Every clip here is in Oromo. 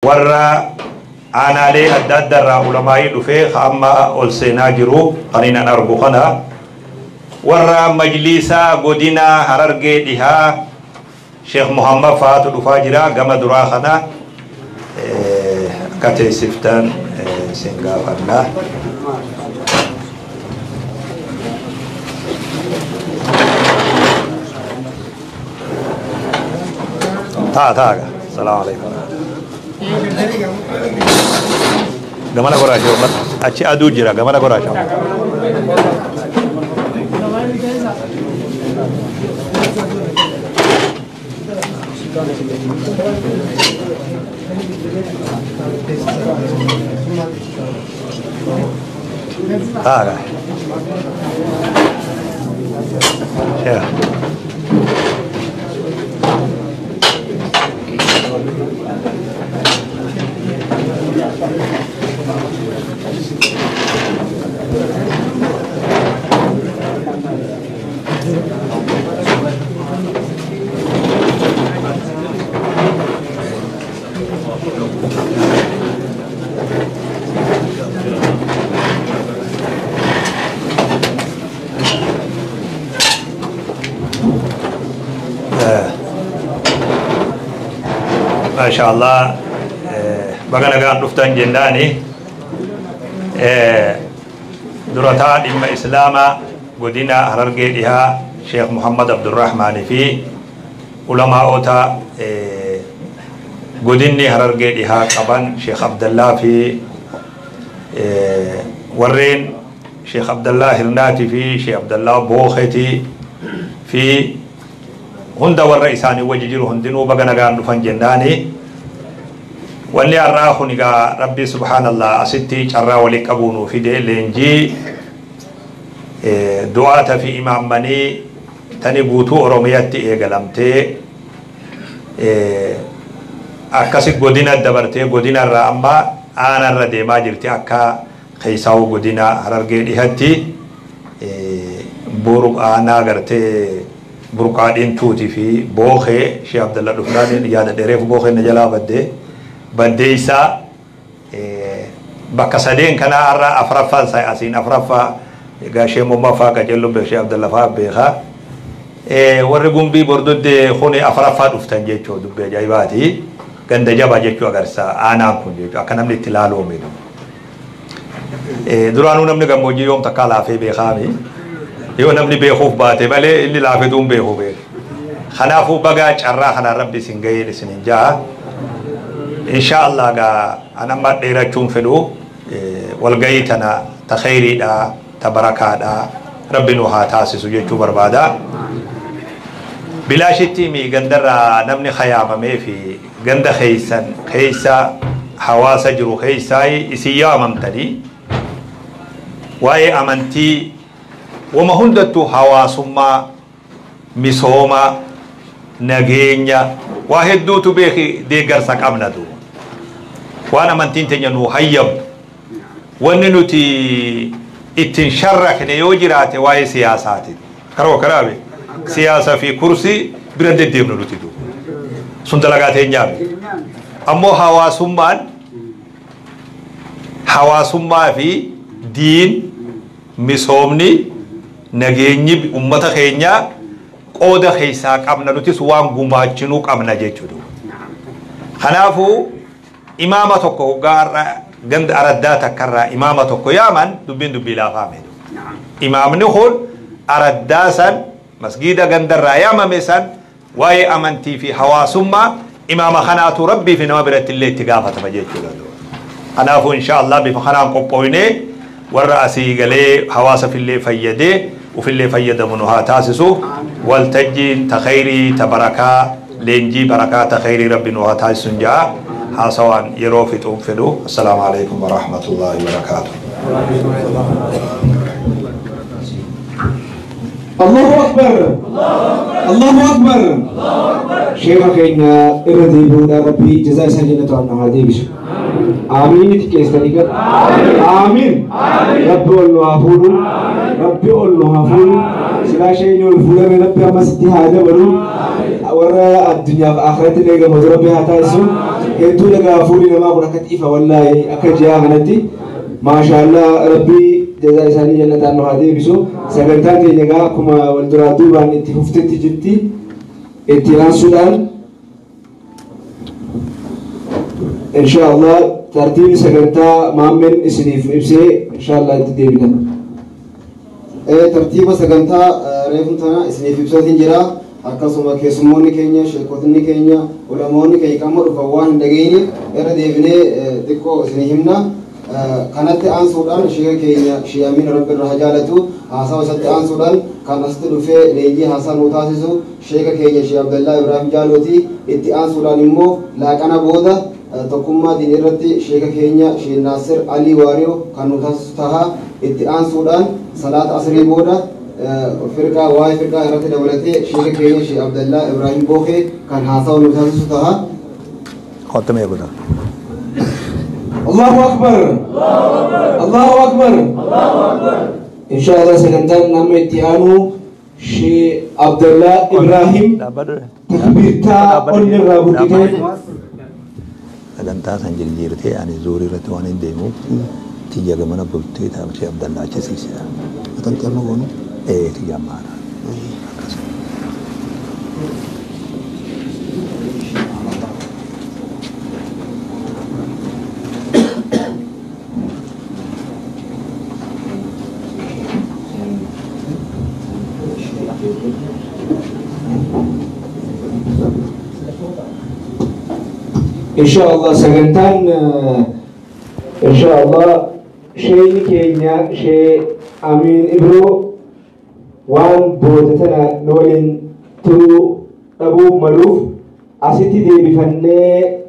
Warra aanaalee adda addaarraa ulamaa'ii dhufee amma ol seenaa jiru kan an argu kana warra majlisaa godina Harargee dhihaa Sheekh Muhammad faatu dhufaa jira gama duraa kana akka teessiftan isin gaafannaa. Taa taa salaamu alaikum. Gamana goraa shee achi aduu jira gamana goraa shee. Taa shee. Masha Allah baga nagaan dhuftan jennaani durataa dhimma islaamaa godina Harargee dhihaa Sheekh Muhammad Abdurrahmaanii fi ulamaa'ota godinni Harargee dhihaa qaban Sheekh Abdallaa fi warreen Sheekh Abdallaa Hirnaatii fi Sheekh Abdallaa Bookeetii fi hunda warra isaanii wajji jiru hundinuu baga nagaan dhufan jennaani. Wanni har'aa kun egaa Rabbi subhaanallah asitti carraa walii qabuu nuu fide leenjii du'aata fi imaammanii tani guutuu Oromiyaatti eegalamtee akkasi godina dabartee godinarraa amma aanarra deemaa jirti akka keessaawuu godina Harargee dhihatti aanaa gartee burqaa dhintuutii fi bookee Sheekh Abdalla dhufnaan yaada dheereef bookee na jalaa baddee baddeessaa bakka sadeen kanaa har'a afuraffaan asiin afuraffaa egaa Sheekh Muhammad fa'aa qajeellu beek Sheekh Abdalla fa'aa beekaa warri gumbii bordoddee kuni afuraffaa dhuftan jechuu dubbii ajaa'ibaati ganda jabaa jechuu agarsiisa aanaan kun jechuu akka namni itti ilaaluu miidhu. Duraanuu namni gammoojjii yoom takkaa laafee beekaami. Yoo namni beekuuf baate malee inni laafetu hin beeku beeku. Kanaafuu bagaa carraa kanaan Rabbi isin gaheen isin hin ja'a. Insha Allah gaa an amma dheerachuun fedhu walgahii tana ta khayriidha ta barakaadha Rabbi nu haa taasisu jechuu barbaada. Bilaashitti mi gandarraa namni khayaamamee fi ganda keeysan keeysa hawaasa jiru keeysaa isin yaamamtanii waa'ee amantii wama hundattuu hawaasummaa misooma nageenya waa hedduutu beeki deeggarsa qabna duuba waan amantiin teenya nu hayyamtu wanni nuti ittiin sharrakne yoo jiraate waa'ee siyaasaati karoo karaabe siyaasa fi kursii bira deddeemnu nuti duuba sun dalagaa teenyaami ammoo hawaasummaan hawaasummaa fi diin misoomni nageenyi ummata keenyaa qooda keessaa qabna nutis waan gumaachinuu qabna jechuudha. Kanaafuu imaama tokko hoggaa ganda araddaa takkarraa imaama tokko yaaman dubbiin dubbii laafaame. Imaamni kun araddaa san masgiida gandarraa yaamame san waa'ee amantii fi hawaasummaa imaama kanaatu Rabbii fi nama biratti illee itti gaafatama jechuudha. Kanaafuu insha Allah bifa kanaan qophooynee warra asii galee hawaasa fillee fayyadee ufillee fayyadamu nu haa taasisu. Waltajjiin ta khayrii ta barakaa leenjii barakaa ta khayrii Rabbi nu haa taasisu jaa haasawaan yeroo fixuun fedhu. Assalaamu alaikum warahmatullaahi wabarakaatuh. Allahu Akbar Allahu Akbar Sheekha keenya irra deebi'uudhaan Rabbi jazaa isaa jannatu haa deebisu. Amiin itti keessanii gad. Amiin. Rabbi ol nu haa fuudhu. Rabbi ol nu haa fuudhu. Silaa isheen ol fuudhame Rabbi ammas itti haa dabalu. Warra addunyaaf akhiratti illee gammadu Rabbi haa taasisu. Hedduu nagaa fuulli namaa kun akkatti ifa wallaahi akka ji'aa kanatti. Maashaallah Rabbii jazaa isaanii jannataan nu haa deebisu. Sagantaan keenya egaa akkuma wal duraa duubaan itti fuftetti jirti. Itti aansuudhaan inshaallah tartiibni sagantaa maammeen isiniif ibsee inshaallah itti deebina. Tartiiba sagantaa reefun tana isiniif ibsatiin jira. Akkasuma keessummoonni keenya, sheekotni keenya, ulamoonni keenya qaama dhufan waan hin dhageenyeef irra deebinee xiqqoo isinii himna. Kanatti aansuudhaan sheeka keenya Shee Amiin Rabbi irraa haa jaalatu haasawa isatti aansuudhaan kan asitti dhufee leenjii haasaa nuu taasisu sheeka keenya Shee Abdallaa Ibraahim Jaalooti. Itti aansuudhaan immoo laaqana booda tokkummaa diinii irratti sheeka keenya Shee Naasir Alii Waariyoo kan nuu taasisu taha. Itti aansuudhaan salaata asrii booda firqaa waa'ee firqaa irratti dabalatee sheeka keenya Shee Abdallaa Ibraahim Bookee kan haasawa nuu taasisu taha. Kottu godha. Allahu Akbar. Allahu Akbar. Inshallah sagantaan nama itti aanu Shee Abdallaa Ibrahim takbiirtaa onni irraa burqitee Sagantaa san jijjiirtee ani zuurii irratti waan hin deemuuf tiyya gamana bultee taa'amsee Abdallaa achisiise. Matanti amma goonu? Ee tiyya ammaadha. Inshallah sagantaan inshallah sheeyni keenya Shee Amiin Ibroo waan booda tana nu waliin turuu dhabuu maluuf asitti deebifannee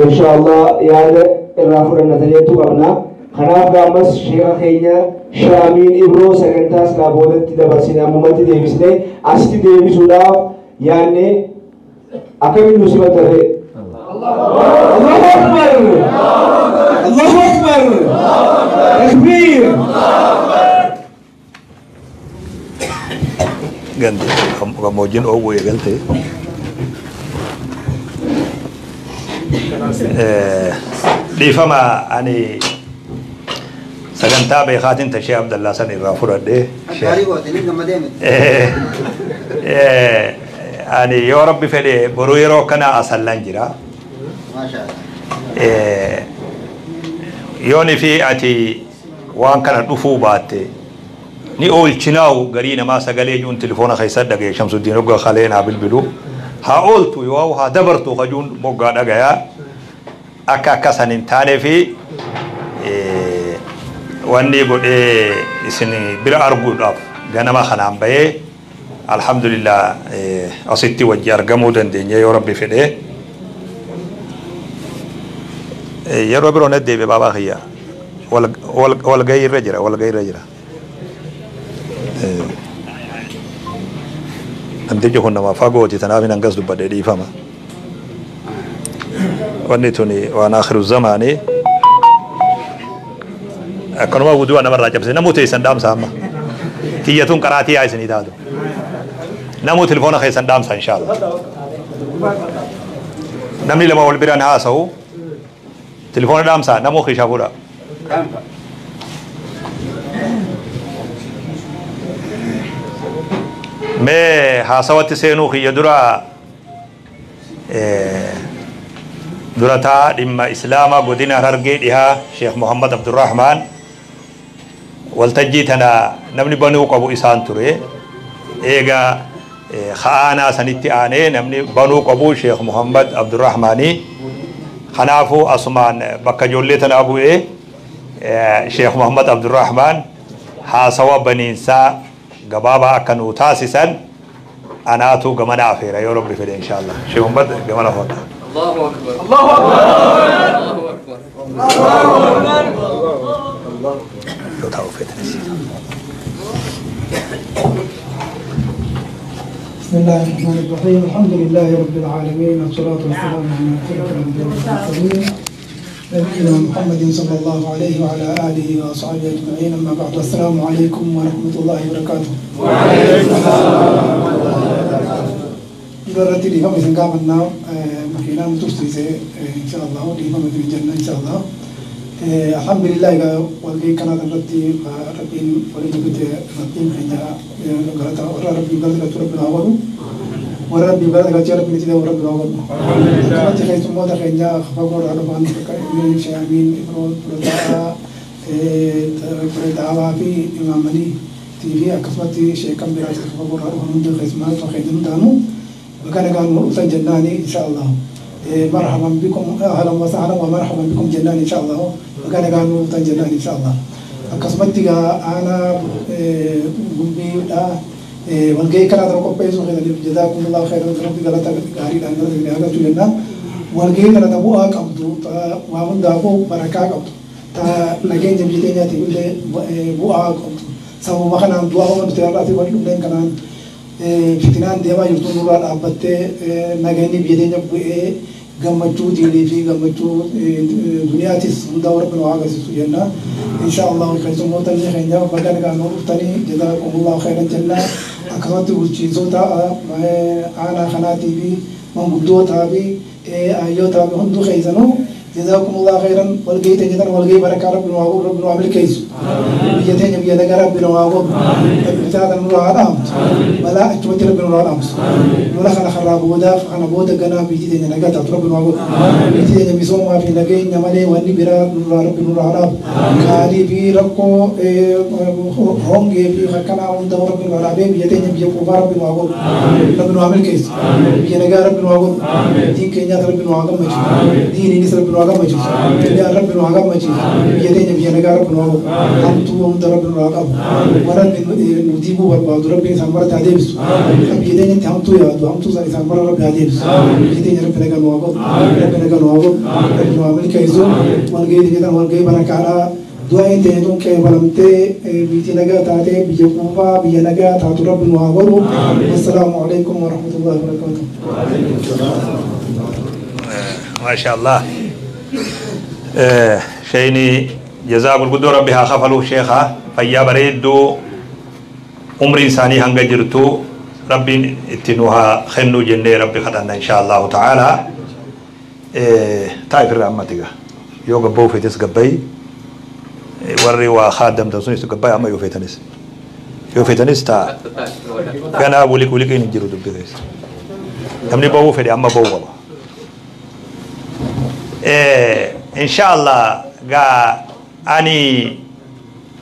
inshallah yaada irraa fudhanna tajaajiltu qabna. Kanaaf gaammas sheeka keenya Shee Amiin Ibroo sagantaa silaa boodatti dabarsine ammumatti deebisnee asitti deebisuudhaaf yaadnee akkamiin nu simatarree? Allahu Akbar! Allahu Akbar! Takbir! Gandi gammoojjiin oowwuu eegalte. Dhiifama ani sagantaa beekaatiin tashee Abdallaa san irraa fudhadhee. Gaarii goote ni gammadee miti. Ani yoo Rabbi fedhe boruu yeroo kana asallan jira. Yooni fi ati waan kana dhufuu baatte ni oolchinaa'u garii namaa sagalee juun telefoona keessa dhagaye Shamsuddiin hoggaa kalee naa bilbilu haa ooltu yoo haa dabartu kajuun moggaa dhagayaa akka akkasan hin taanee fi wanni godhee isin bira arguudhaaf ganama kanaan bahee alhamdulillah asitti wajji argamuu dandeenye yoo Rabbi fedhee. Yeroo biroo na deebi'e baabaa kiyya walgahii irra jira walgahii irra jira. Namtichi kun nama fagooti tanaaf hin hangas dubbadhee dhiifama. Wanni tuni waan akhiru zamaanii akkanuma wudu'a namarraa cabse namuu teessan dhaamsa amma. Tiyyatuun qaraatii yaa isinii taatu. Namuu telefoona keessan dhaamsa inshaallah. Namni lama wal biraan haasa'u telefoona dhaamsa namuu keeshaa fuudha. Mee haasawatti seenuu kiyya dura durataa dhimma islaamaa godina Harargee dhihaa Sheekh Muhammad Abdurrahmaan waltajjii tana namni banuu qabu isaan ture. Eegaa ka'aanaa sanitti aanee namni banuu qabu Sheekh Muhammad Abdurrahmaanii. Kanaafuu asumaan bakka ijoollee tanaa bu'ee Sheekh Muhammad Abdurrahmaan haasawa baniinsaa gabaabaa akka nuu taasisan anaatu gamana afeera yoo Rabbi fedhe inshaallah. Sheekh Muhammad gamana hoota. Allahu Akbar. Allahu Akbar. Allahu Akbar. Allahu Akbar. Yoo taa'u feetanis. بسم الله الرحمن الرحيم. الحمد لله رب العالمين، والصلاة والسلام على أشرف الأنبياء والمرسلين نبينا محمد صلى الله عليه وعلى آله وصحبه أجمعين، أما بعد، السلام عليكم ورحمة الله وبركاته. وعليكم السلام ورحمة الله وبركاته. Irratti dhiifama isin gaafannaa, makiinaan nu tursiise. Insha Allah dhiifama isin jenna insha Allah. Alhamdulillah, egaa walgahii kanaa irratti Rabbiin walitti fide. Rabbiin keenya galata, warra Rabbiin galata galchuu Rabbiin haa godhu. Warra Rabbiin galata galchee Rabbiin itti ta'u Rabbiin haa godhu. Akkasumatti keessummoota keenya fagoo irraa dhufan, bakka Sheekh Amiin Ibroo, Fudhataa Daawaa fi Imaamanii fi akkasumatti sheekan biraas fagoo irraa dhufan hundi, keessumaa keenya hundaanuu baga nagaan nu dhuftan jennaani insha Allah. مرحبا بكم، اهلا وسهلا ومرحبا بكم jennaan insha Allah. Baga nagaan nu dhuftan jennaan insha Allah. Akkasumatti egaa aanaa Gumbiidha walgahii kanaa tana qopheessuu keessaniif جزاكم الله خيرا. Rabbi galata gaariidhaan galata isin haa galchu jennaan. Walgahii kana ta bu'aa qabdu, waa hundaafuu barakaa qabdu, ta nageenya biyya teenyaatiif illee bu'aa qabdu, sababuma kanaan du'aa nuti har'aati wal dhufneen kanaan fitinaan deemaa jirtu nurraa dhaabbattee, nageenyi biyya teenya bu'ee, gammachuu diinii fi gammachuu duniyaatis hundaa Rabbi nu haa agarsiisu jenna. Insha Allah keessummoota illee keenya baga nagaan nu dhuftanii جزاكم الله خيرا jenna. Akkasumatti bulchiinsota aanaa kanaatii fi manguddootaa fi hayyootaa fi hunduu keessanuu جزاكم الله خيرا. Walgahii teenya tana walgahii barakaa Rabbi nu haa godhu, Rabbi nu haa milkeessu. Biyya teenya biyya nagaa Rabbi nu haa godhu. Rabbi fitinaa tana nurraa haa dhaamsu. Balaa achumatti Rabbi nurraa haa dhaamsu. Lola kana karaa boodaaf kana booda ganaa biyyi teenya nagaa taatu Rabbi nu haa godhu. Biyyi teenya misoomaa fi nageenya malee wanni biraa nurraa Rabbi nurraa haa dhaabu. Qaalii fi rakkoo hongee fi akkanaa hunda Rabbi nurraa dhaabee biyya teenya biyya quufaa Rabbi nu haa godhu. Rabbi nu haa milkeessu. Biyya nagaa Rabbi nu haa godhu. Diin keenyaas Rabbi nu haa gammachiisu. Diiniinis Rabbi nu haa gammachiisu. Duniyaan Rabbi nu haa gammachiisu. Biyya teenya biyya nagaa Rabbi nu haa godhu. Hamtuu hunda Rabbi nu haa qabu. Warra nu diiguu barbaadu Rabbi isaan marata haa deebisu. Biyya teenyatti hamtuu yaadu, hamtuu san isaan mara Rabbi haa deebisu. Biyya teenya Rabbi nagaa nu haa godhu. Rabbi nagaa nu haa godhu. Rabbi nu haa milkeessu. Walgahii teenya tana walgahii barakaadhaa. Du'aan teenya tun qeebalamtee biyyi nagaa taatee biyya quufaa biyya nagaa taatu Rabbi nu haa godhu. والسلام عليكم ورحمة الله وبركاته. ما شاء الله، شيني جزاء gurguddoo Rabbi haa kafaluuf. Sheekha fayyaa bareedduu, umrii isaanii hanga jirtu Rabbiin itti nu haa kennuu jennee Rabbi kadhanna إن شاء الله تعالى. Taa'if irraa ammati gaa yoo gabba'uu feetes gabbayi, warri waa kaaddamtan sunis gabbayi. Amma yoo feetanis ta'a. Ganaa wuliq wuliqiin hin jiru dubbi keessa. Namni ba'uu fedhe amma ba'uu qaba. Insha Allah gaa ani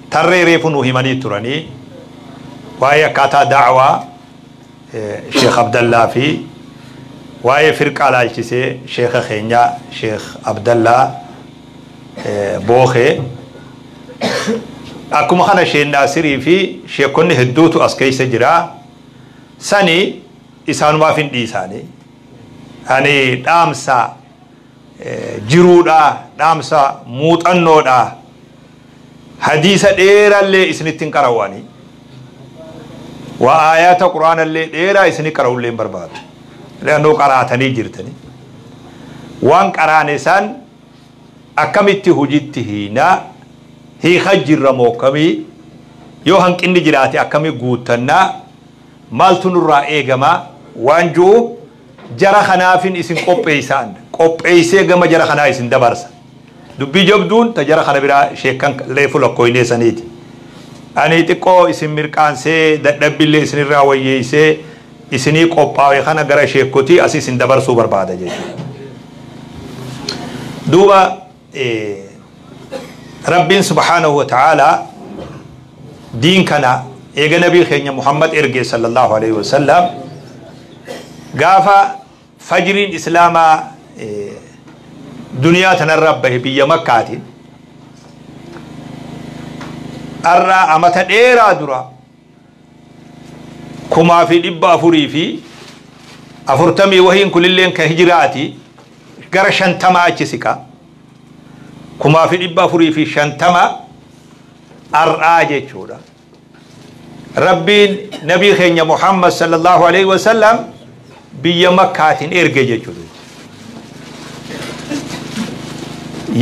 tarree reefu nu himanii turanii waa'ee akkaataa daawaa Sheekh Abdallaa fi waa'ee firqaa laalchisee sheekha keenya Sheekh Abdallaa Bookee, akkuma kana Sheekh Naasirii fi sheekonni hedduutu as keessa jira. Sani isaanumaaf hin dhiisaanii. Ani dhaamsa jiruudha, dhaamsa muuxannoodha, hadiisa dheerallee isinitti hin qarawwani, waa aayaata Quraanallee dheeraa isini qarawullee hin barbaadu. Leannoo qaraatanii jirtani. Waan qaraane san akkamitti hujitti hiinaa, hiika jirra moo akkamii, yoo hanqinni jiraate akkamii guuttannaa, maaltu nurraa eegamaa waan ji'u jara kanaafin isin qopheessaan qopheessee gama jara kanaa isin dabarsa. Dubbii jabduun ta jara kana biraa sheekkan leefu lakkooynee saniiti. Ani xiqqoo isin mirqaansee, dadhabbillee isinirraa wayyeessee, isinii qophaa'e kana gara sheekkotii asii isin dabarsuu barbaada jechuudha. Duuba Rabbiin سبحانه وتعالى diin kana eega nabii keenya Muhammad ergee صلى الله عليه وسلم, gaafa fajriin islaamaa duniyaa tanarra bahe biyya Makkaatiin, arraa amata dheeraa dura 1440 wahiin kunilleen ka hijiraati gara 50 achi siqa, 1450 ar'aa jechuudha. Rabbiin nabii keenya Muhammad صلى الله عليه وسلم biyya Makkaatiin erge jechuudha.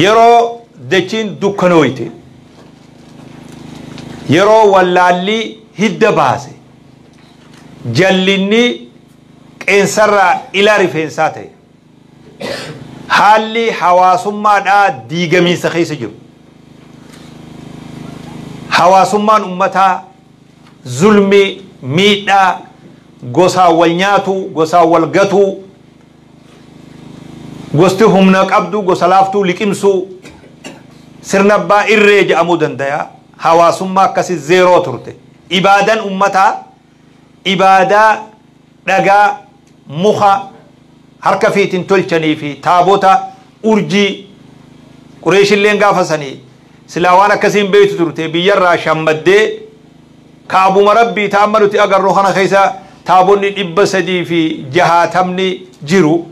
Yeroo dachiin dukkanooyte, yeroo wallaalli hidda baase, jallinni qe'ee Qeensarraa ilaa rifeensaa ta'e. Haalli hawaasummaadhaa diigamiinsa keessa jiru. Hawaasummaan ummataa zulmii, miidhaa, gosaan wal nyaatu, gosaan wal gatuu, gosti humna qabdu gosa laaftuu liqimsuu, sirna abbaa irree jedhamuu danda'a. Hawaasummaa akkasii zeeroo turte. Ibaadan ummataa ibaadaa dhagaa, muka harka fiitiin tolchanii fi taabota urjii. Qureeshilleen gaafa sanii silaa waan akkasiin beektu turte, biyyarraa shammaddee kaabuma rabbii ta amma nuti agarru kana keessa taabonni 360 jiru.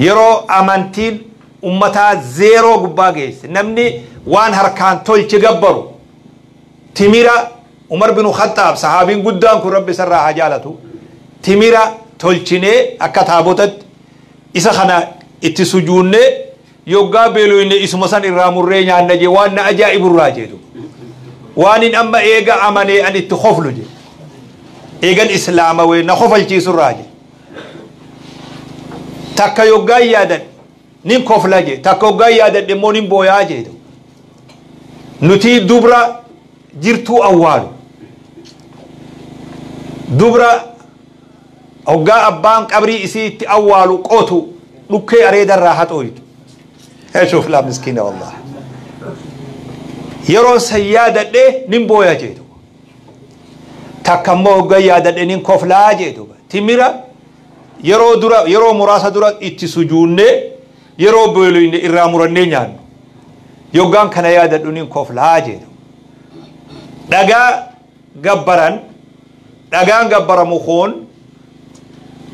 Yeroo amantiin ummataa zeeroo gubbaa geesse, namni waan harkaan tolche gabbaru. Timira Umar bin Khattaab, sahaabiin guddaan kun, rabbi isarraa haa jaalatu, timira tolchinee akka taabotatti isa kana itti sujuunnee yoggaa beeloyne isuma san irraa murree nyaanna jee. Waan na ajaa'iburraa jeetu, waan hin amma eega amanee an itti koflu je, eegan islaamawee na kofalchiisurraa je. Takka yoggaa yaadan nin kofla je, takka yoggaa yaadadhe immoo nin booyaa jeetu. Nuti dubra jirtuu awwaalu, dubra hoggaa abbaan qabrii isii itti awwaalu qotu, dhukkee areedarraa haxooytu. Shuf laa miskiina, wallah, yeroo san yaadadhe nin booya jeetu, takka immoo hoggaa yaadadhe nin koflaa jeetu. Timira yeroo dura, yeroo muraasa dura itti sujuunnee yeroo beeloyne irraa murannee nyaannu, yoggaan kana yaadadhu nin koflaa jeetu. Dhagaa gabbaran, dhagaan gabbaramu kun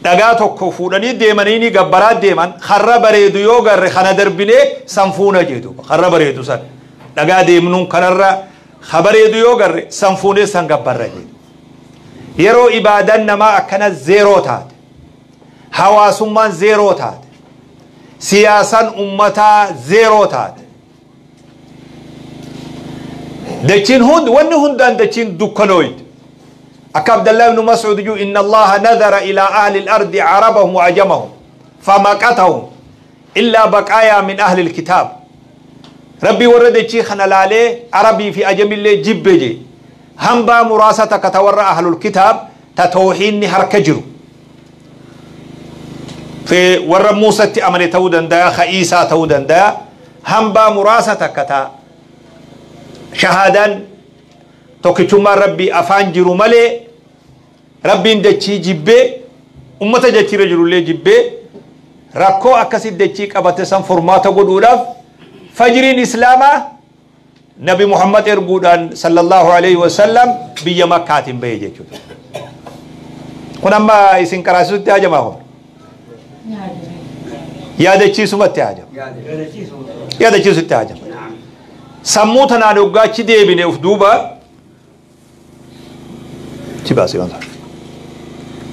dhagaa tokko fuudhanii deemanii ni gabbaraa deeman. Karra bareedu yoo garre kana darbinee san fuuna jeetu. Karra bareedu san, dhagaa deemnuun kanarra ka bareedu yoo garre san fuunee san gabbarra jeetu. Yeroo ibaadan namaa akkana zeeroo taate, hawaasummaan zeeroo taate, siyaasaan ummataa zeeroo taate, dachiin hund wanni hundaan dachiin dukkanooyte. Akka Abdallah ibn Mas'ud ju, inna Allaha nadhara ila ahli al-ardi arabahum wa ajamahum famaqatahum illa baqaaya min ahli al-kitaab. Rabbii warra dachii kana laalee arabii fi ajamillee jibbe je. Hambaa muraasa takka ta warra ahlul kitaab ta tawxiinni harka jiru fi warra Muusatti amane ta'uu danda'a, ka Iisaa ta'uu danda'a, hambaa muraasa takka ta shahaadaan tokkichummaan rabbii afaan jiru malee, rabbiin dachii jibbee, ummata dachiirra jirullee jibbee, rakkoo akkasii dachii qabate san furmaata godhuudhaaf fajriin islaamaa Nabi Muhammad erguudhaan sallallahu alaihi wasallam biyya Makkaatiin bahe jechuudha. Kun amma isin qaraasisutti hajamaa, kun yaadachiisumatti hajama. Yaadachiisutti hajama. Sammuu tanaan hoggaachi deebine uf duuba ci baase wanta.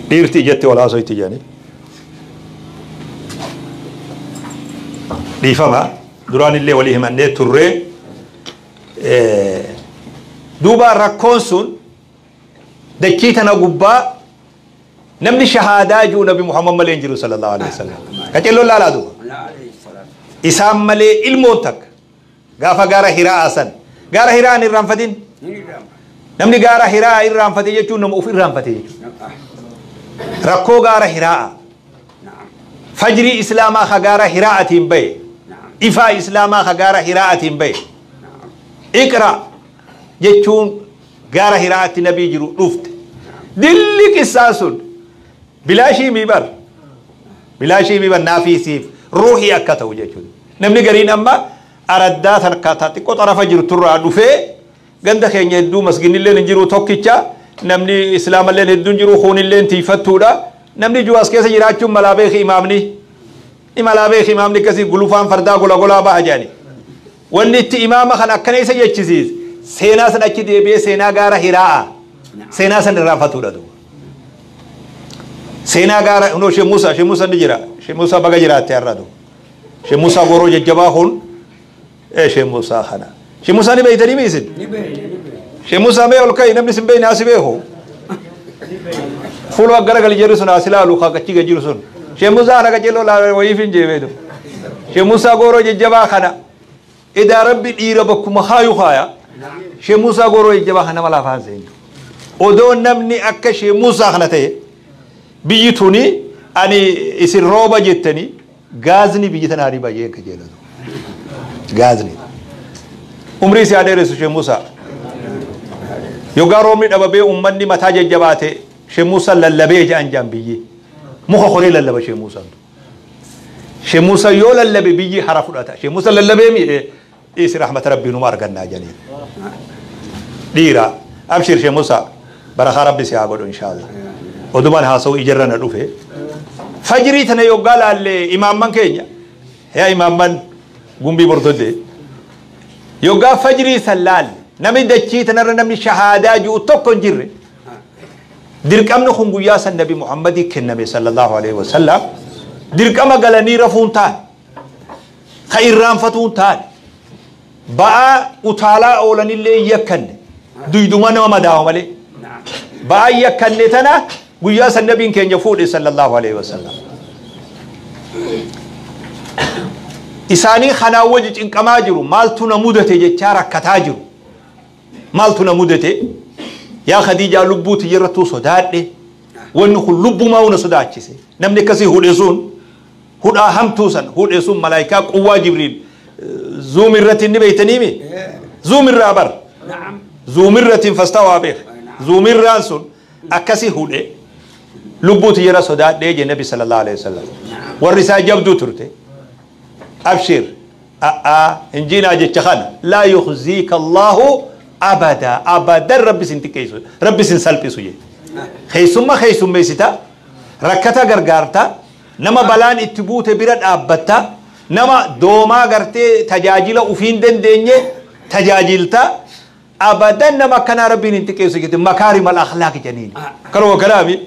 Dhiirti ijatti wal haasoitti jedhanii. Dhiifama, duraan illee walii himannee turree. Duuba rakkoon sun dachii tana gubbaa namni shahaadaa jiru Nabi Muhammad malee hin jiru sallallahu alaihi wasallam. Qaceelloon laalaa duuba. Isaan malee ilmoon takka gaafa gaara Hiraa san, gaara Hiraa hin irraanfatin. Namni gaara Hiraa irraanfate jechuun nama uf irraanfate jechuudha. Rakkoo gaara Hiraa, fajrii islaamaa ka gaara Hiraatiin bahe, ifaa islaamaa ka gaara Hiraatiin bahe, iqra jechuun gaara Hiraatti nabii jiru dhufte. Dilli qissaa sun bilaashii miibar, bilaashii miibar, naafiisiif ruuhii akka ta'u jechuudha. Namni gariin amma araddaa takka xiqqoo xarafa jirturraa dhufee, ganda keenya hedduu masginilleen hin jiru, tokkicha namni islaamalleen hedduun jiru, kuunilleen tiifattuudha. Namni jiru as keessa jiraachuun malaa beeki, imaamni ni malaa beeki, imaamni akkasii gulufaan fardaa gola golaa baha jedhani. Wanni itti imaama kan akkana isa jechisiise seenaa san achi deebi'ee seenaa gaara Hiraa'a, seenaa san irraanfatuudha duuba. Seenaa gaara hunoo Shee Musa, Shee Musa ni jira. Shee Musa baga jiraatte har'a duuba. Shee Musa goroo jajjabaa kun, Shee Musa kana. Shee Musa ni beeytanii mi isin? Shee Musa mee ol ka'i, namni isin beeyne asi beeku. Fuula garagali jirri sun as ilaalu kaakachi jiru sun. Shee Musaa ana qajeeloo laalee wayiif hin jeebeetu. Shee Musaa gooroo jajjabaa kana. Idaa rabbi dhiira bakkuma haayu haaya. Shee Musaa gooroo jajjabaa kana mala afaan seentu. Odoo namni akka Shee Musaa kana ta'e biyyi tuni ani isin rooba jettanii gaazni biyyi tana adii baay'ee akka jeelatu. Gaazni. Umrii si adeeressu Shee Musaa. Yoggaa roobni dhababee uummanni mataa jajjabaate Shee Musaa lallabee ja'an ja'an biyyi. Muka horee lallaba Shee Musaan. Shee Musaa yoo lallabe biyyi hara fudhata. Shee Musaa lallabee miidhee dhiisi rahmata rabbii numa argannaa janiin. Dhiira abshir Shee Musaa barakaa rabbi si haa godhu inshaallah. Odumaan haasa'u ijarra na dhufe. Fajrii tana yoggaa laallee imaamman keenya. Yaa imaamman gumbii bordodee. Yoggaa fajrii san laalle namni dachii tanarra namni shahaadaa ji'u tokko hin jirre. Dirqamni kun guyyaa san Nabi Muhammadii kenname sallallahu alaihi wasallam. Dirqama galanii rafuun taane. Ka irraanfatuun taane. Ba'aa utaalaa oolanillee hin yakkanne. Duyduma nama madaawa malee. Ba'aa yakkanne tana guyyaa san nabiin keenya fuudhe sallallahu alaihi wasallam. Isaanii kanaa wajji cinqamaa jiru maaltu na mudate jechaa rakkataa jiru. Maaltu na mudate yaa Khadiijaa lubbuuti irrattuu sodaadhe wanni kun lubbumaa na sodaachise. Namni akkasii hudhe sun hudhaa hamtuu san hudhe sun malaayikaa quwwaa Jibriil zuum irratti inni beeytaniimi zuum irraa bar zuum irratti fastawaa beek zuum irraan sun akkasii hudhe lubbuuti irra sodaadhee jee Nabi sallallahu alaihi wasallam. Warri isaa jabduu turte. Abshir injiinaa jecha kana laa yukhziika Allahu abada abadan rabbi sin xiqqeessu rabbi sin salphisu jee. Keessummaa keessummeessita rakkata gargaarta nama balaan itti buute bira dhaabbatta nama doomaa gartee tajaajila ufiin dandeenye tajaajilta abadan nama akkanaa rabbiin hin xiqqeessu jette makaarimal akhlaaq jedhaniin. Kanuma kanaami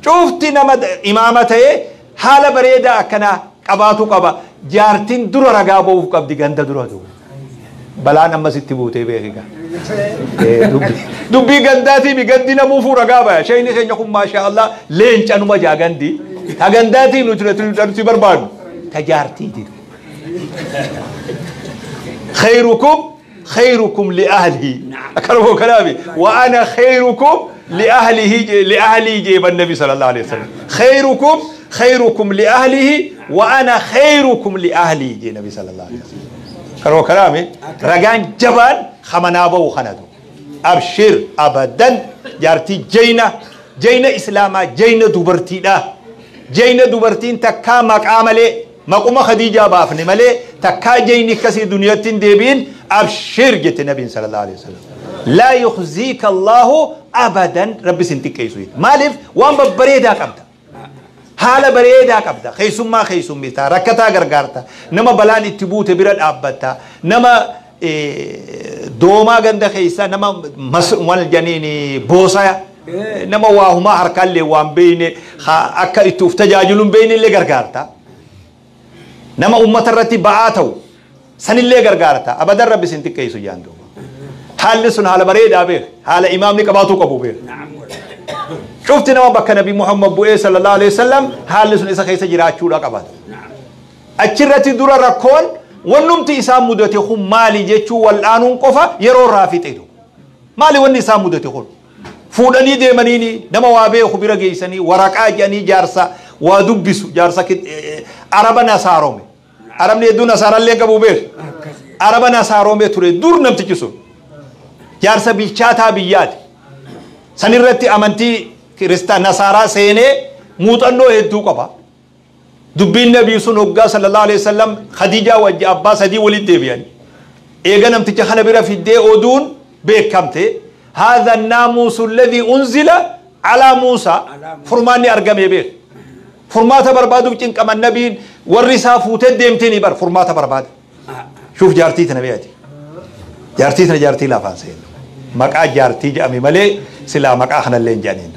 cufti nama imaama ta'ee haala bareedaa akkanaa qabaatu qaba. Jaartiin dura ragaa ba'uuf qabdi ganda dura ta'u. Balaan ammas itti buutee beekiga. Dubbii gandaatii gandi namuufuu ragaa baya. Shayni keenya kun maashaa Allah leenca numa jaa gandi. Ta gandaatii nuti barbaadu. Ta jaartiiti. Khayrukum khayrukum li ahlihi. Akkanuma kanaami. Wa ana khayrukum li ahlihi li ahli jeeban nabi sallallahu alaihi wasallam. Khayrukum khayrukum li ahlihi wa ana khayrukum li ahli jee nabi sallallahu alaihi wasallam. Karoo karaame ragaan jabaan hamanaa ba'u kanatu. Abshir abadan jaartii jayna jayna islaamaa jayna dubartiidha. Jayna dubartiin takkaa maqaa malee maquma Khadiijaa baafne malee takkaa jayni akkasii duniyatti hin deebiin abshir jette nabiin sallallahu alaihi wasallam. Laa yukhziika Allahu abadan rabbi sin xiqqeessu. Maaliif waan babbareedaa qabda. Haala bareedaa qabda. Keessummaa keessummitaa, rakkataa gargaarta, nama balaan itti buute bira dhaabbatta, nama doomaa ganda keessa nama wal janiin boosaa nama waa humaa harkaallee waan beeyne akka itti uf tajaajilu hin beeyne illee gargaarta. Nama uummata irratti ba'aa ta'u sanillee gargaarta. Abadan rabbi sin xiqqeessu jaan duuba. Haalli sun haala bareedaa beek. Haala imaamni qabaatuu qabu beek. Cufti nama bakka Nabi Muhammad bu'ee sallallahu alaihi wasallam haalli sun isa keessa jiraachuudha qabata. Achirratti dura rakkoon wannumti isaan mudate kun maali jechuu wal'aanuun qofa yeroo irraa fixeetu. Maali wanni isaan mudate kun? Fuudhanii deemaniini nama waa beeku bira geessanii waraqaa jedhanii jaarsa waa dubbisu jaarsa araba nasaarome. Arabni hedduu nasaarallee qabu beeku. Araba nasaarome ture dur namtichi sun. Jaarsa bilchaataa biyyaati. Sanirratti amantii kiristaan nasaaraa seenee muuxannoo hedduu qaba. Dubbiin nabii sun hoggaa sallallahu alaihi wasallam Khadiijaa wajji abbaa sadii walitti deebi'an. Eega namticha kana bira fiddee oduun beekamte. Haadha naamuusu alladhi unzila alaa Muusaa furmaanni argamee beek. Furmaata barbaaduuf cinqaman nabiin warri isaa fuutee deemtee bar furmaata barbaada. Shuuf jaartii tana beekati. Jaartii tana jaartii lafaan seenu. Maqaa jaartii jedhame malee silaa maqaa kanallee hin jedhaniin.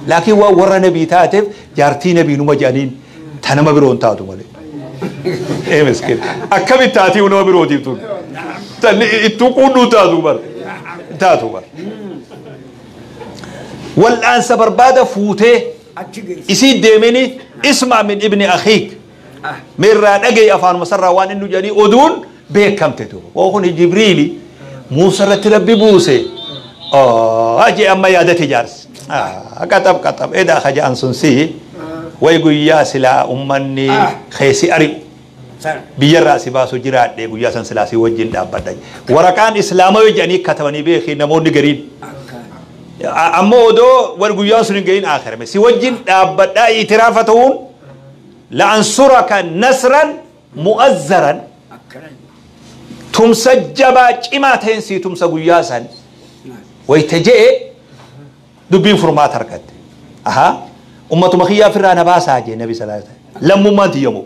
Laakiin waan warra nabii taateef jaartii nabii numa jedhaniin ta nama biroon taatu malee. Ee miskin. Akkamitti taatii nama birootiif tun? Tanni ittuu quunnuu taatu bar. Taatu bar. Wal'aansa barbaada fuutee Isii deemeni isma min ibni akhiik mirraa dhagaye afaanuma sarraa waan inni jedhanii oduun beekamte tu. Oo kun Jibriili Muusa irratti Rabbi buuse. Aje amma yaadate jaarsi. Qaxab qaxab edaa kaja'an sun si way guyyaa silaa ummanni keessi ari'u. Biyyarraa si baasu jiraadhe guyyaa san silaa si wajjin dhaabbadha. Waraqaan islaamaa jedhanii katabanii beeki namoonni gariin. Ammoo odoo wal guyyaan sun hin gahin aakhirame si wajjin dhaabbadhaa itiraafa ta'uun la'ansuraka nasran mu'azzaran tumsa jabaa cimaa ta'een sii tumsa guyyaa san wayta je'e dubbiin furmaata argatte. Ahaa ummatuma kiyyaa ofirraa na baasaa jee nabi sallallahu alaihi wasallam lammummaan tiyyamoo.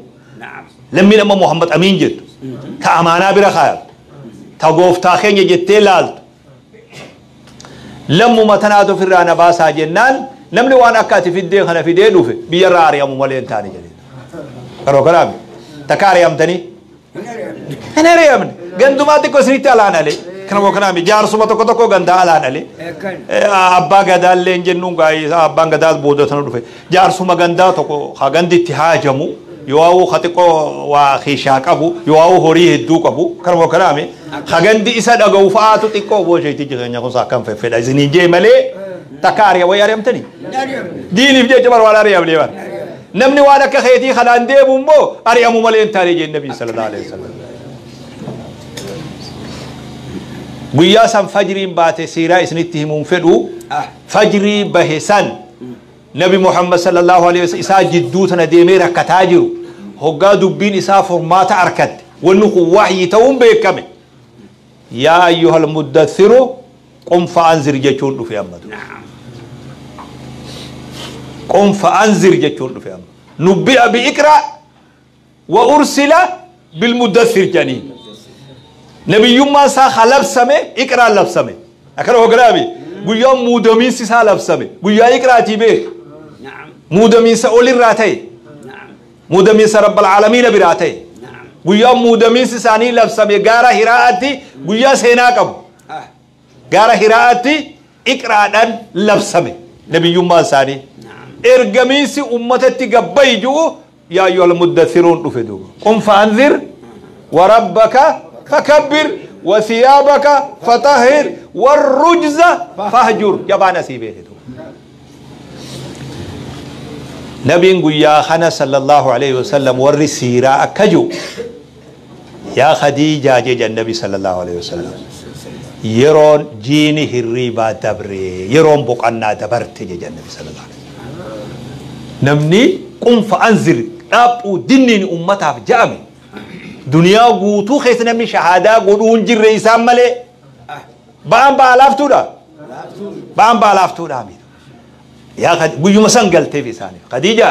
Lammiin amma Muhammad Amiin jettu ta amaanaa bira kaayattu ta gooftaa keenya jettee laaltu lammuma tanaatu ofirraa na baasaa jennaan namni waan akka ati fiddee kana fidee dhufe biyyarraa ari'amu malee hin taane jedhee. Karoo kanaaf takka ari'amtanii hin ari'amne gandumaa xiqqoo isinitti alaan alee kanuma kanaaf jaarsuma tokko tokko gandaa alaan alee abbaa gadaallee hin jennuun gaa'ee abbaan gadaa booda sana dhufe jaarsuma gandaa tokko haa gandi itti haajamu yoo ha xiqqoo waa keeshaa qabu yoo horii hedduu qabu kanuma kanaaf ha gandi isa dhaga'u fa'aatu xiqqoo boosheetti jireenya kuusaa akkam fedha isiniin jee malee takka ari'a wayii ari'amtanii diiniif jecha bara waan ari'amne bara namni waan akka keetii kanaan deemu immoo ari'amu malee hin taane jeen nabii sallallahu alaihi wasallam. Guyyaa san fajriin baate siiraa isinitti himuun fedhu fajrii bahe san nabi Muhammad sallallahu alaihi wasallam isaa jidduu tana deemee rakkataa jiru hoggaa dubbiin isaa furmaata argatte wanni kun waxyii ta'uun beekame yaa ayyuhal muddathiru qum fa'anzir jechuun dhufe amma qum fa'anzir jechuun dhufe amma nubbi'a bi'iqra wa ursila bilmuddathir jedhaniin nabiyyummaan isaa labsame iqraan labsame akkana hogganaabi guyyaa muudamiinsi isaa labsame guyyaa iqraatii beek muudamiinsa olirraa ta'e muudamiinsa rabbal aalamiina biraa ta'e guyyaa muudamiinsi isaanii labsame gaara hiraa'atti guyyaa seenaa qabu gaara hiraa'atti iqraadhaan labsame nabiyyummaan isaanii ergamiinsi ummatatti gabbayi ji'u yaa ayyuhal muddathiruun dhufe duuba qum fa'anzir wa rabbaka فكبر وثيابك فطهر والرجز فاهجر جبان سيبه نبي يا خنا صلى الله عليه وسلم ور سيرا أكجو يا خديجة جي النبي صلى الله عليه وسلم يرون جيني هريبا دبري يرون بقنا دبرت جي النبي صلى الله عليه وسلم نمني قم فأنذر أبو ديني أمتها في جامع دنيا قوتو خيس نمني شهادة قولون جر إسام ملي بام بالافتودا بام بالافتودا أمير يا خد قيوم سنقل تبي ساني خديجة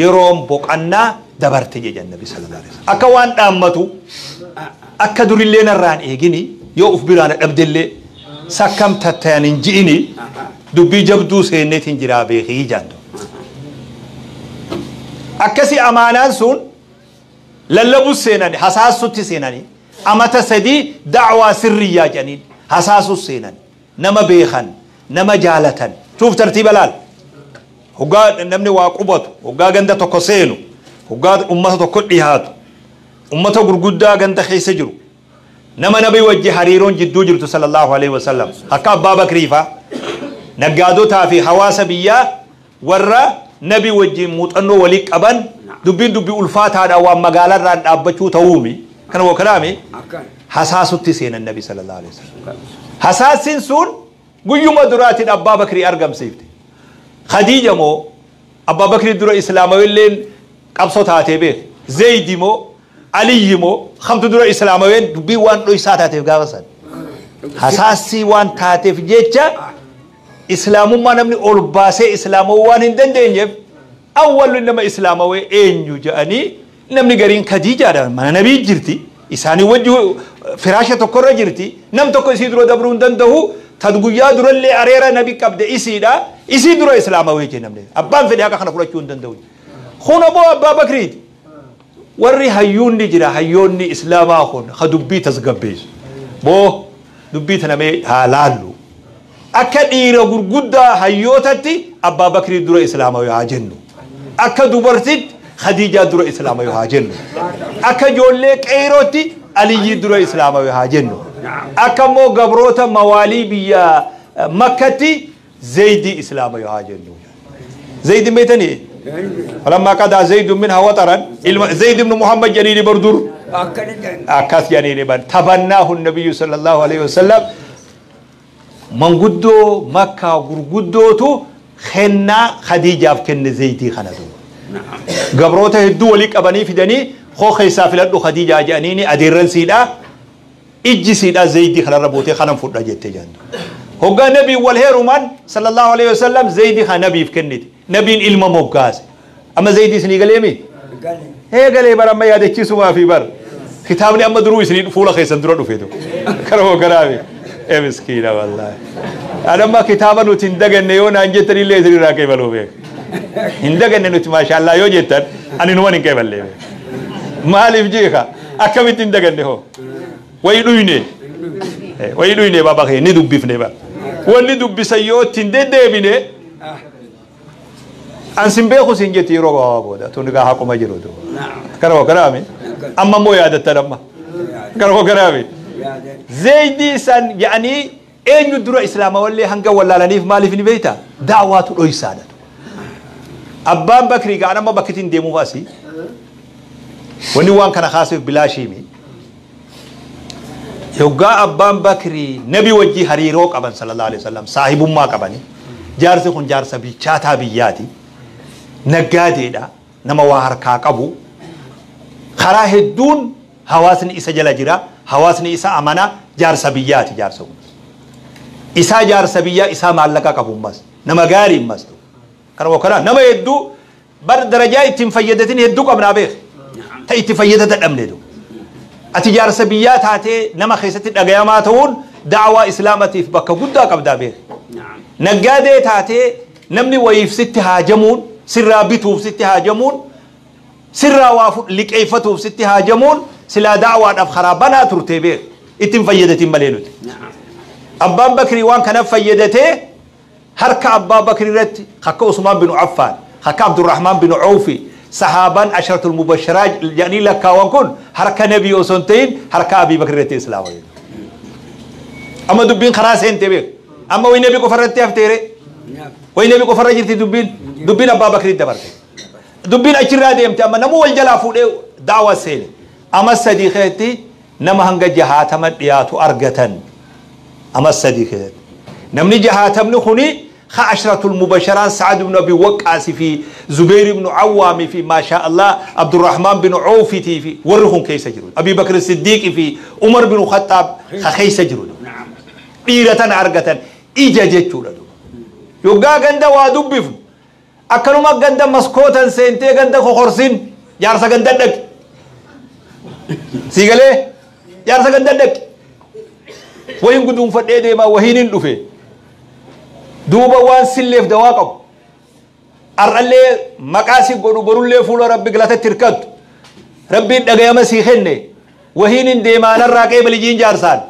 يروم بقنا دبرت جي النبي صلى الله عليه وسلم أكوان أمتو أكدر اللي نران إيجيني يوقف برانا عبد الله سكم تتانين جيني دبي جبدو سينتين جرابي خيجاندو أكسي أمانان سون للبو سيناني حساسو تسيناني أما تسدي دعوة سرية جنين حساسو سيناني نما بيخن نما جالتن شوف ترتيب الآن هقا نمني واقوبته هقا جنده تقصينه هقا أمته تقول أمته غرغدا جنده خيسجرو نما نبي وجه حريرون جدو جرتو صلى الله عليه وسلم هكا بابا كريفة نقادو في حواس بيا ورا نبي وجه موت أنه وليك أبن دبين دبي ألفات هذا ومقالة ران أبتشو تومي كانوا كلامي حساسو تسين النبي صلى الله عليه وسلم حساسين سون قيوم درات أبا بكر أرقم سيفتي خديجة مو أبا بكر درا إسلام ويلين قبصو تاتي بيه زيد مو علي مو خمت درا إسلام وين دبي وان لويسا تاتي بقاغسان حساسي وان تاتي في جيتشا إسلام ما نمني أولباسي إسلام وان هندن دينيف أول إنما إسلام وين جاني نمني قرين خديجة ما نبي جرتي إساني وجه فراشة تكرر جرتي نم تكو يسيدرو دبرون دنده تدقيا درو اللي أريرا نبي قبل إسيدا إسيدرو إسلام وين نمني أبان في الحقيقة خنا فلتشون دنده خونا بو أبا بكريد وري هيوني جرا هيوني إسلام أخون خدبي تزقبيس بو دبي تنمي هالالو Akka dhiira gurguddaa hayyootatti Abbaa Bakrii dura islaama haa jennu. Akka dubartitti Khadiijaa dura islaama haa jennu. Akka ijoollee qeerootti Aliyyii dura islaama haa jennu. Akka immoo gabroota mawaalii biyya Makkatti Zaydii islaama haa jennu. Zaydi beektanii? فلما قضى زيد منها وطرا زيد بن محمد جنيني بردور أكاس جنيني بر تبناه النبي صلى الله عليه وسلم من قدو مكة قدوتو خنا خديجة كن زيدي خندو قبروته الدولي أبني في دني خو خيسا في لدو خديجة جانيني أديرن سيدا إجي سيدا زيدي خنا ربوتي خنا فوت جت جاندو هو النبي والهيرومان صلى الله عليه وسلم زيدي خنا نبي في كنتي نبي علم مبقاس أما زيدي سني قال يمي هي قال لي بر أما يادتشي سما في بر كتابني أما دروي سني فولا خيسن درو فيدو كرهو كرامي إيه مسكينة والله أنا ما كتابا نتندقن نيونا أنجتني اللي يزري راكي بلو بيك هندقن نت ما شاء الله يوجتن أنا نوان كيف اللي بيك مالي بجيخا أكمل تندقن هو ويدويني ويدويني بابا خي ندب بيفني بابا وندب بسيوت تندد بيني أنسين بيخو سنجتي روغا بودا تونغا حكم جرودو كرهو كرامي أما مو يادت ترمى كرهو كرامي زيدي سن يعني أين يدرو إسلام ولا هنجا ولا لنيف مالي في بيته دعوات الأيسادة أبان بكري قال أنا ما بكتين ديمو فاسي ونوان كان خاصف بلا شيء يوجا أبان بكري نبي وجه هريروك أبان صلى الله عليه وسلم صاحب ما كبني جارس خن جارس بيشاتا بياتي نجادي دا نما وهر كاكابو خراه الدون حواسن إسا جلا جرا حواسن إسا أمانة جارس بياتي جارس خن إسا جارس بيا إسا مالكا كابو مس نما غاري مس كرو كرا نما يدو بر درجة تنفيدتين يدو كم نابخ تأتي فيدة الأمن دو أتجار سبيات هاتي نما خيستي الأقياماتون دعوة إسلامتي في بكة قد قبدا به نجادة هاتي نمني ويف ست هاجمون سرابته في ست هاجمون سرا واف لكيفته في ست هاجمون سلا دعوة أفخرابنا ترتبه إتم فيدتي ملينوت أبان بكري وان كان فيدته هرك أبا بكري رت خك عثمان بن عفان خك عبد الرحمن بن عوفي صحابان عشرة المبشرات يعني لك وانكون حركة نبي وسنتين حركة أبي بكر رتي إسلام أما دبين خلاص أنت بيك أما وين نبي كفرت تفتيري وين نبي كفر جرتي دبين دبين أبا بكر دبرت دبين أشرا ديمت أما نمو الجلا فود دعوة سيل أما صديقتي نما هنج جهات ما دياتو أرجتن أما صديقتي نمني جهات من خوني عشرة المبشرات سعد بن أبي وقاص في زبير بن عوام في ما شاء الله عبد الرحمن بن عوف في ورهم كيس جرود أبي بكر الصديق في عمر بن الخطاب خيس جرود إيرة عرقة إيجا جتشولد يوغا غندا وادبف أكلوا غندا مسكوتا سنتي غندا خورسين جارسا غندا دك سيغلي جارسا غندا دك وين قدوم فدي ما وهينين دفه دوبا وان سلف دواقب أرلي مقاسي قدو برولي فولو ربي قلت تركت ربي دقيا مسيخني وهين ديمان الراقي بلجين جارسان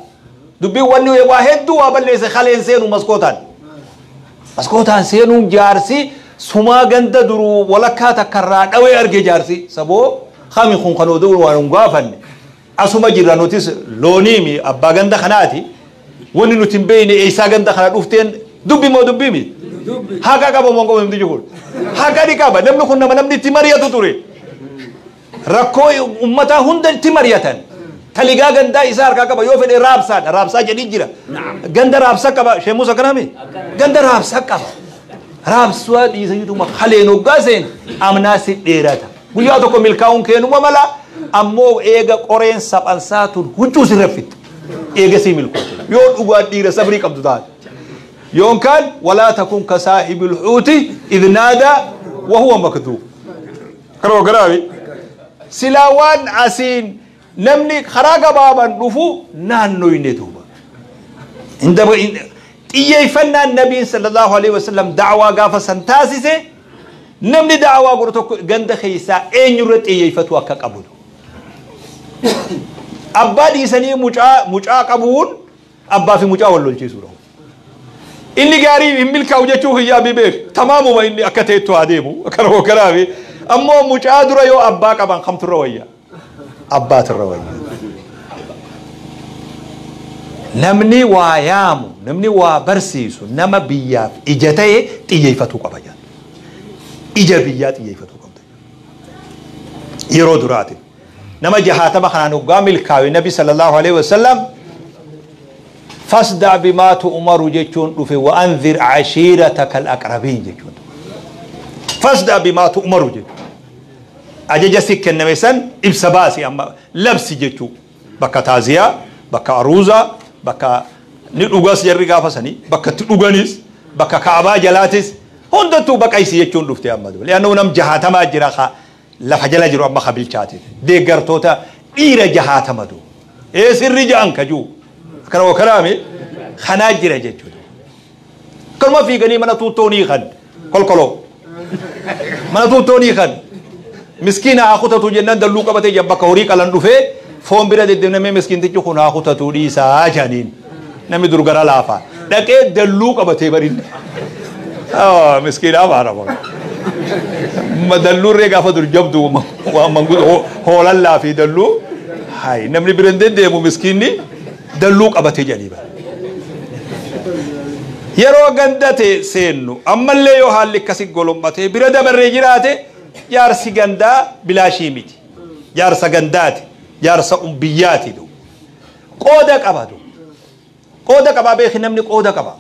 دبي وانو واحد دو أبلي خلين سينو مسكوتان مسكوتان سينو جارسي سما غند درو ولكا تكرا دوي أرجي جارسي سبو خامي خون خنو دو وانو غافن أسوما جيرانوتيس لونيمي أبا غند خناتي وني نتنبيني إيسا غند خنات أفتين دبي ما دبي مي هاكا كابو مونغو ممدي جهول هاكا دي كابا نملو كنا ما نمني تماريا تطوري ركوي أمتا هند تماريا تلقى غندا إسار كابا يوفن رابسا رابسا جديد جرا غندا رابسا كابا شيء موسى كنامي غندا رابسا كابا رابسوا دي سيدو ما خلينو غازين أمنا سيديراتا ويا تكو ملكاون كانوا ملا أمو إيجا قرين سبانساتون هجوز رفت إيجا سي ملكو يون أوغا ديرا سبري كم يوم كان ولا تكن كصاحب الحوت إذ نادى وهو مكذوب كرو كرامي سلاوان عسين نمني خراج بابا نفو نانو يندوبا عندما إيه النبي صلى الله عليه وسلم دعوة قافة سنتاسسة نمني دعوة قرتك جند خيسا إن يرد إيه فتوى كقبول أبا دي سني مجا قبول أبا في مجا ولا الجيسورة Inni gaarii hin milkaa'u jechuu hiyyaa beek tamaamuma inni akka ta'ettu haa deemu akkana kanaafi ammoo mucaa dura yoo abbaa qaban kamturra wayya abbaatirra wayya. Namni waa yaamu namni waa barsiisu nama biyyaaf ija ta'e xiyyeeffatuu qaba jedha. Ija biyyaa xiyyeeffatuu qabda. Yeroo duraati. Nama jahaatama kanaan hoggaa milkaawe nabi sallallahu alaihi wasallam fasda bimaa tu'maru jechuun dhufe wa anzir ashiirataka al-aqrabiin jechuun dhufe. Fasda bimaa tu'maru jechuun. Ajaja si kenname san ibsa baasi amma labsi jechuu bakka taaziyaa bakka aruuzaa bakka ni dhugas jarri gaafa sanii bakka itti dhuganis bakka kaabaa jalaatis hundattuu baqaysi jechuun dhufte amma duba. Li'annuu nam jahaatamaa jira ka lafa jala jiru amma ka bilchaate deeggartoota dhiira jahaatama du. Ee sirri ja'an ka juu akkana waa kanaame kanaa jira jechuudha. Akkanuma fiiganii mana tuuttoonii kan kolkoloo mana tuuttoonii kan miskiina haa kutatu jennaan dalluu qabatee jabba bakka horii qalan dhufee foon bira deddeemnamee miskiintichi kun haa kutatu dhiisaa jedhaniin namni dur gara laafaa dhaqee dalluu qabatee barinne. Miskiina abaarama. Dalluurree gaafa dur jabdu waan manguddoo hoolallaa fi dalluu hayi namni bira hin deddeemu miskiinni dalluu qabatee jedhanii bara. Yeroo gandate seennu ammallee yoo haalli akkasii golombatee bira dabarree jiraate jaarsi gandaa bilaashii miti. Jaarsa gandaati. Jaarsa biyyaati. Qooda qaba. Qooda qabaa beeki namni qooda qaba.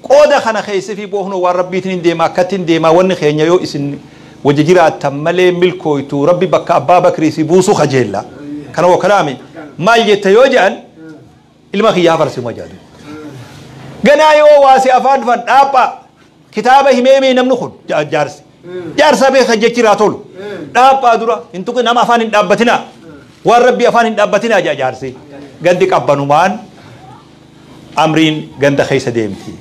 Qooda kana keessa fi boohnu waan rabbiitiin hin deema akkatti hin deema wanni keenya yoo isin wajji jiraattan malee milkooytu rabbi bakka abbaa bakrii si buusu kajeella. Kana woo kanaami maal jette yoo jedhan ilma kiyyaa farsima jedhu. Ganaa yoo waasi afaan dhufan dhaaphaa kitaaba himeemee namni kun jaarsi. Jaarsa beeka jechiraa tolu. Dhaaphaa dura hin tuqin nama afaan hin dhaabbatinaa. Waan rabbi afaan hin dhaabbatinaa jedha jaarsi. Gandi qabbanumaan amriin ganda keessa deemti.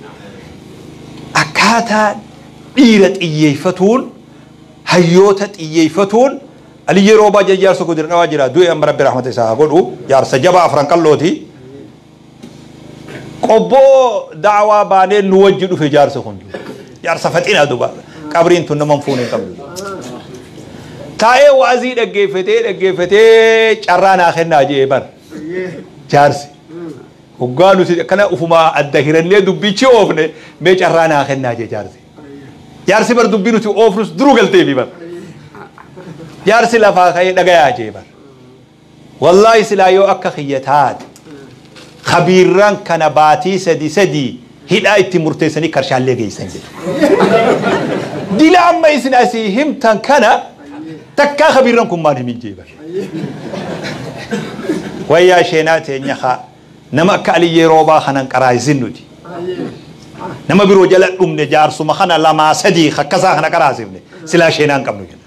Akkaataa dhiira xiyyeeffatuun hayyoota xiyyeeffatuun Aliyyi Roobaa jedha jaarsa godina dhawaa jira du'e amma rabbi rahmata isaa haa godhu jaarsa jabaa afran qallooti. Qobboo da'awaa baanee nu wajji dhufe jaarsa kun jaarsa faxina duba qabriin tun nama fuune hin qabdu. Taa'ee waazii dhaggeeffatee dhaggeeffatee carraa naa kennaa jee bar jaarsi. Hoggaa nuti akkana ufumaa adda hirannee dubbichi oofne mee carraa naa kennaa jee jaarsi. Jaarsi bar dubbii nuti oofnus duruu galteefi bar. Jaarsi lafaa ka'ee dhagayaa jee bar. Wallaahi silaa yoo akka kiyya taate khabiirran kana baatii sadi sadi hidhaa itti murteessanii karshaallee geessan jedhu. Dila amma isin asii himtan kana takkaa khabiirran kun maal himin jee bar. Wayyaa sheenaa teenya haa nama akka Aliyyee Roobaa kanan qaraa'isin nuti. Nama biroo jala dhumne jaarsuma kana lamaa sadii akkasaa kana qaraasifne silaa sheenaan qabnu jenna.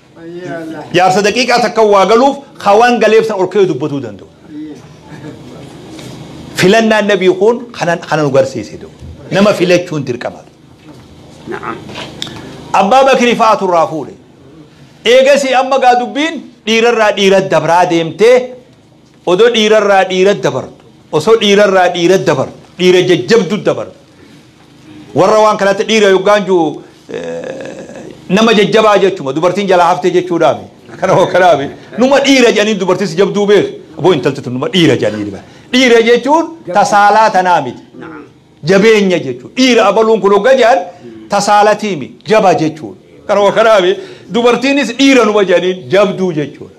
Jaarsa daqiiqaa takka waa galuuf hawaan galeef san ol ka'ee dubbatuu danda'u. Filannaan nabii kun kana nu garsiise duuba. Nama filachuun dirqama. Abbaa Bakrii fa'aatu irraa fuudhe. Eegasii amma gaa dubbiin dhiirarraa dhiira dabraa deemtee odoo dhiirarraa dhiira dabartu osoo dhiirarraa dhiira dabartu dhiira jajjabdu dabartu. Warra waan kanatti dhiira yoggaan jiru nama jajjabaa jechuudha dubartiin jalaa haftee jechuudhaami. Kana hoo kanaami numa dhiira jedhanii dubartis jabduu beeku. Aboo intalti tun numa dhiira jedhanii dhiira jechuun tasaalaa tanaa miti. Jabeenya jechuudha. Dhiira abaluun kun hogga jedhan tasaalatiimi jaba jechuudha. Kana hoo kanaami dubartiinis dhiira numa jedhaniin jabduu jechuudha.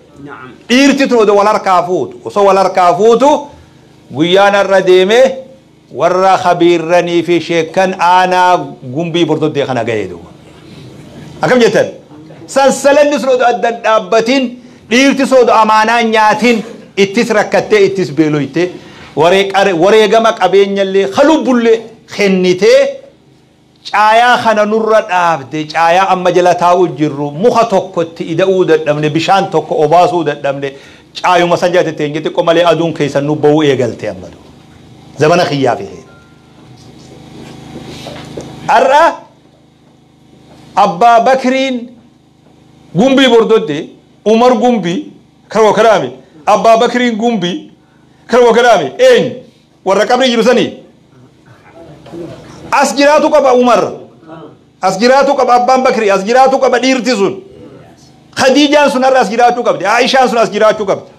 Dhiirti tun odoo wal harkaa fuutu osoo wal harkaa fuutu guyyaan irra deemee warra khabiirranii fi sheekkan aanaa gumbii bordoddee kana ga'ee duuba. Akkam jettan sansalanni sun odoo addan dhaabbatin dhiirti sun odoo amaanaa nyaatin ittis rakkattee ittis beeloytee wareegama qabeenyallee kalubbullee kennitee caayaa kana nurra dhaabde caayaa amma jala taa'u jirru muka tokkotti ida'uu dadhabne bishaan tokko obaasuu dadhabne caayuma san jala teenye xiqqoo malee aduun keessan nu ba'uu eegalte amma duuba. Zamana kiyyaa fi heera. Har'a Abbaa Bakriin gumbii bordodde Umar gumbii karoo kanaami Abbaa Bakriin gumbii karoo kanaami eenyu warra qabrii jiru sanii As jiraatu qaba Umar. As jiraatu qaba Abbaan Bakri. As jiraatu qaba dhiirti sun. Khadiijaan sun har'a as jiraachuu qabdi. Aishaan sun as jiraachuu qabdi.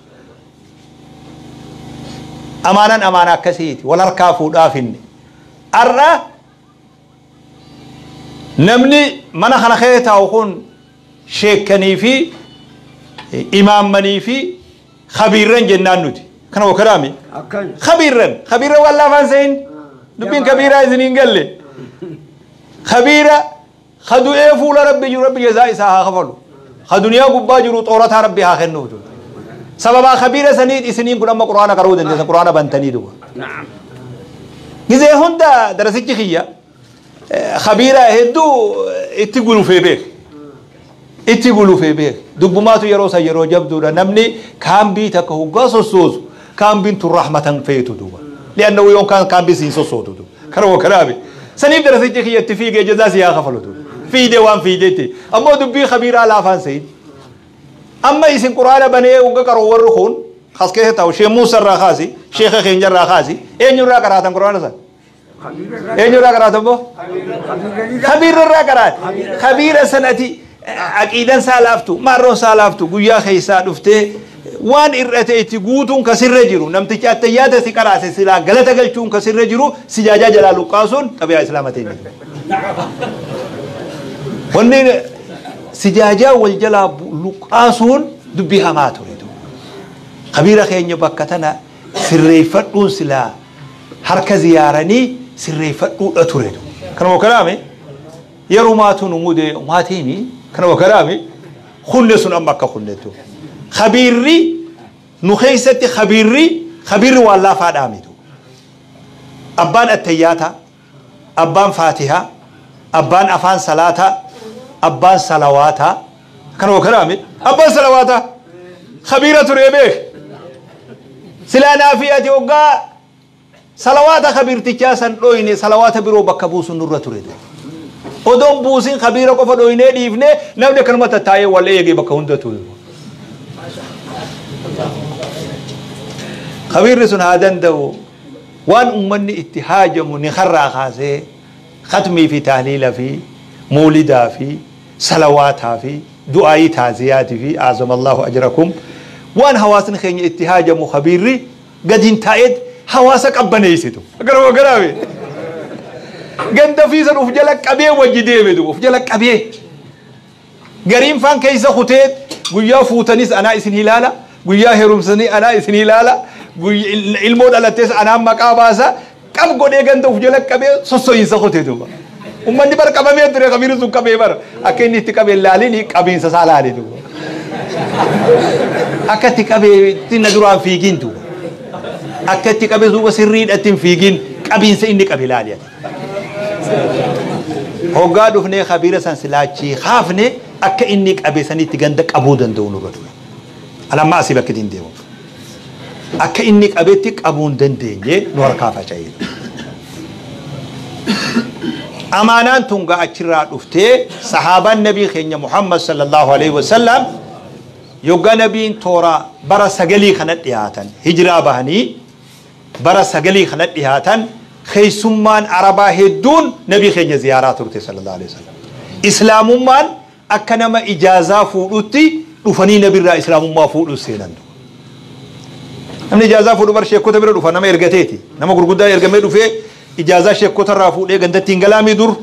Amaanaan amaana akkasiiti. Wal harkaa fuudhaaf hinne. Har'a namni mana kana keessa taa'u kun sheekkanii fi imaammanii fi khabiirran jennaan nuti. Kana wakaraami? Khabiirran. Khabiirran waan laafaan se'in. Dubbiin kabiiraa isin hin galle. Khabiira kadu'ee fuula rabbi jiru rabbi jazaa isaa haa kafalu. Ka duniyaa gubbaa jiru xoorataa rabbi haa kennuuf. Sababaa khabiira saniit isiniin kun amma quraana qaruu dandeessan quraana bantanii duba. Gizee hunda darasichi kiyya khabiira hedduu itti gulufee beek. Itti gulufee beek. Dubbumaatu yeroo san yeroo jabduudha namni kaambii takka hoggaa sossoosu kaambiin tun rahmatan feetu duba. لأنه يوم كان بيسين صوته كرو كرابي سنيف درسي خي اتفيق جزا سيا خفلته في ديوان في ديتي أما دبي خبير على فان سيد أما يسين قرآن بني وقرأ ورخون خاص كه تاو شيخ موسى الرخاسي شيخ خنجر الرخاسي إن يرى قراتم قرآن سا إن يرى قراتم بو خبير الرا قرات خبير سنتي أكيدا سالافتو مرون سالافتو قويا خيسا دفته waan irrate itti guutuun kasirra jiru namtichi attayyaata si qaraase silaa galata galchuun kasirra jiru sijaajaa jalaa luqqaasuun xabiyaa islaamatiin. Wanni sijaajaa wal jalaa luqqaasuun dubbii hamaa ture. Khabiira keenya bakka tana sirreeffadhuun silaa harka ziyaaranii sirreeffadhuudha ture. Kanuma karaame yeroo maatu nu mude maatiini kanuma karaame kunne sun amma akka kunnettu. Khabiirri nu keessatti khabiirri waan laafaa dhaamitu. Abbaan attayyaata, abbaan faatihaa, abbaan afaan salaataa, abbaan salawaataa. Kanuma karaame abbaan salawaataa khabiira ture beek. Silaa naafii ati hoggaa salawaata khabiirtichaa san dhoyne salawaata biroo bakka buusun nurra ture. Odoon buusin khabiira qofa dhoynee dhiifne namni akkanuma tattaa'ee wal eegee bakka hunda ture. Khabiirri sun haa danda'u waan uummanni itti haajamu ni harraa kaasee khatmii fi tahliila fi muulidaa fi salawaataa fi du'aayii taaziyaatii fi azamallahu ajrakum waan hawaasni keenya itti haajamu khabiirri gadi hin taa'eet hawaasa qabbaneessitu. Garuu garaabe ganda fiisan uf jala qabee wajji deeme uf jala qabee gariin faan keessa kutee guyyaa fuutanis anaa isin ilaala guyyaa heerumsanii anaa isin ilaala ilmoo dhalattees anaan maqaa baasa qab godhee ganda uf jala qabee sossoyiinsa kutee duuba. Uummanni bar qabamee ture khabiirri sun qabee bar akka inni itti qabee laalini qabiinsa isaa laale duuba. Akka itti qabee itti na duraan fiigin duuba. Akka itti qabee duuba sirriidha ittiin fiigin qabiinsa inni qabe laali. Hoggaa dhufnee khabiira san silaachii haafne akka inni qabe sanitti ganda qabuu danda'u nurra ture. Alamma asii bakka ittiin deemu. Akka inni qabetti qabuu hin dandeenye nu harkaa faca'ee. Amaanaan tun gaa achirraa dhuftee sahaabaan nabii keenya Muhammad sallallahu alaihi wasallam yoggaa nabiin toora bara 9 kana dhiyaatan hijiraa bahanii bara 9 kana dhiyaatan keessummaan arabaa hedduun nabii keenya ziyaaraa turte sallallahu alaihi wasallam. Islaamummaan akka nama ijaazaa fuudhutti dhufanii nabirraa islaamummaa fuudhu seenan. Namni ijaazaa fuudhu bar sheekota bira dhufa nama ergateeti. Nama gurguddaa ergamee dhufee ijaazaa sheekota irraa fuudhee gandatti hin galaamii dur.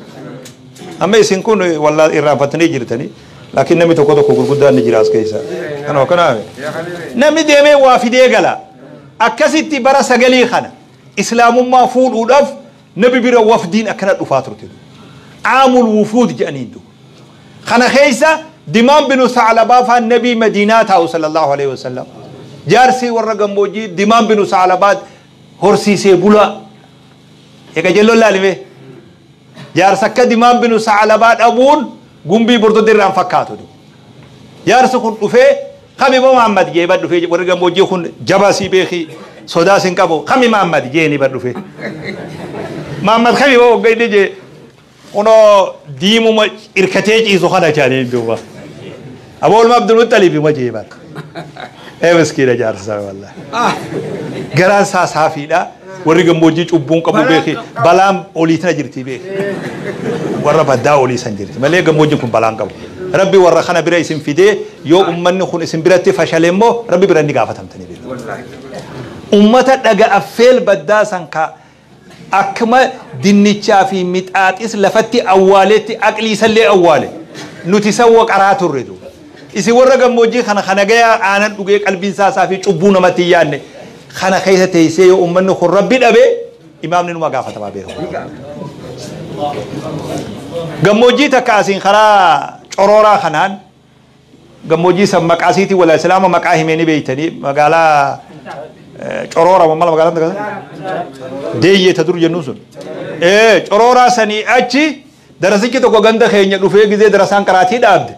Amma isin kun wallaa irraanfattanii jirtanii. Laakiin namni tokko tokko gurguddaan ni jira as keessa. Kanuma kanaaf. Namni deemee waa fidee gala. Akkasitti bara 9 kana islaamummaa fuudhuudhaaf nabi bira wafdiin akkana dhufaa turte. Aamul wufuud jedhaniin duuba. Kana keessa Dimaan binu Saclabaa faan nabii Madiinaa taa'u sallallahu alaihi wasallam. Jaarsi warra gammoojjii Dimaan binu Saclabaa horsiisee bulaa. Eega jalloon laalime. Jaarsa akka Dimaan binu Saclabaa dhabuun gumbii bordodde irraan fakkaatu. Jaarsi kun dhufee kami moo Muhammad jee bar dhufee warri gammoojjii kun jabaa sii beekii sodaa sin qabu kami Muhammad jee ni bar dhufee. Muhammad kami moo hoggaa inni jee kunoo diimuma irkatee ciisu kana jaanii duuba. Aboo Abdul Muttalib ma jee bar. Ee miskiina jaarsa wallahi. Garaan isaa saafiidha. Warri gammoojjii cubbuun qabu beeki balaan olii tana jirti beeki. Warra baddaa olii san jirti malee gammoojjiin kun balaan qabu. Rabbi warra kana bira isin fidee yoo ummanni kun isin biratti fashale immoo rabbi bira ni gaafatamtanii beeku. Ummata dhaga affeel baddaa san ka akkuma dinnichaa fi mixaaxis lafatti awwaaletti aqlii isallee awwaale nuti san waqaraa turre duuba. Isin warra gammoojjii kana kana gayaa aanan dhugee qalbiin isaa fi cubbuu namatti hin yaadne kana keessa teessee yoo ummanni kun rabbi dhabe imaamni numa gaafatamaa beeku. Gammoojjii takka asiin karaa corooraa kanaan gammoojjii san maqaa isiitii wala islaama maqaa himee ni beeytanii magaalaa coroora mala magaalaan takka deeyyee ta dur jennuun sun. Corooraa sanii achi darasichi tokko ganda keenya dhufee gizee darasaan qaraatii dhaabde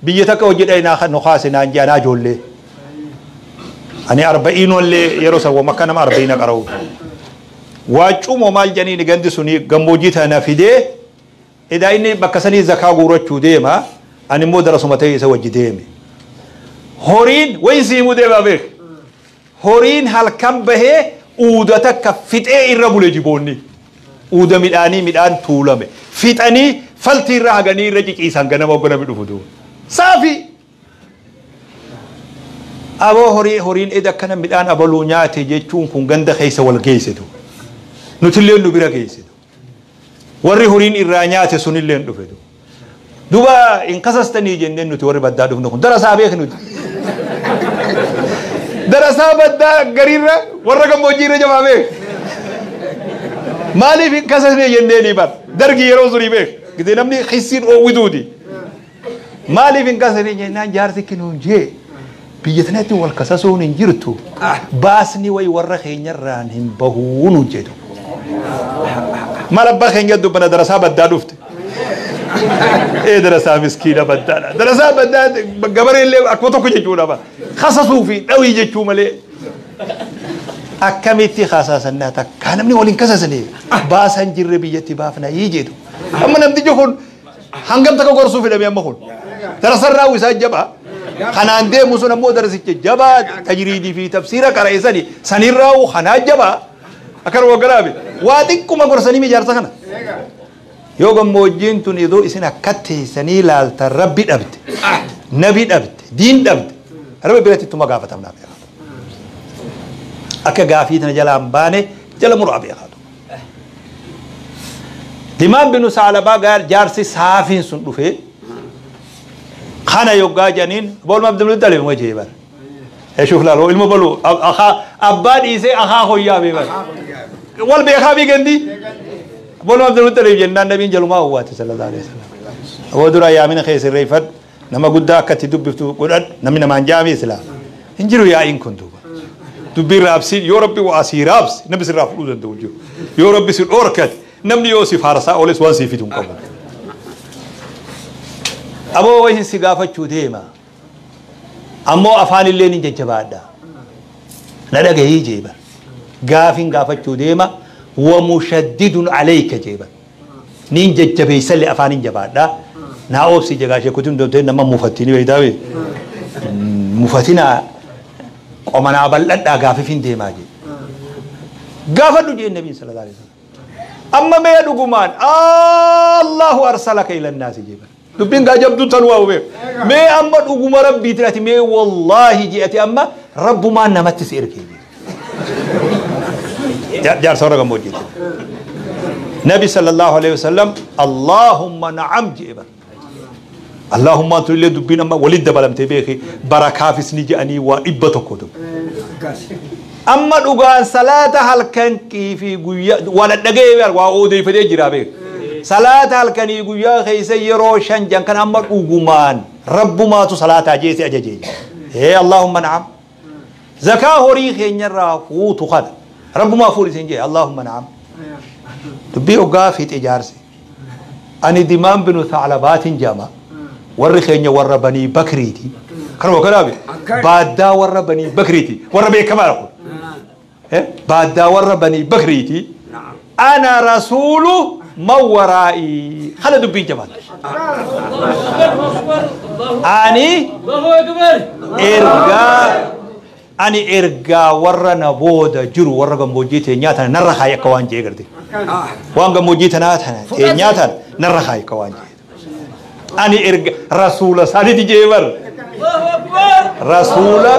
biyya takka hojii dhayinaa nu kaase naan jedhanaa ijoollee. Ani arba'iinollee yeroo san wama akka nama arba'iina qara'u. Waacumoo maal jedhaniin gandi suni gammoojjii tana fidee edaa inni bakka sanii zakaa guurachuu deema ani immoo darasuma ta'e isa wajji deeme. Horiin wayin siimuu deemaa beek. Horiin halkan bahee uuda takka fixee irra bule jiboonni. Uuda midhaanii midhaan tuulame. Fixanii faltii irra haganii irra ciciisan ganama hogganami dhufu duuba. Saafi. Aboo horiin eda akkana midhaan abaluu nyaate jechuun kun ganda keessa wal geessitu. Nutillee nu bira geessitu. Warri horiin irraa nyaate sunillee dhufe duuba. Duuba hin kasastanii jenneen nuti warri baddaa dhufne kun darasaa beek nuti. Darasaa baddaa gariirra warra gammoojjii irra jabaa beek. Maaliif hin kasasne jenneeni bar dargi yeroo surii beek. Gidee namni hissiin oowwituuti. Maaliif hin kasasne jennaan jaarsi kinuun jee biyya tanatti wal kasasuun hin jirtu. Baasni wayi warra keenyarraan hin bahuu nuun jedhu. Maal abbaa keenya dubbana darasaa baddaa dhufte. Darasaa miskiina baddaadha. Darasaa baddaa gabareellee akkuma tokko jechuudha bara. Kasasuu fi dhawii jechuu malee. Akkamitti kasasannaa takka namni waliin kasasanii baasan jirre biyyatti baafna yii jedhu. Amma namtichi kun hangam takka gorsuu fedhame amma kun. Darasarraa isaa jabaa. Kanaan deemu sun ammoo darasicha jabaa tajriidii fi tafsiira qara'e sanirraa kanaa jabaa. Akkana waggaraabe waa xiqquma gorsanii ijaarsa kana. Yoo gammoojjiin tun idoo isin akka teessanii ilaaltan rabbi dhabde, nabi dhabde, diin dhabde, rabbi biratti ittuma gaafatamnaa beekaa. Akka gaafii tana jalaa hin baane jala muraa beekaa. Dimaan binu Saalabaa jaarsi saafiin sun dhufee kana yoggaa jedhaniin boolma Abdul Muttalib wajjii bara. Eshuuf laaloo ilma baluu abbaa dhiisee akaa hoyyaa bee bara. Wal beekaa bii gandi. Boolma Abdul Muttalib jennaan nabiin jalumaa uwwaate sallallahu alaihi wasallam. Aboo dura yaamina kee sirreeffadhu nama guddaa akka itti dubbiftu godhadhu namni namaan jaamee silaa. Hin jiru yaa'iin kun duuba. Dubbiin raabsiin yoo rabbi waa sii raabsi namni sirraa fudhuu danda'u hin jiru. Yoo rabbi si dhoorkate namni yoo si faarsaa ooles waan sii fidu hin qabu. Aboo wayin si gaafachuu deema. Ammoo afaan illee ni jajjabaadha. Na dhagahii jeeba. Gaafiin gaafachuu deema. Wamushaddidun alayka jeeba. Niin jajjabeessallee afaan hin jabaadha. Naa oobsi jegaa sheekutiin doonteen nama mufattiin beektaa bee. Mufatina qomanaa bal'adhaa gaafiif hin deemaa jee. Gaafadhu jeen nabiin sallallahu alaihi wasallam. Amma mee dhugumaan Allahu arsalaka ila naasi jeeba. Dubbiin gaa jabduu tanuu haa beeku. Mee amma dhuguma rabbiitiin ati mee wallaahi je'ati amma rabbumaan namatti si ergee jee. Jaarsa warra gammoojjiiti. Nabi sallallahu alaihi wasallam Allahumma na'am je'e bara. Allahumma tulillee dubbiin amma walitti dabalamtee beeki barakaafis ni je'anii waa 100 dubbi. Amma dhugaan salaata halkankii fi guyyaa waa dhaga'ee waa odeeffatee jira beeku. Salaata halkanii guyyaa keessa yeroo 5 jan kan amma dhugumaan rabbumaatu salaataa jeesi ajajee. Allahumma na'am. Zakaa horii keenyarraa fuutu kana. Rabbumaa fuudhi isin jee Allahumma na'am. Dubbii hoggaa fiixe jaarsi. Ani Dimaan binu Thaalabaatiin jedhama. Warri keenya warra Banii Bakriiti. Kanuma kanaafi baaddaa warra Banii Bakriiti. Warra beekamaadha kun. Baaddaa warra Banii Bakriiti. Ana rasuulu man waraa'ii. Kana dubbiin jabaata. Ani ergaa Ani ergaa warra na booda jiru warra gammoojjii teenyaa tana narra kaayi akka waan jee garte. Waan gammoojjii tanaa tana teenyaa tana narra kaayi akka waan jee. Ani erga rasuula isaaniiti jee bar. Rasuula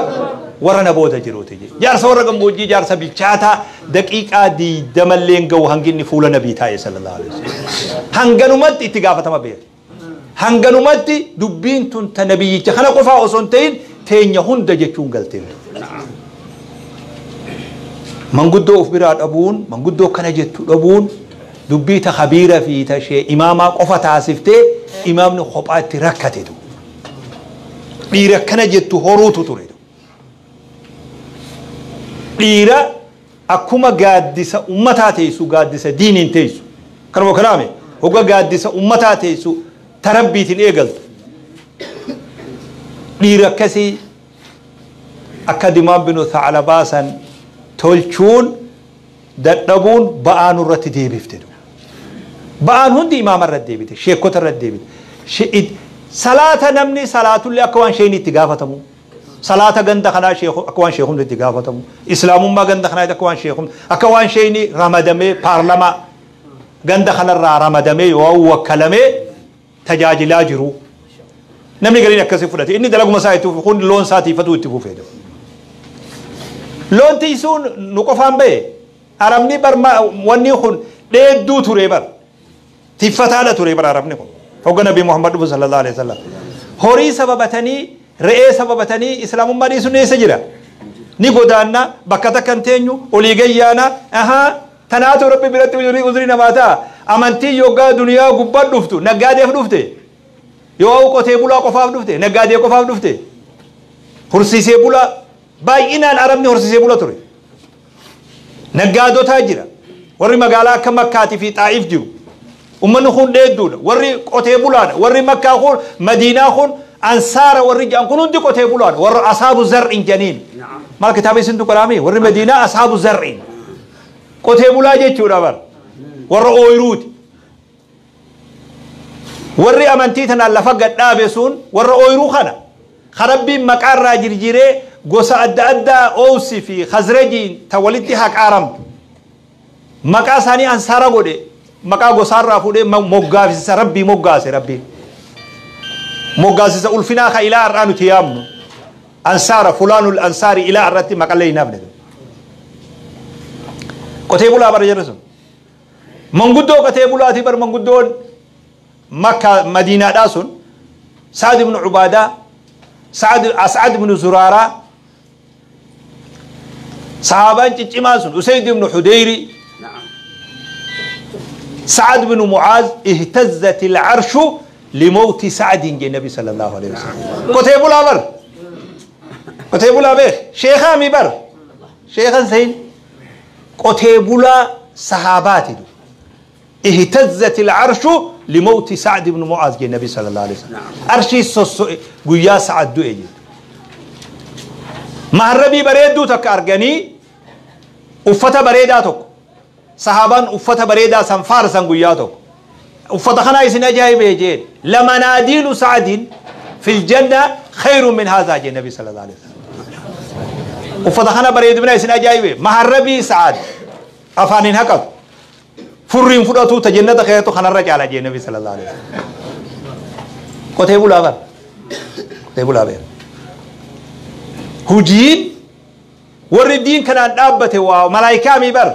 warra na booda jiruuti jee. Jaarsa warra gammoojjii jaarsa bilchaataa daqiiqaa 20llee gahu hangi inni fuula nabii taa'e sallallahu alaihi wasallam. Hanganumatti itti gaafatama beeka. Hanganumatti dubbiin tun ta nabiyyicha kana qofaa osoo hin ta'in teenya hunda jechuun galtee. Manguddoo of biraa dhabuun, manguddoo kana jettu dhabuun dubbii ta khabiira fi ta shee imaamaa qofa taasiftee imaamni kophaatti rakkatetu. Dhiira kana jettu horuutu ture. Dhiira akkuma gaaddisa ummataa teessu gaaddisa diiniin teessu. Kanuma kanaame hogga gaaddisa ummataa teessu tarabbiitiin eegaltu. Dhiira akkasii akka Dimaan binu Thaclabaa san tolchuun dadhabuun ba'aa nurratti deebifte. Ba'aan hundi imaama irratti deebite, sheekota irratti deebite. Salaata namni salaatullee akka waan sheen itti gaafatamu. Salaata ganda kanaa akka waan sheekumni itti gaafatamu. Islaamummaa ganda kanaa akka waan sheekumni akka waan sheeni ramadamee paarlamaa ganda kanarraa ramadamee yoo wakkalamee tajaajilaa jiru. Namni gariin akkasii fudhate inni dalaguma isaa itti fufe kun loon isaa tiifatu itti fufee. Loon tiisuun nu qofaan bahe arabni bar wanni kun dheedduu ture bar tiffataadha ture bar arabni kun hogga nabii Muhammad dhufu sallallahu alaihi wasallam horii sababatanii re'ee sababatanii islaamummaa dhiisuun eessa jira ni godaanna bakka takka hin teenyu olii gayyaana ahaa tanaatu rabbi biratti uzrii namaa ta'a amantii yoggaa duniyaa gubbaa dhuftu naggaadeef dhufte yoo qotee bulaa qofaaf dhufte naggaadee qofaaf dhufte horsiisee bulaa baay'inaan arabni horsiisee bula ture. Naggaadotaa jira. Warri magaalaa akka Makkaatii fi Xaa'iif jiru. Uummanni kun dheedduudha. Warri qotee bulaadha. Warri Makkaa kun Madiinaa kun Ansaara warri jedhan kun hundi qotee bulaadha. Warra asaabu zar'in janiin. Maal kitaaba isintu qaraame? Warri Madiinaa asaabu zar'in. Qotee bulaa jechuudha bar. Warra ooyiruuti. Warri amantii tanaan lafa gad dhaabe sun warra ooyiruu kana. Rabbiin maqaarraa jirjiree gosa adda addaa Oowsi fi Khazrajiin ta walitti haqaaramtu. Maqaa isaanii ansaara godhe maqaa gosaarraa fuudhee moggaasisa rabbii moggaase rabbiin. Moggaasisa ulfinaa ka ilaa har'aa nuti yaamnu. Ansaara fulaanul ansaari ilaa har'atti maqallee hin hafne. Qotee bulaa bara jedhu sun. Manguddoo qotee bulaatii bar manguddoon Makka Madiinaadhaa sun Sa'ad ibn Ubaadaa Sa'ad As'ad ibn Zuraaraa sahaabaan ciccimaan sun Usayd ibn Hudeyri Sa'ad ibn Mu'aaz ihtazzat al-arshu limawti Sa'adin jee Nabi sallallahu alaihi wasallam. Qotee bulaa bar. Qotee bulaa beek. Sheekhaa mi bar. Sheekhan sayin. Qotee bulaa sahaabaati. Ihtazzat al-arshu limawti Sa'ad ibn Mu'aaz jee Nabi sallallahu alaihi wasallam. Arshii sosso'e guyyaa Sa'ad du'e jee. Maharrabii bareedduu takka arganii uffata bareedaa tokko sahaabaan uffata bareedaa san faarsan guyyaa tokko uffata kanaa isin ajaa'ibee jeen lamanaadiilu sa'adin fil janna khayrun min haazaa jee nabi sallallahu alaihi wasallam. Uffata kana bareedumina isin ajaa'ibee maharrabii sa'ad afaan hin haqatu furriin fudhatu ta jannata keetu kanarra caala jee nabi sallallahu alaihi wasallam. Qotee bulaa bar qotee bulaa beera. Hujiin warri diin kanaan dhaabbate waa malaayikaa mi bar.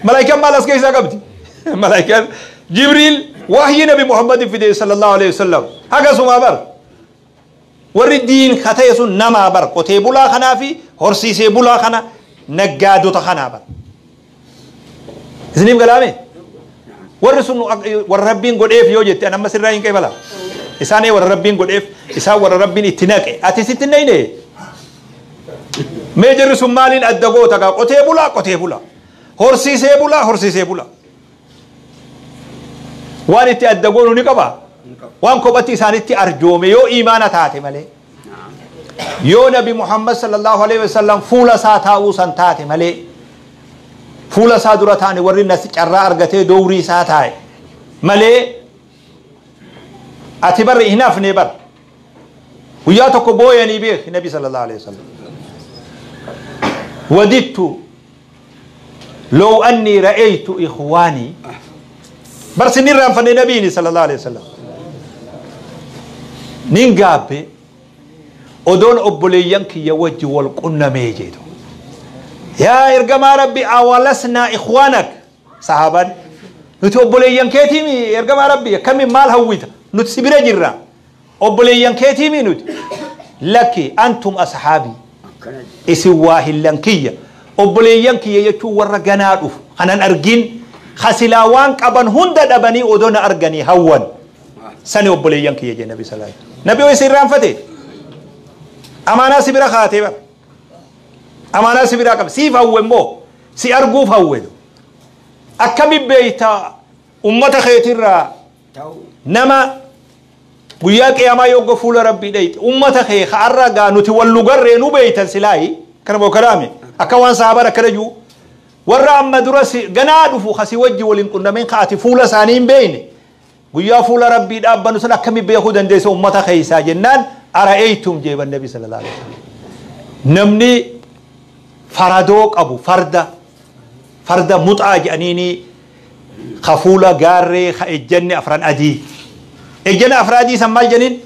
Malaayikaan maal as keessaa qabdi? Malaayikaan Jibriil wahyii nabi Muhammad fide sallallahu alaihi wasallam hagasuma bar. Warri diin ka ta'e sun namaa bar qotee bulaa kanaa fi horsiisee bulaa kana naggaadota kanaa bar. Isiniif galaame? Warri sun warra rabbiin godheef yoo jette an amma sirraa hin qeebala. Isaan warra rabbiin godheef isaan warra rabbiin itti naqe ati sitti hin naqne. Mee jarri sun maaliin adda goota gaa qotee bulaa qotee bulaa horsiisee bulaa horsiisee bulaa. Waan itti adda goonu ni qaba. Waan kophatti isaanitti arjoome yoo imaana taate malee. Yoo nabi Muhammad sallallahu alaihi wasallam fuula isaa taa'uu san taate malee. Fuula isaa dura taane warri nasi carraa argatee dowrii isaa taa'e malee ati barri hin hafne bar. Guyyaa tokko booyanii beek nabi sallallahu alaihi wasallam. Wadidtu لو أني رأيت إخواني برس نرام فني نبيني صلى الله عليه وسلم نينغابي أدون أبوليانك يوجه والقنا ميجيدو يا إرجما ربي أولسنا إخوانك صحابا نتي أبوليانك تيمي إرجما ربي كم مال هويت نتسبر جرا أبوليانك تيمي نت لك أنتم أصحابي إسواه اللنكية أبوليانك يجتو ورجنا أوف أنا أرجين خسلاوان كابن هند أبني أدون أرجني هون سني أبوليانك يجي النبي صلى الله عليه وسلم نبي ويصير رام فتي أمانة سبرا خاتبة أمانة سبرا كم سيف هو مو سي أرجوف هو أكمل بيتا أمة خيترا نما وياك يا ما يوقفوا لربي ديت أمة خي خارجة نتولوا قرنوا بيتا سلاي كلام كلامي أكوان صحابة كرجو ورا أما درسي جنادو فو خسي وجه ولين كنا من قاتي فولا سانين بيني ويا فولا ربي أبا نسلا كم بياخد عندي أمة خيسا جنان أرأيتم جيب النبي صلى الله عليه وسلم نمني فردوك أبو فردة فردة متعة جانيني خفولة جاري خ الجنة أفران أدي الجنة أفران أدي سمى الجنين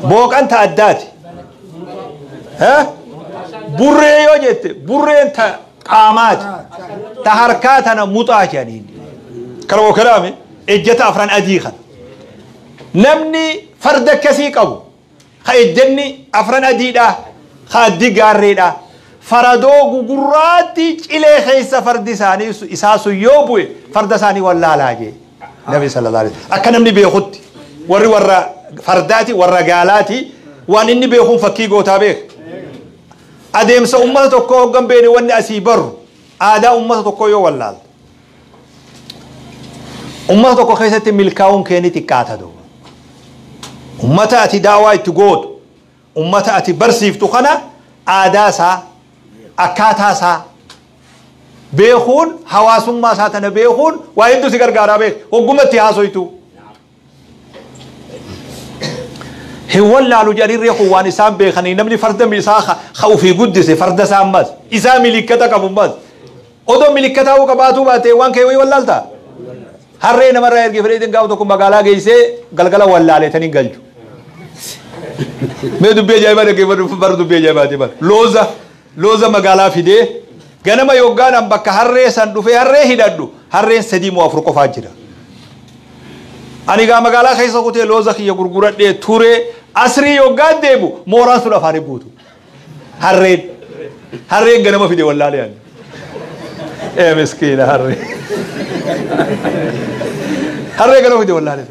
بوك أنت أدات ها بري يوجد بري أنت قامات تحركات أنا متعة جانيني كلام كلامي الجنة أفران أدي خل نمني فرد كسيك أبو خيدني أفران أديدا خادي قاريدا فردو غراتي إلى خيس فرد ساني إساسو يوبوي فرد ساني ولا لاجي النبي صلى الله عليه وسلم أكنمني بيخط وري ورا فرداتي ورا قالاتي وان إني بيخون فكي قوتا بيخ أديم سأمة تكو جنبيني واني أسيبر آدا أمة تكو يو ولا أمة تكو خيسة ملكاون كيني تكاتا دو أمة أتي دعوة تقود أمة أتي برسيف تخنا آداسا أكاتاسا بيخون حواسم ما ساتنا بيخون وإندو سيقر قارا بيخ وقمت تهاسويتو هو اللي جاري ريخو وانسان بيخني نمني فرد ميساخ خوفي قدسي فرد سامس إسا ملكتا كبومس أدو ملكتا وكباتو باتي وان كيوي ولالتا harree namarraa ergee fedheetiin gaafa tokko magaalaa geessee galgala wallaaleetanii galchu. Mee dubbii ajaa'ibaa dhaggeeffadhu bara dubbii ajaa'ibaati bara. Looza looza magaalaa fidee ganama yoggaan an bakka harree san dhufee harree hidhadhu harreen 3 moo 4 qofaa jira. Ani gaa magaalaa keessa kutee looza kiyya gurguradhee ture asrii yoggaan deemu mooraan sun afaanii guutu. Harreen harreen ganama fide wallaalee ani. Ee miskiina harree. Harree ganama fide wallaalee.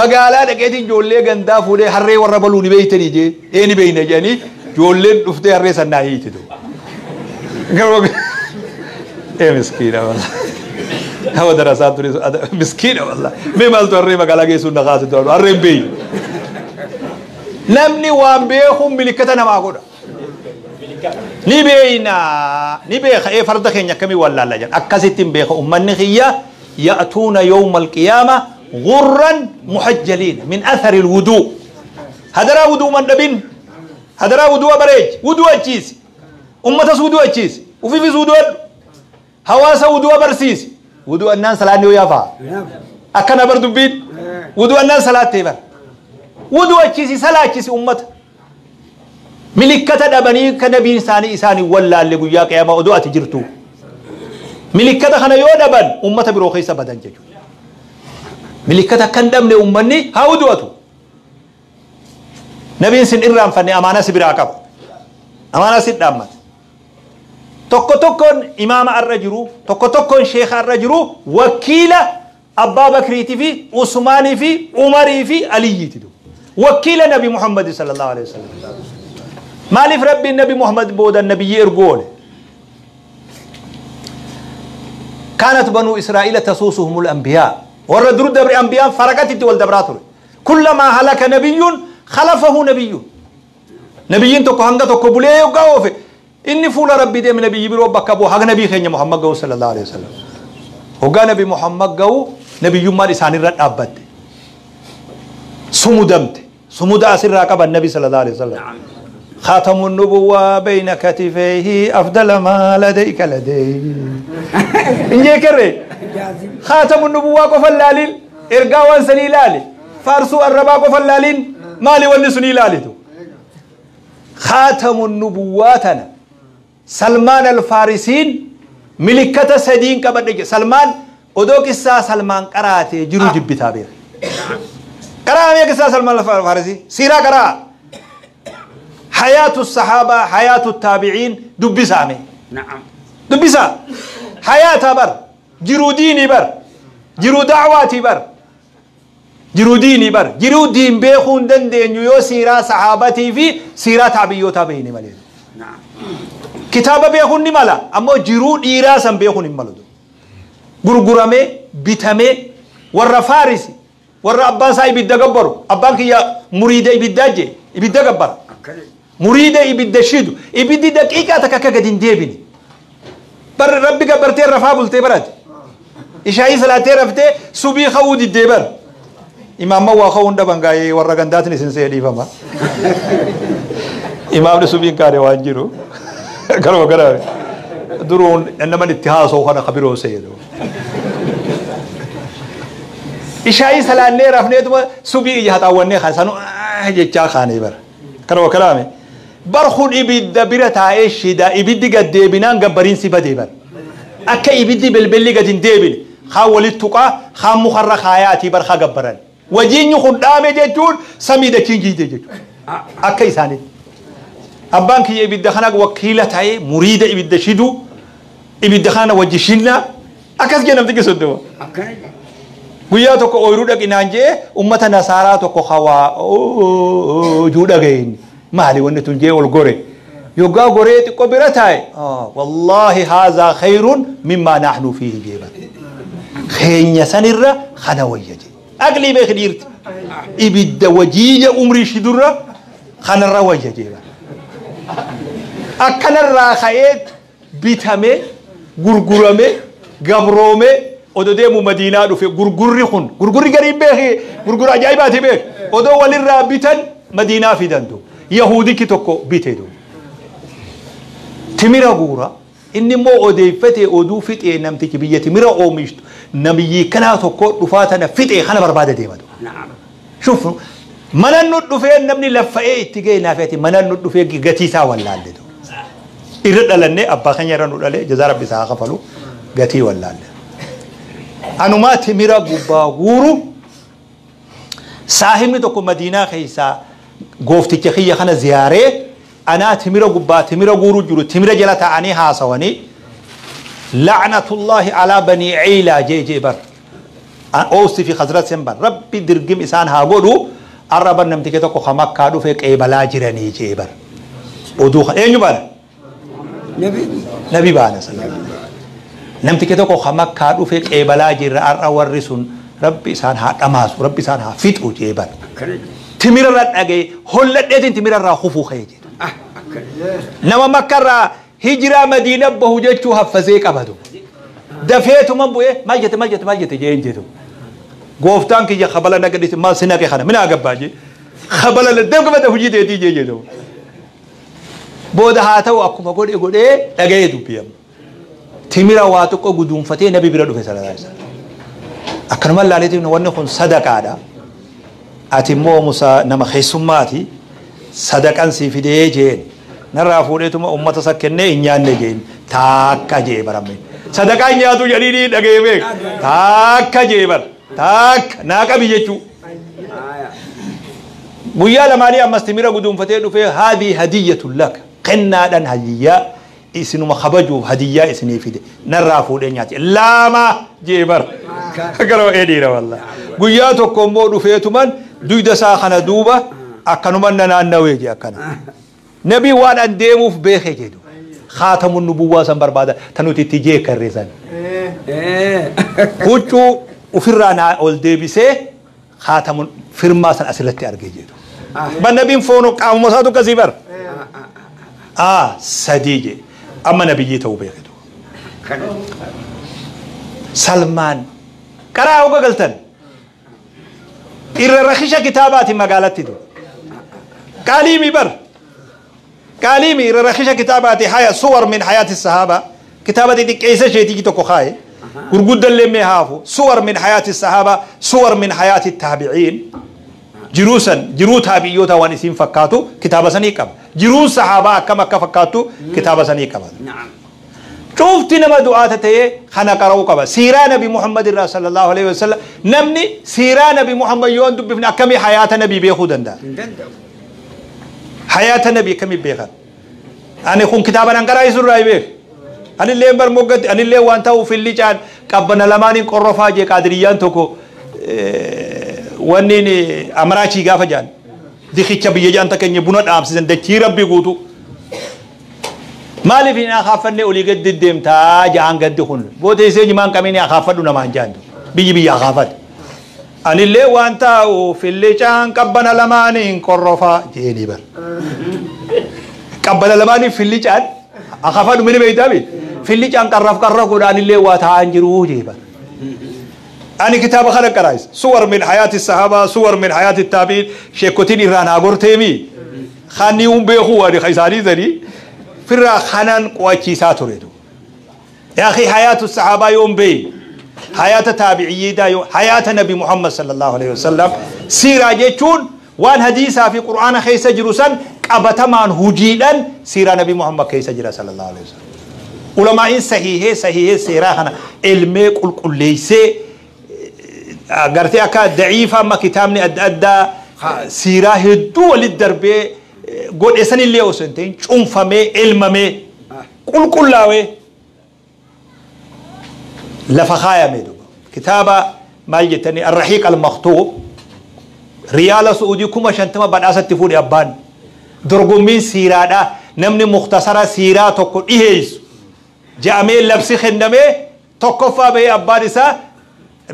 Magaalaa dhaqeetiin ijoollee gandaa fuudhee harree warra baluu ni beeytanii jee ee ni beeyna jedhanii ijoolleen dhuftee harree san naa hiititu. Ee miskiina wallah. Hawa darasaa ture miskiina wallah. Mee maaltu harree magaalaa geessuun na kaasitu harreen beeyi. Namni waan beekuun milikkata namaa godha. Ni beeyna ni beeka ee farda keenya akkamii wallaalla jedhan akkasitti hin beeka ummanni kiyya ya'tuuna yawma alqiyaama غرا محجلين من أثر الوضوء هدرا وضوء من دبين هدرا وضوء بريج وضوء أجيس أمتس وضوء أجيس وفي في وضوء هواس وضوء برسيس وضوء الناس لا نيو أكنا بردو بين وضوء الناس لا تيبر وضوء أجيس سلا أجيس أمت ملكة دبني كنبي إنساني إنساني ولا اللي قياك يا ما وضوء تجرتو ملكة خنا يو دبن أمت بروخي سبدن ججو ملكة كان دمني أمني هاودواتو نبي سن إرام فني أمانة سبراكب أمانة سدامت tokko tokkoon imaama arra jiru tokko tokkoon sheekha arra jiru wakiila abbaa bakriitii fi usmaanii fi umarii fi aliyyiiti wakiila nabi muhammad sallallahu alaihi wasallam maaliif rabbiin nabi muhammad booda nabiyyi erguu oole كانت بنو إسرائيل تسوسهم الأنبياء والردر دبر أنبياء فرقت والدبراتر كلما هلك نبي خلفه نبي نبيين تكو هنگا تكو بولي يوغاوفي إني فول ربي دي من نبي برو بكابو حق نبي خيني محمد قو صلى الله عليه وسلم وقا نبي محمد قو نبي يمان إساني رد أبد سمودمت سمود أسر راكب النبي صلى الله عليه وسلم خاتم النبوة بين كتفيه أفضل ما لديك لديه إنجي كري خاتم النبوة قفل لالين إرقاوان سني لالي فارسو الربا قفل لالين مالي ونسني لالي خاتم النبواتنا سلمان الفارسين ملكة سدين كبدك سلمان ودوك السا سلمان قراتي جرو جبتا بير قرأ ميك سلمان الفارسي سيرة قرأ حياة الصحابة حياة التابعين دبسا نعم دبسا حياة بر جرو ديني بر جرو دعواتي بر جرو ديني بر جرو دين بيخون دن دين يو سيرة صحابتي في سيرة تابعيو تابعيني مالي نعم كتابة بيخون نمالا أما جرو ديراسا بيخون نمالا غرغرامي بيتامي ورا فارسي ورا أبان ساي بيدغبرو أبان كيا مريد يبداجي يبدغبر مريد يبدشيدو يبدي دقيقة تكاكا قدين ديبني بر ربي قبرتي رفا بلتي برد إشاي صلاتي رفتي سبي خودي ديبر إمام ما خون دبن غاي ورا غنداتني سنسي دي فما إمام نسبي كاري وانجيرو كرو كرو درون إنما الاتهاس هو أنا خبيره سيدو إشاي سلاني رفني تو سبي يهتا وني خسانو جتا خاني بر كرو كلامي برخون إبد برتا إيش دا إبد قد ديبنان قبرين سبا ديبر أكا إبد بالبلي قد ديبن خاول التقى خام مخرخ حياتي برخا قبران وجين خدامي جتون سميدة تنجي جتون أكا إساني أبانك إبد خناق وكيلة تاي مريدة إبد شدو إبد خنا وجشنا أكاس جنم تكسدوا guyyaa tokko ooyiruu dhaqinaan jee ummata nasaaraa tokko hawaa juu dhagayin maali wanni tun jee ol gore yoggaa goree xiqqoo bira taa'e wallaahi haazaa khayrun mimmaa naxnu fiihi jeeban keenya sanirra kana wayya jee aqlii beeki dhiirti ibidda wajiija umrii shidurra kanarra wayya jeeban akkanarraa ka'ee bitame gurgurame gabroome odoo deemu madiinaa dhufe gurgurri kun gurgurri gariin beeki gurgura ajaa'ibaati beek odoo walirraa bitan madiinaa fidantu yahudichi tokko bite du timira guura inni immoo odeeffate oduu fixee namtichi biyya timira oomishtu namiyyii kanaa tokko dhufaa tana fixee kana barbaada deematu shuf manan nu dhufee namni laffa'ee itti ga'e naafeeti manan nu dhufee gatii isaa wallaalle irra dhalannee abbaa keenya irra nu dhalee jazaa rabbi isaa haa kafalu gatii wallaalle anumaa timira gubbaa guuru saahibni tokko madiinaa keessaa goofticha kiyya kana ziyaaree anaa timira gubbaa timira guuru jiru timira jala taa'anii haasawanii lacnatullaahi alaa banii ciilaa jee jee bar oosti fi khazrat sen bar rabbi dirgim isaan haa godhu arra bar namticha tokko ka makkaa dhufe qeebalaa jiranii jee bar oduu eenyu baana nabi baana sallallahu namticha tokko ka makkaa dhufe qeebalaa jirra arra warri sun rabbi isaan haa dhamaasu rabbi isaan haa fixu jee bar timira irra dhagee holladheetiin timira irraa hufuu ka'e jedhu nama makkarraa hijiraa madiina bahu jechuu haffasee qabatu dafeetuma bu'ee maal jette maal jette maal jette jeen jedhu gooftaan kiyya kabala nagadhise maal si naqe kana minaa gabbaa jee kabala deemgabata hojii teetii jee jedhu booda haa ta'u akkuma godhe godhee dhaga'ee dubbiyamu timira waa xiqqoo guduunfatee nabi bira dhufe sallallahu alaihi wasallam akkanuma laaleetiin wanni kun sadaqaadha ati immoo musa nama keessummaati sadaqan sii fidee jeen narraa fuudheetuma ummata isa kennee hin nyaanne jeen taakka jee baramme sadaqaa hin nyaatu jedhanii dhaga'ee beek taakka jee bar taakka naa qabi jechuu guyyaa lamaanii ammas timira guduunfatee dhufee haadii hadiyyatun laka kennaadhaan hadiyyaa isinuma kabajuuf hadiyyaa isinii fide narraa fuudhee nyaate lama jee bar gara ee dhiira wallaa guyyaa tokko immoo dhufeetuman duyda isaa kana duuba akkanuma nanaannawee jee akkana nabii waan an deemuuf beeke jedhu khaatamun nubuwwaa san barbaada tan nuti itti jeekarre san huccuu ofirraa naa ol deebisee khaatamun firmaa san asirratti argee jedhu ban nabiin foonu qaamuma isaatu akkasii bar sadii jee amma nabiyyii ta'uu beeketu Salmaan karaa hoga galtan irra rakisha kitaabaati magaalatti du qaaliimi bar Qaalii irra rakisha kitaabaati haya suwar min hayaati sahaaba kitaaba xixiqqeessa isheetii tokko kaaye gurguddallee mee haafu suwar min hayaati sahaaba suwar min hayaati taabiciin jiruu san jiruu taabiyyoota waan isiin fakkaatu kitaaba sanii qaba jiruun sahaabaa akkam akka fakkaatu kitaaba sanii qaba. Cufti nama du'aata ta'ee kana qara'uu qaba. Siiraa Nabi Muhammad irraa sallallahu alaihi wasallam namni siiraa Nabi Muhammad yoo hin dubbifne akkamii hayaata Nabii beekuu danda'a? Hayaata Nabii akkamii beekan? Ani kun kitaaba nan qaraa'isu irraa beek. Anillee bar moggatti anillee waan ta'uuf fillicaan qabbana lamaaniin qorrofaa jee qaadiriyyaan tokko wanni amaraachii gaafa jaan dikicha biyya jaan takkeenya buna dhaamsisan dachii rabbi guutu. Maaliif hin akaaffanne olii gadi deemtaa ja'an gaddi kun booda isee jimaan qabeen akaaffadhu namaan jaantu biyyi biyya akaafate. Anillee waan taa'uuf fillicaan qabbana lamaaniin qorrofaa jeeni bar. Qabbana lamaaniin fillicaan akaafadhu mini beektaa fillicaan qarraf qarraf godha anillee waa taa'an jiruu jee bar. Ani kitaaba kana qaraayis suwar min hayaati sahaabaa suwar min hayaati taabiin sheekotiin irraan haa gorteemi. Kanni hun beekuu waan isaanii sanii. Firra kanan qo'achiisaa turetu. Yaa akhi hayaatu sahaabaa yoon beey hayaata taabiciyyiidhaa yoo hayaata Nabi Muhammad sallallahu alaihi wasallam siiraa jechuun waan hadiisaa fi qur'aana keessa jiru san qabatamaan hujiidhaan siiraa Nabi Muhammad keessa jira sallallahu alaihi wasallam. Ulamaa'iin sahiihee sahiihee seeraa kana ilmee qulqulleessee gartee akka daciifa amma kitaabni adda addaa siiraa hedduu walitti darbee godhe sanillee osoo hin ta'in cuunfamee elmamee qulqullaawee lafa kaayame duuba kitaaba maal jettanii arrahiiq almaktuub riyaala su'uudii 50,000 badhaasatti fuudhe abbaan dorgommiin siiraadha namni muktasara siiraa tokko dhiheessu je'amee labsi kennamee tokkoffaa bahee abbaan isaa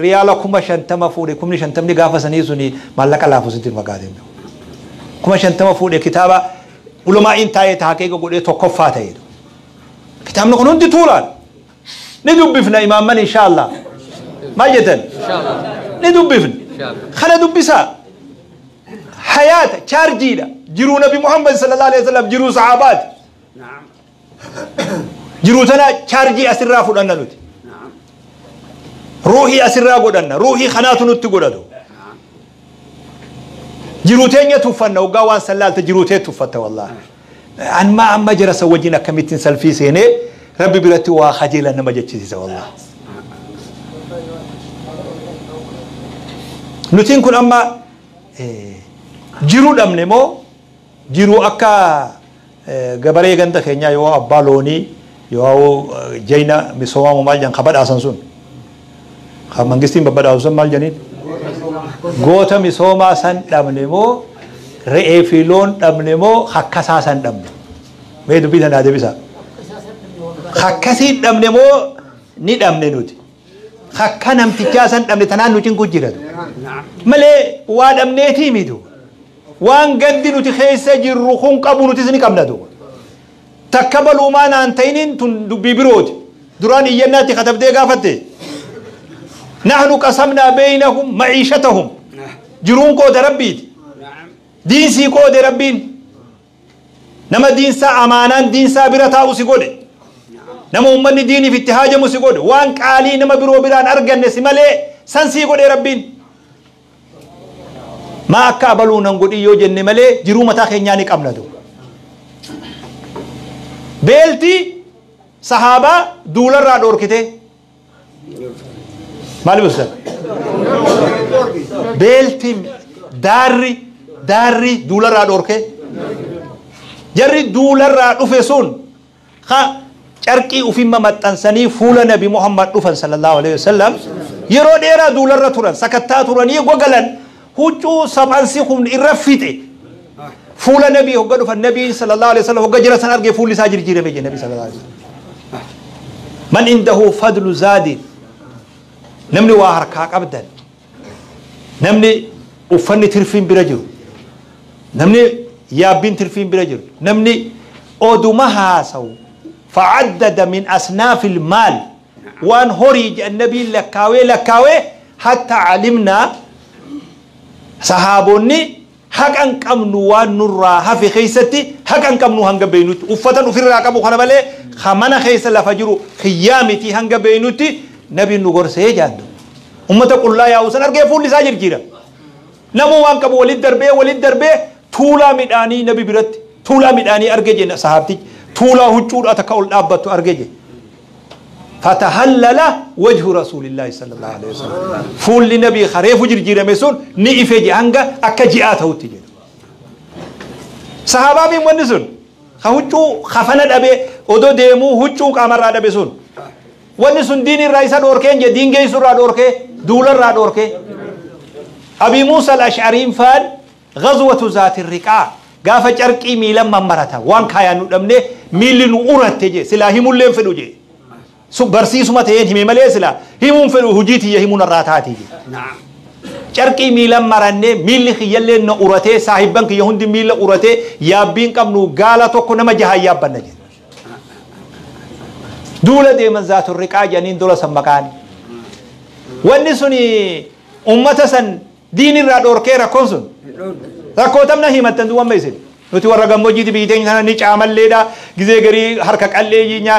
riyaala 50,000 fuudhe 50,000 gaafa sanii suni maallaqa laafu sitti hin fakkaatin. 50,000 fuudhe kitaaba ulamaa'iin taa'ee taaqee godhee tokkoffaa ta'e. Kitaabni kun hundi tuulaan ni dubbifna imaamman inshaallah. Maal jettan? Ni dubbifna. Kana dubbisaa. Hayaata chaarjiidha. Jiruu Nabi Muhammad sallallahu alaihi wasallam jiruu sahaabaati. Jiruu tana chaarjii asirraa fudhanna nuti. Ruuhii asirraa godhanna. Ruuhii kanaatu nutti godhatu. Jiruu teenya tuffanna waggaa waan sallaalta jiruu tee tuffatta wallaahi. Anmaa amma jara san wajjin akkamittiin salfii seenee rabbi biratti waa kajeelan nama jechisiisa wallaahi. Nutiin kun amma jiruu dhabne moo jiruu akka gabaree ganda keenyaa yoo abbaa loonii yoo jayna misoomaa maal jedhan ka badhaasan sun ka mangistiin babbadhaasu sun maal jedhaniin goota misoomaa san dhabne moo re'ee fi loon dhabne moo hakkasaa san dhabne mee dubbii tanaa deebisaa hakkasii dhabne moo ni dhabne nuti hakka namtichaa san dhabne tanaan nu cinqu jiratu malee waa dhabneetii mitu waan gandi nuti keessa jirru kun qabu nutis ni qabna duuba takka baluumaa naan ta'iniin tun dubbii birooti duraan iyyannaatti katabdee gaafatte نحن قسمنا بينهم معيشتهم جرون قود ربي دين سي قود ربين نما دين سا امانان دين سا برتا وسي قود نما امني ديني في اتهاج مسي قود وان قالي نما برو بران ارغن سمله سن سي قود ربين ما اكابلو نغودي يو جن مله جرو متا خنياني قمنتو بيلتي صحابه دولار را دوركته Maali ustaz? Beelti daarri daarri duularraa dhorke. Jarri duularraa dhufe sun ha carqii ufimma maxxansanii fuula Nabi Muhammad dhufan sallallahu alaihi wasallam yeroo dheeraa duularra turan sakattaa turanii gogalan huccuu sab'ansi humni irra fixe. Fuula Nabii hogga dhufan Nabiin sallallahu alaihi wasallam hogga jira san arge fuulli isaa jijjiirame jedhe Nabi sallallahu alaihi wasallam. Man indahu fadlu zaadin namni waa harkaa qabdan namni uffanni tirfiin bira jiru namni yaabbiin tirfiin bira jiru namni oduma haasawu facaddada min asnaafi ilmaal waan horii jedhan nabiin lakkaawee lakkaawee hatta calimnaa sahaabonni Haqan qabnu waan nurraa hafe keessatti haqan qabnu hanga beeynutti uffatan ofirraa qabu kana malee mana keessa lafa jiru xiyyaa miti hanga beeynutti nabiin nu gorsee jaaddu. Ummata qullaa yaa'u san argee fuulli isaa jirjiira. Namuu waan qabu walit darbee tuulaa midhaanii nabi biratti tuulaa midhaanii argee jenna sahaabtichi tuulaa huccuudha takka ol dhaabbattu argee jenna. فتهلل وجه رسول الله صلى الله عليه وسلم فول لنبي خريف جرجير مسون نئفج هنگا أكا جئاته تجد صحابة من ونسون خهجو خفنا دبي ودو ديمو هجو كامر دبي سون ونسون دين الرئيس دوركين جي دين جيسو را دوركي دولر را دوركي أبي موسى الأشعري فان غزوة ذات الرقاع قافة جرقي ميلا ممرتا وان كايا ندمني ميلن أورت تجي سلاهم اللين فدو جي barsiisuma ta'een hime malee sila himuun fedhu hojii tiyya himuun irraa taati. Carqii miilan marannee miilli kiyyallee na uratee saahibban kiyya hundi miila uratee yaabbiin qabnu gaala tokko nama jahaan yaabbanna jedhe. Duula deeman zaatul riqaa jedhaniin dola san maqaan. Wanni suni ummata san diinirraa dhoorkee rakkoon sun rakkootamna himattan duwwan isin. Nuti warra gammoojjiitti biyyi teenya sana ni caamalleedha. Gizee garii harka qallee jinya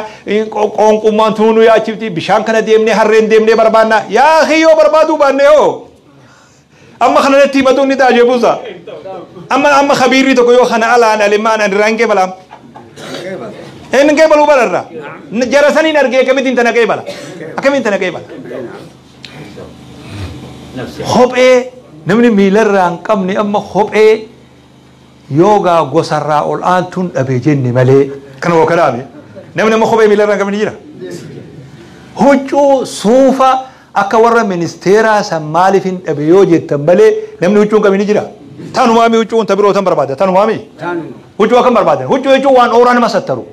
qoonqummaan tuunuu yaachifti bishaan kana deemnee harreen deemnee barbaanna. Yaa kiyyoo barbaaduu baanne hoo. Amma kana natti himatuun ni ta'a jeebuusa. Amma khabiirri tokko yoo kana alaan alimaan ani irraa hin qeebalaam. Hin qeebaluu bararra. Jara saniin argee akkamittiin tana qeebala. Akkamittiin tana qeebala. Kophee namni miilarraa hin qabne amma kophee yoogaa gosarraa ol aantuun dhabe jenne malee kana waa kanaame namni amma kophee miilarraa hin qabne jira. Huccuu suufa akka warra ministeeraa san maaliif hin dhabe yoo jettan malee namni huccuu hin qabne ni jira. Tanumaami huccuun ta biroo tan barbaada tanumaami. Huccuu akkam barbaadan huccuu jechuun waan ooraa nama sattaru.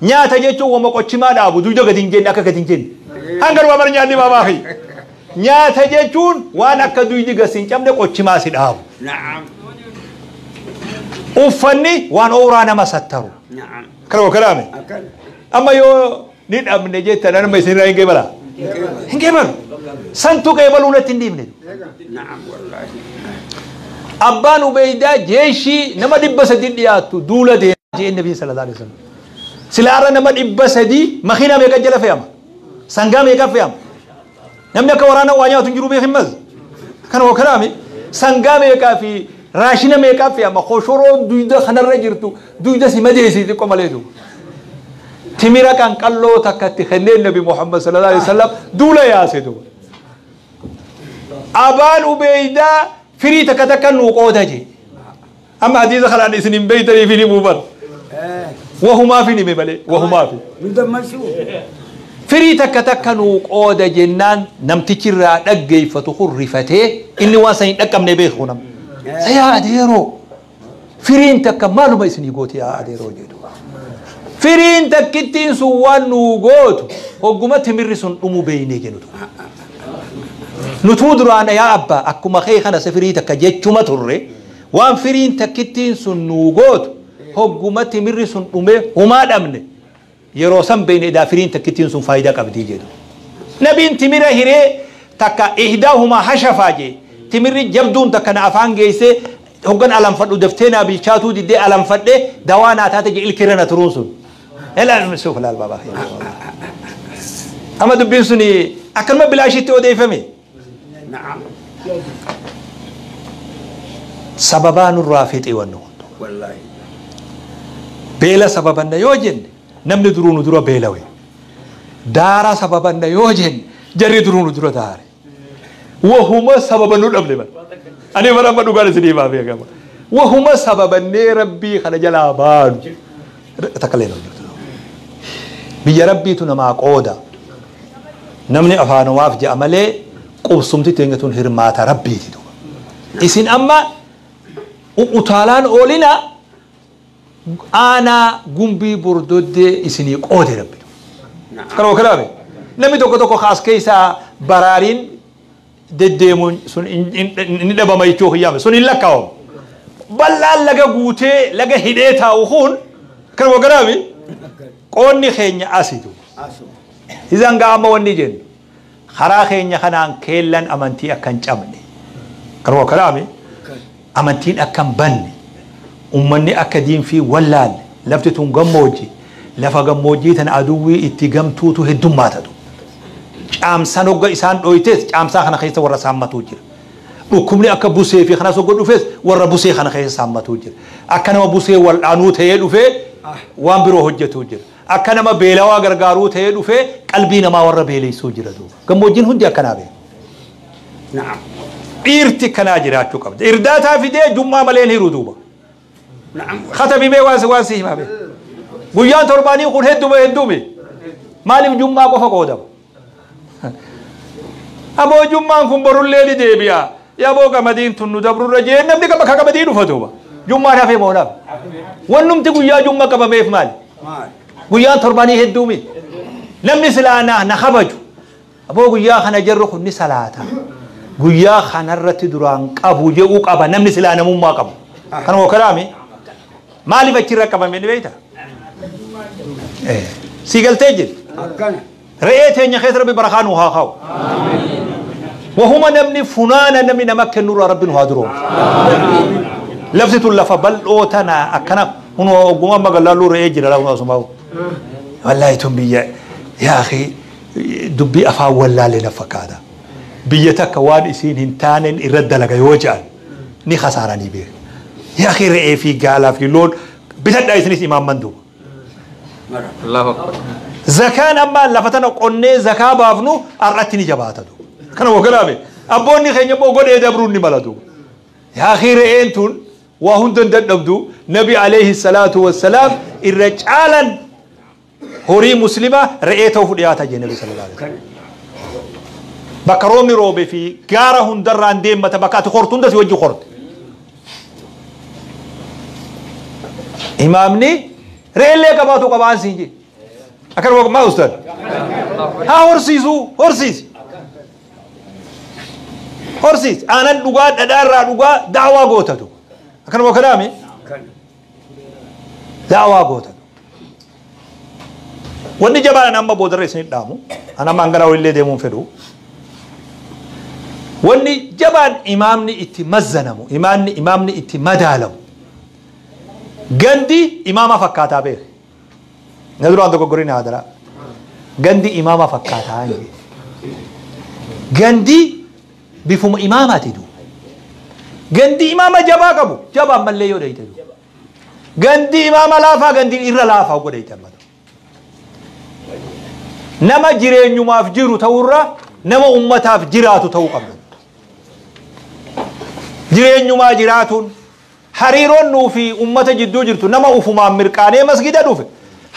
Nyaata jechuun waan qochimaa dhaabu dugda gadi hin jenne akka gadi hin jenne. Hanga dhumaa bara nyaanni baabaafi. Nyaata jechuun waan akka dugdi gadi hin cabne qochimaa si dhaabu. Uffanni waan ooraa nama sattaru. Kana waa kanaame. Amma yoo ni dhabne jettan nama isinirraa hin qeebalaa? Hin qeebalu. Santu qeebaluu natti hin dhiibne. Abbaan Ubeydaa jeeshii nama 300 dhiyaattu duula deemaa jee Nabii sallallahu alaihi wasallam. Silaarra nama 300 makiinaa meeqa jala fe'ama? Sangaa meeqa fe'ama? Namni akka waraana waa nyaatu hin jiru beekin mas. Kana waa kanaame sangaa meeqaa fi raashina meeqaa fe'ama koshoroon duyda kanarra jirtu duyda si madeessii xiqqoo maleetu. Timira qanqalloo takkatti kenneen Nabi Muhammad sallallahu alaihi wasallam duula yaasetu. Abaan Ubeydaa firii takka takka nuu qooda jee. Amma hadiisa kanaan isin hin beeytanii fi ni buufan. Wahumaa fi nime malee wahumaa fi. Firii takka takka nuu qooda jennaan namtichi irraa dhaggeeffatu kun rifatee inni waan san hin dhaqqabne beeku nama. Yaa adeeroo firiin takka maaluma isinii gooti yaa adeeroo jedhu. Firiin takkittiin sun waan nuu gootu hogguma timirri sun dhumuu beeynee jennutu. Nutuu duraan yaa abbaa akkuma kee kana firii takka jechuma turre waan firiin takkittiin sun nuu gootu hogguma timirri sun dhumee humaa dhabne yeroo san beeyne firiin takkittiin sun faayidaa qabdii jedhu. Nabiin timira hiree takka ihdaahumaa hashafaa jee timirri jabduun takka na afaan geessee hoggan alanfadhu daftee naa bilchaatuu diddee alanfadhee dawaa naa taate jee ilkirra na turuun sun. Ilaal suuf laal baabaa. Amma dubbiin suni akkanuma bilaashitti odeeffame. Sababaa nurraa fixee wanni hundu. Beela sababanna yoo jenne namni duruu nu dura beelawe. Daara sababanna yoo jenne jarri duruu nu dura daare. Wahuma sababannu dhabne bara. Ani bara amma dhugaan isinii baafee gama. Wahuma sababannee rabbii kana jalaa baanu. Takka lee jirtu. Biyya rabbiitu namaa qooda. Namni afaanumaaf je'a malee qubsumti teenya tun hirmaata rabbiiti duuba. Isin amma utaalaan oolina aanaa gumbii bordoddee isinii qoode rabbi. Kanuma kanaame namni tokko tokko kaas keessaa baraariin deddeemuun sun inni dhabama jechuu hiyyaame sun hin lakkaawamu. Bal'aan laga guutee laga hidhee taa'u kun kanuma kanaame qoonni keenya asitu. Isaan gaa amma wanni jennu karaa keenya kanaan keellan amantii akka hin cabne. Kanuma kanaame Amantiin akka hin banne, ummanni akka diinfii wallaalle, lafti tun gammoojji, lafa gammoojjii tana aduwwii itti gamtuutu heddummaatatu. Caamsan hogga isaan dhoytes caamsaa kana keessa warra saammatuu jira. Dhukkubni akka busee fi kanas hogga dhufes warra busee kana keessa saammatuu jira. Akka nama busee wal'aanuu ta'ee dhufee waan biroo hojjetuu jira. Akka nama beelawaa gargaaruu ta'ee dhufee qalbii namaa warra beeleessuu jira duuba. Gammoojjiin hundi akkanaa beeku. Dhiirti kanaa jiraachuu qabda. Irdaataa fidee jummaa malee hin hiru duuba. Katabimee waan si himaa beeku. Guyyaan torbaanii kun hedduma heddume. Maaliif jummaa qofa qoodama? Aboo jummaan kun borullee ni deebi'a. Yaboo qamadiin tun nu dabrurra jee namni bakka qamadii dhufa duuba. Jummaan hafee moo naaf? Wannumti guyyaa jumma qabameef maali? Guyyaan torbaanii hedduumi. Namni silaa na kabaju. Aboo guyyaa kana jarru kun ni salaata. Guyyaa kanarratti duraan qabu jedhuu qaba namni silaa namummaa qabu. Kanuma kalaami maaliif achirra qabame ni beektaa? Si galtee jirti. Re'ee teenya keessa rabbi barakaa nu haa kaa'u. Wahuma namni funaana namni nama kennurraa rabbi nu haa duroomsu. Lafti tun lafa bal'oo tana akkana hunoo ogummaa magaalaa re'ee jira lafa asumaa. Wallaahi tun biyya yaa akhi dubbii afaan wallaalee na fakkaata. Biyya takka waan isiin hin taaneen irra dalaga yoo jedhan ni khasaaranii beeku. Yaa akhi re'ee fi gaalaa fi loon bitadhaa isinis imaamman duuba. Allahu Akbar. Zakaan amma lafa tana qonnee zakaa baafnu har'atti ni jabaata duuba. Kana wagalaame abboonni keenya immoo godhee dabruun ni mala duuba. Yaa akhi re'een tun waa hunda hin dadhabdu. Nabi alayhi salaatu wassalaam irra caalan horii muslimaa re'ee ta'uuf dhiyaata jee Nabi sallallahu alaihi wasallam. Bakka roobni roobee fi gaara hundarraan deemmata bakka ati hortu hunda si wajji horte. Imaamni re'eellee qabaatu qabaan siin jee. Akkana maa ustaad? Haa horsiisuu horsiisi. Horsiisi aanan dhugaa dhadhaarraa dhugaa daawaa gootatu. Akkanuma kanaami? Daawaa gootatu. Wanni jabaan amma boodarra isin dhaamu. An amma hangana walillee deemuun fedhu. Wanni jabaan imaamni itti mazzanamu, imaamni itti madaalamu. Gandi imaama fakkaataa beeku. Na duraan dogoggoriin haadara. Gandi imaama fakkaataa hin jedhu. Gandi bifuma imaamaati duuba. Gandi imaama jabaa qabu jabaan mallee yoo dheeyte duuba. Gandi imaama laafaa gandi irra laafaa godhe dheeyte amma. Nama jireenyumaaf jiru ta'urra nama ummataaf jiraatu ta'uu qabna. Jireenyumaa jiraatuun hariiroon nuu fi ummata jidduu jirtu nama ufumaan mirqaanee masgida dhufe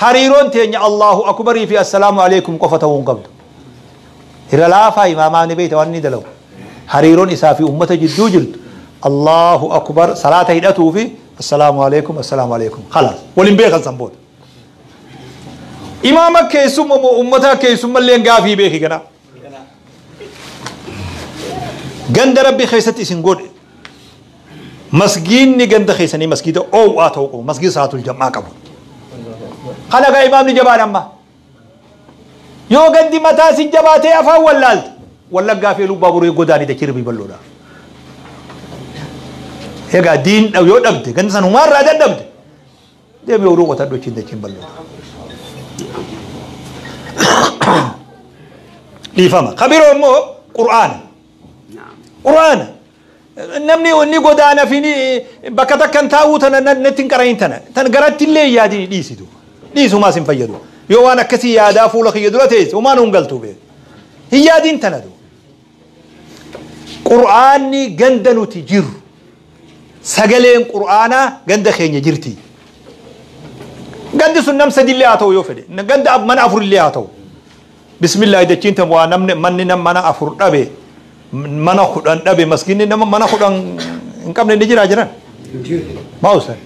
hariiroon teenya Allahu akbarii fi assalaamu alaikum qofa ta'uu hin qabdu. Irra laafaa imaamaa ni beekta waan inni dalagu. Hariiroon isaa fi ummata jidduu jirtu Allahu akbar salaata hidhatuu fi assalaamu alaikum assalaamu alaikum khalaas waliin beekan san booda. Imaama keessummaa moo ummata keessummallee gaafii beeki kana. Ganda rabbi keessatti isin godhe. Masgiinni ganda keessanii masgiida oowwaa ta'uu qabu. Masgiida salaatul jam'aa qabu. Kana gaa imaamni jabaan amma. Yoo gandi mataa si jabaatee afaan wallaalte. Wallaggaa fi lubbaa boruu godaanii dachii bal'oodha. Egaa diin yoo dhabde ganda san humaarraa dadhabde deemee oduu qotadhu achiin dachiin bal'oodha. Dhiifama. Kabiroo immoo Qur'aana. Qur'aana. Namni inni godaana fi bakka takka hin taa'uu tana natti hin qara'in tana. Tan garatti illee yaadii dhiisitu. Dhiisumaas hin fayyadu. Yoo waan akkasii yaadaa fuula kiyya dura teesse homaan hin galtuu beeku. Hin yaadiin tana du. Qur'aanni ganda nuti jirru. Sagaleen Qur'aanaa ganda keenya jirti. Gandi sun nam sadillee haa ta'u yoo fedhe. Ganda mana afurillee haa ta'u. Bismillah dachiin tan waa namni manni nam mana afur dhabe mana kudhan dhabe maskiinni nama mana kudhan hin qabne ni jira jiran. Maa usan?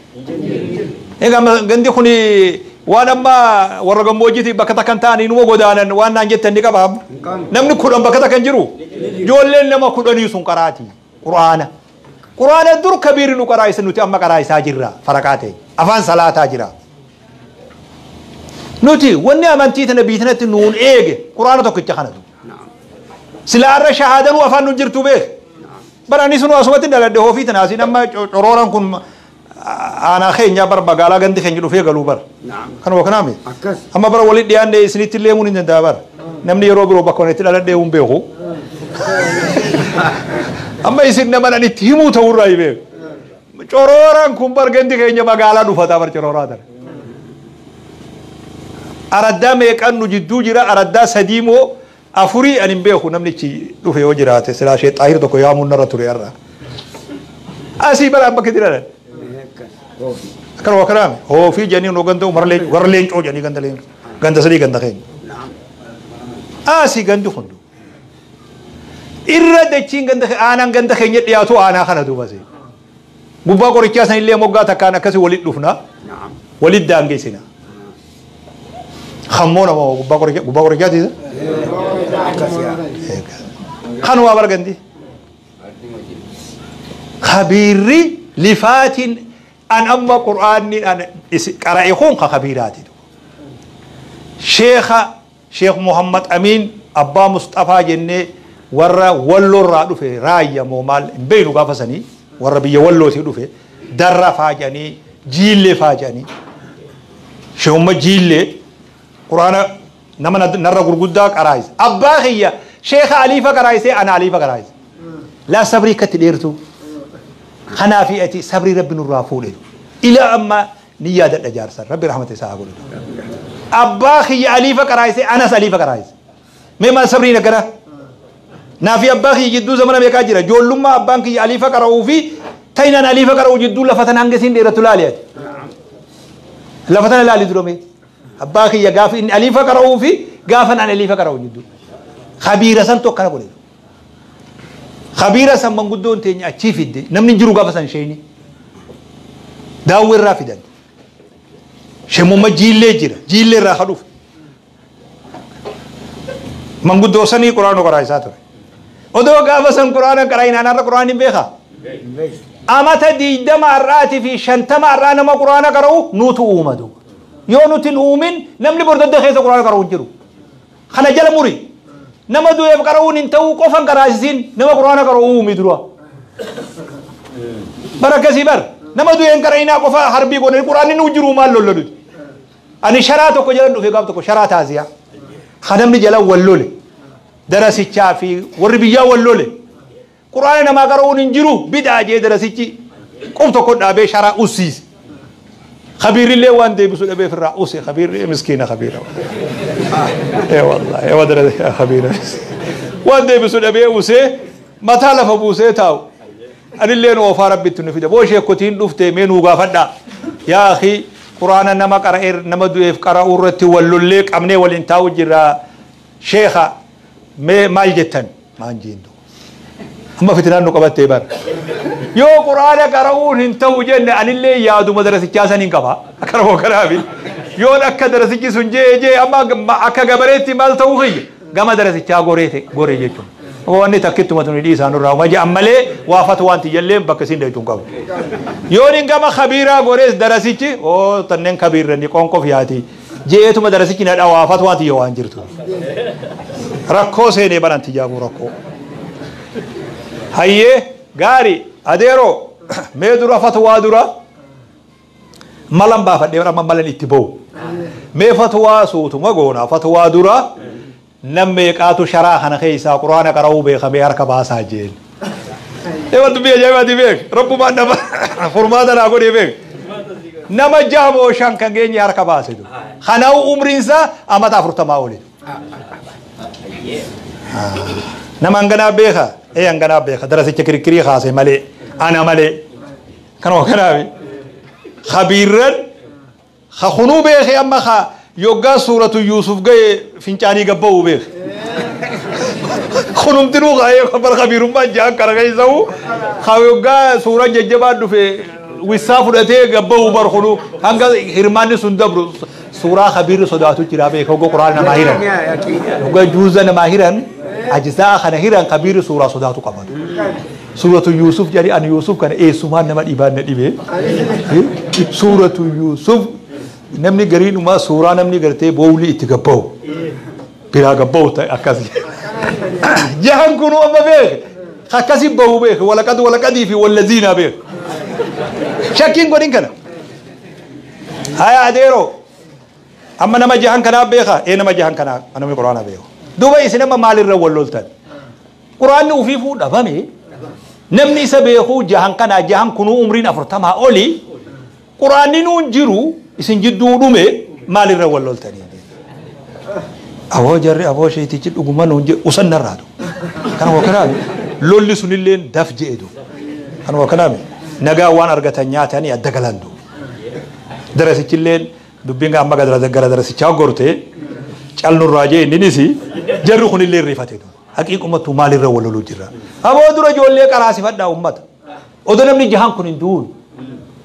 Egaa gandi kuni waan amma warra gammoojjiiti bakka takka hin taane inuma godaanan waan naan jettan ni qaba. Namni kudhan bakka takka hin jiru. Ijoolleen nama kudhanii sun qaraati. Qur'aana. Qur'aana dur kabiiri nu qaraa isa nuti amma qaraa isaa jirra faraqaa ta'e. Afaan salaataa jira. Nuti wanni amantii tana biyya tanatti nuun eege Qur'aana tokkicha kanatu. Sila arra shahaadanuu afaan nu jirtu beek. Bara ani sunu asumatti dhaladhe hoofii tana asiin amma corooran kun aanaa keenya bara magaalaa gandi keenya dhufee galuu bara. Kanuma kanaami. Amma bara walitti dhiyaanne isinitti illee himuun hin danda'a bara. Namni yeroo biroo bakka itti dhaladhee hin beeku. Amma isin nama nan itti himuu ta'urraa hin beeku. Corooran kun bar gandi keenya magaalaa dhufataa bar corooraa tana. Araddaa meeqan nu jidduu jira araddaa sadii moo afurii ani hin beeku namnichi dhufe yoo jiraate silaa ishee xaahir tokko yaamuun narra ture har'a. Asii bara bakka itti dhalan. Akkanuma kanaami hoofii jedhanii nu ganda warra leencoo jedhanii ganda leencoo ganda sadii ganda keenya. Asii gandi hundu. Irra dachiin ganda aanaan ganda keenya dhiyaatu aanaa kana duuba see. Gubbaa qorichaa san illee moggaa takkaan akkasii walitti dhufna walitti daangeessina. Hammoo nama gubbaa qorichaa gubbaa qorichaati. Kanuma bargandi. Khabiirri lifaatiin an amma qur'aanni an qara'e kun ka khabiiraati. Sheekha Sheekh Muhammad Amiin Abbaa Mustafaa jennee warra walloorraa dhufe raayya moo maal hin beeknu gaafa sanii warra biyya wallootii dhufe darra faa jedhanii jiillee faa jedhanii sheehumma jiillee quraana nama narra gurguddaa qaraayise abbaa kiyya sheekha aliifa qaraayisee ana aliifa qaraayise laa sabrii akkatti dheertu kanaafi ati sabrii rabbi nurraa fuudhe ila amma ni yaadadha jaarsan rabbi rahmata isaa haa godhu abbaa kiyya aliifa qaraayisee anas aliifa qaraayise mee maal sabriin akkana naafi abbaa kiyya jidduu zamana meeqaa jira ijoollummaa abbaan kiyya aliifa qara'uu fi ta'inaan aliifa qara'uu jidduu lafa tana hanga isiin dheeratu laali ati lafa tana laali dura mee abbaa kiyya gaafa inni aliifa qara'uu fi gaafa an aliifa qara'uu jidduu khabiira santu akkana godhe khabiira san manguddoon teenya achii fidde namni hin jiru gaafa san sheeni daawwee irraa fidan sheemumma jiillee jira jiillee irraa kadhuuf manguddoo sanii quraana qoraa isaa ture odoo gaafa san quraana qara'in anarra quraana hin beekaa amata 20 har'aatii fi 50 har'aa nama quraana qara'u nuutu uumatu yoo nuti hin uumin namni bordodda keessa quraana qara'u hin jiru kana jala muri nama du'eef qara'uun hin ta'uu qofan qaraasisiin nama quraana qara'u uumi dura bara akkasii bar nama du'een qara'inaa qofa harbii goone quraanni nu jiru maal lolloluti ani sharaa tokko jala dhufe gaaf tokko sharaa taasiyaa kanamni jala wal lole darasichaa fi warri biyyaa wal lole quraana namaa qara'uun hin jiru bid'aa jee darasichi qub tokko dhaabee sharaa ussiise khabiirillee waan deebisu dhabeef irraa use khabiirri miskiina khabiira ee wallahi ee wadara khabiira waan deebisu dhabee usee mataa lafa buusee taa'u anilleen oofaa rabbitti nu fida boo sheekotiin dhufte mee nuu gaafadhaa yaa akhi quraana nama qara'ee nama du'eef qara'uu irratti wal lollee qabnee waliin taa'u jirra sheekha mee maal jettan maan jeendu amma fitinaan nu qabattee bara yoo quraana qara'uun hin ta'u jenne anillee yaaduma darasichaa san hin qaba akkana kanaafi yoon akka darasichi sun jee jee amma akka gabareetti maal ta'uu kiyya gama darasichaa goree jechuun wanni takkittuma tuni dhiisaan nurraa uma je'an malee waa fatwaan tiyyallee bakka isin dheetuun qabu yoon hin gama khabiiraa gorees darasichi oo tanneen kabiirrani qoonqof yaati je'eetuma darasichi na dhawaa fatwaan tiyya waan jirtu rakkoo seenee baran tiyyaafuu rakkoo hayyee gaari adeeroo mee dura fatwaa dura malan baafadhee amma malan itti ba'u mee fatwaa suutuma goona fatwaa dura nam meeqaatu sharaa kana keessaa quraana qara'uu beekamee harka baasaa jeen. Ewa dubbii ajaa'ibaati beek rabbumaan nama furmaata naa godhee beek nama jaha moo shan kan geenye harka baase kanaa'u umriin isaa amata 40 oli. Nama hanganaa beeka ee hanganaa beeka darasicha kirkirii kaase malee ana malee kanuma kanaafi khabiirran kunuu beeke amma ka yoggaa suuratu Yuusuf ga'e fincaanii gabba'uu beeke kunumtinuu ka'ee bar khabiirummaan ja'an kara keessa'u ka yoggaa suuraan jajjabaan dhufe wissaa fudhatee gabba'uu bar kunuu hanga hirmaanni sun dabru suuraa khabiirri sodaatu jira beeka hogga quraana namaa hiran hogga juuza namaa hiran ajzaa kana hiran khabiirri suuraa sodaatu qabatu suuratu Yuusuf jedhanii ani Yuusuf kana eessumaan nama dhibaan na dhibee suuratu Yuusuf namni gariinumaa suuraa namni gartee boowlii itti gabba'u biraa gabba'u ta'e akkas jahan kunuu amma beeke Akkasi bahu beek walaqad walaqadii fi wallaziina beek. Shakkiin godhin kana. Haya adeeroo amma nama jahan kanaa beeka ee nama jahan kanaa namni quraana beeku. Duuba isin amma maalirra wal loltan? Quraanni ufiifuu dhabame namni isa beekuu jahan kanaa jahan kunuu umriin 40 oli quraanni nuun jiru isin jidduu dhume maalirra wal loltanii? Aboo jarri aboo sheetichi dhuguma nuun jedhu usan narraatu. Kanuma kanaami lolli sunillee daf je'edu. Kanuma kanaami nagaa waan argatan nyaatanii adda galan du. Darasichilleen dubbiin amma gara darasichaa gorte calnurraa jee inninis jarri kunillee riifate du. Haqiiqumatu maalirra wal loluu jirra. Aboo dura ijoollee qaraasifadhaa uummata. Odoo namni jahan kun hin du'uun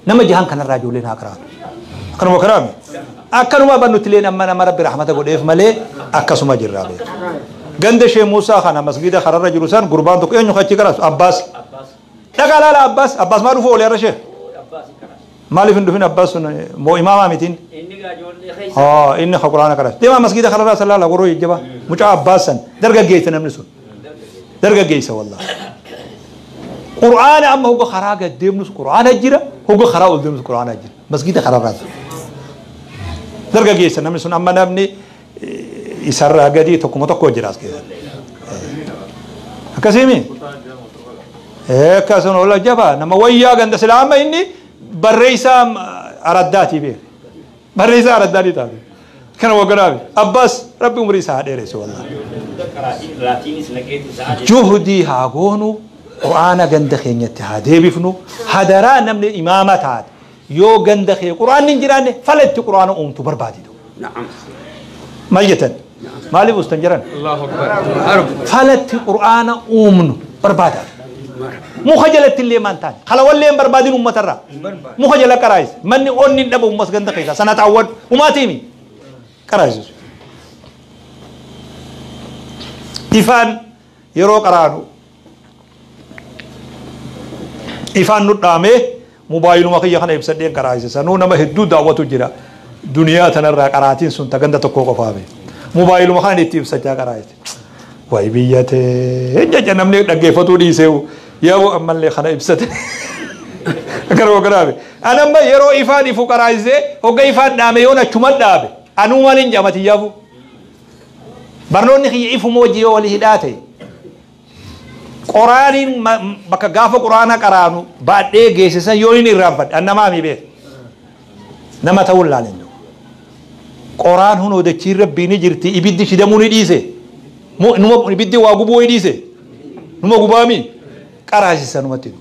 nama jahan kanarraa ijoolleen haa qaraatu. Akkanuma kanaami. Akkanuma bannutti amma nama rabbi rahmata godheef malee akkasuma jirraa beeku. Ganda shee Muusaa kana masgida kararra jiru san gurbaan tokko eenyu achi qaraasu Abbaas. Dhagaa laala Abbaas. Abbaas maa dhufu oolee har'a shee? Maaliif hin dhufin Abbaas sun moo imaamaa mitiin? Inni ka quraana qaraasu. Deemaa masgida kararraa san laala goroo jajjabaa. Mucaa Abbaas san dargaggeessa namni sun. Dargaggeessa wallaahi. Quraana amma hogga karaa gad deemnus quraana jira hogga karaa ol deemnus quraana jira. Masgida kararraa san. Dargaggeessa namni sun amma namni isarraa gadi tokkuma tokko jira as keessatti. Akkasiimi? Akkasuma ola jabaa nama wayyaa ganda silaa amma inni barreessaa araddaatii beeku. Barreessaa araddaa ni taate. Kana wagganaafi. Abbaas rabbi umrii isaa haa dheeressu wallaahi. Juhdii haa goonu quraana ganda keenyatti haa deebifnu hadaraa namni imaama taate yoo ganda kee quraanni hin jiraanne falatti quraana uumtu barbaaditu. Maal jettan? Maaliif ustan jiran? Falatti quraana uumnu barbaada. Muka jalatti illee maan taane kalawallee hin barbaadin uummatarraa. Muka jala qaraayis manni onni hin dhabu uummas ganda keessaa sana taawwan umaatiimi qaraayisu. Ifaan yeroo qaraanu ifaan nu dhaamee mobaayiluma kiyya kana ibsadheen qaraayise sanuu nama hedduu daawwatu jira. Duniyaa tanarraa qaraatiin sun ta ganda tokko qofaame. Mobaayiluma kana itti ibsachaa qaraayise. Wayi biyya tee jecha namni dhaggeeffatuu dhiiseewu yaaboo ammallee kana ibsate. Akkana kanaaf an amma yeroo ifaan ifu qaraayisee hogga ifaan dhaame yoon achuma dhaabe anuu maaliin jaamati yaafu. Barnoonni kiyya ifuma hojii yoo walii hidhaa ta'e. Qoraaniin bakka gaafa quraana qaraanu baadhee geessisan yoo inni irraanfadhe an namaa mi beeku. Nama ta'uu hin Qoraan hunoo dachiin rabbii ni jirti ibiddi shidamuu ni dhiise. Numa ibiddi waa gubuu ni dhiise. Numa gubaami qaraasisa numatti.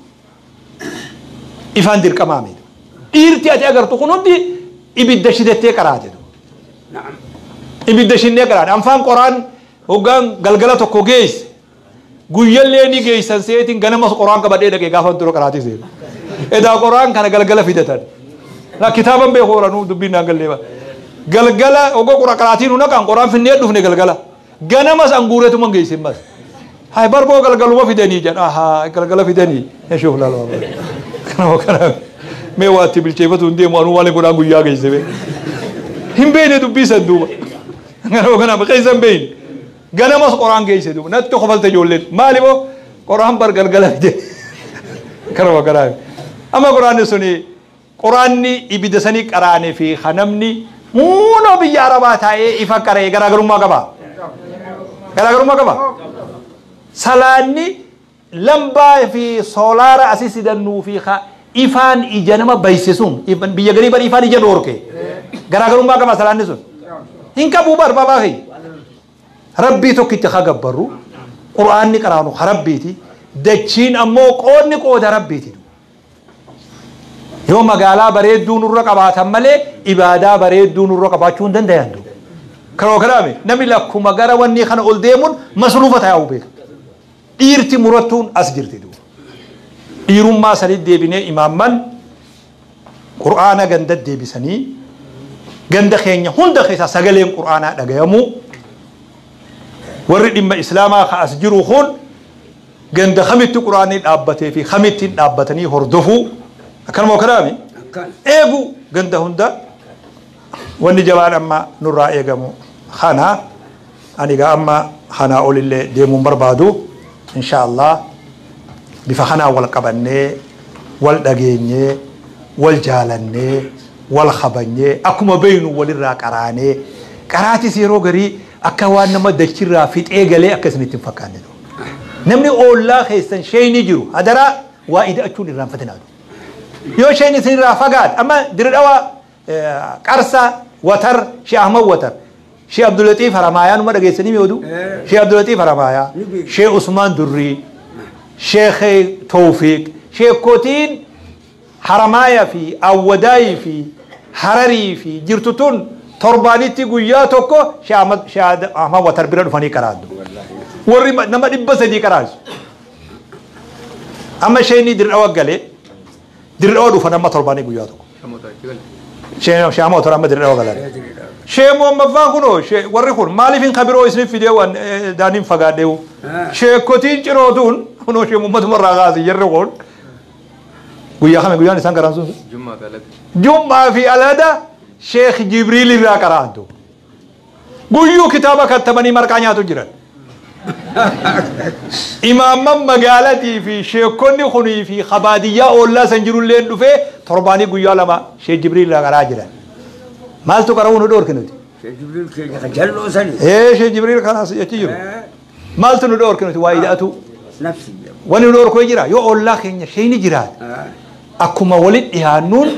Ifaan dirqamaa miidhu. Dhiirti ati agartu kun hundi ibidda shidattee qaraate. Ibidda shinnee qaraate. Anfaan qoraan hoggaan galgala tokko geesse. Guyyallee ni geessan seetiin ganamas qoraan qabadhee dhaqee gaafa dura qaraatii seenu. Edaa qoraan kana galgala fidatan. Kitaaban beeku oranuu dubbiin naan gallee. Galgala ogoo qura qaraatii nu naqan qoraan finnee dhufne galgala. Ganamas anguureetuma geessin mas. Hai barboo galgaluma fidanii jedha. Ahaa galgala fidanii. Eshuuf laaluma. Kanuma kana mee waatti bilcheeffatu hin deemu anuu maaliin godhaan guyyaa geesse bee. Hin beekne dubbii san duuba. Kanuma kana keessa hin beekne. Ganamas qoraan geesse duuba. Natti kofalte ijoolleen. Maali moo qoraan bar galgala fide. Kanuma kana. Amma qoraanni suni qoraanni ibidda sanii qaraanee fi kanamni muunoo biyya arabaa taa'ee ifa qaree garaagarummaa qaba. Garaagarummaa qaba. Salaanni lambaa fi soolaara asii sidannuu fi ifaan ija nama baysisuun biyya garii bari ifaan ija dhoorke. Garaagarummaa qaba salaanni sun. Hin qabu bar babaa fi. Rabbii tokkicha haa gabbarru quraanni qaraanu haa rabbiiti dachiin ammoo qoodni qooda rabbiiti. Yoo magaalaa bareedduu nurra qabaatan malee ibaadaa bareedduu nurra qabaachuu hin dandayan. Karoo kanaame namni lakkuma gara wanni kana ol deemuun masruufa taa'uu beeka. Dhiirti murattuun as jirti duuba. Dhiirummaa sanii deebinee imaamman qur'aana ganda deebisanii ganda keenya hunda keessaa sagaleen qur'aanaa dhagayamuu warri dhimma islaamaa ka as jiru kun ganda kamitti qur'aanni dhaabbatee fi kamitti dhaabbatanii hordofuu akkanuma kanaami eegu ganda hunda wanni jabaan amma nurraa eegamu kana ani gaa amma kanaa olillee deemuun barbaadu insha Allah. Bifa kanaan wal qabannee, wal dhageenyee, wal jaalannee, wal kabanyee, akkuma beeynu walirraa qaraanee, qaraatis yeroo garii akka waan nama dachirraa fixee galee akka isinitti hin fakkaanne. Namni oollaa keessan sheeyni jiru hadaraa waa ida'achuun irraanfatinaa. Yoo sheeyni isinirraa fagaate amma Dirdhawa Qarsa Watar Shee Ahmad Watar Shee Abdulaxiif Haramaayaa numa dhageessanii mi oduu? Shee Abdulaxiif Haramaayaa, Shee Usmaan Durrii, Sheekh Tawfiq, sheekotiin Haramaayaa fi Awwadaayii fi Hararii fi jirtu tun torbaanitti guyyaa tokko Shee Ahmad Watar bira dhufanii qaraaddu. Warri nama 300 qaraasu. Amma sheeni Dirdhawa galee Dirdhawa dhufan amma torbaanii guyyaa tokko. Shee Ahmad Watar amma Dirdhawa galan. Shee Muhammaffaan kunoo warri kun maaliif hin kabiroo isiniif fidee waan daaniin fagaadheewu. Sheekotiin cirootuun kunoo shee Muhammaduma irraa kaasi jarri kun. Guyyaa kame guyyaan isaan qaraan sun? Jummaa fi alada Sheekh Jibriil irraa qaraantu. Guyyuu kitaaba kattabanii marqaa nyaatu jiran. Imaamman magaalatii fi sheekonni kunii fi kabaadiyyaa oollaa san jirulleen dhufee torbaanii guyyaa lama Sheekh Jibriil irraa qaraa jiran. Maaltu qara'uu nu dhoorke nuti? Sheekh Jibriil keenya kan jalloo sani. Sheekh Jibriil kanaas achi jiru. Maaltu nu dhoorke nuti waa ida'atu? Nafsi. Wanni nu dhoorku jira yoo oollaa keenya sheeyni jiraate akkuma walitti dhiyaannuun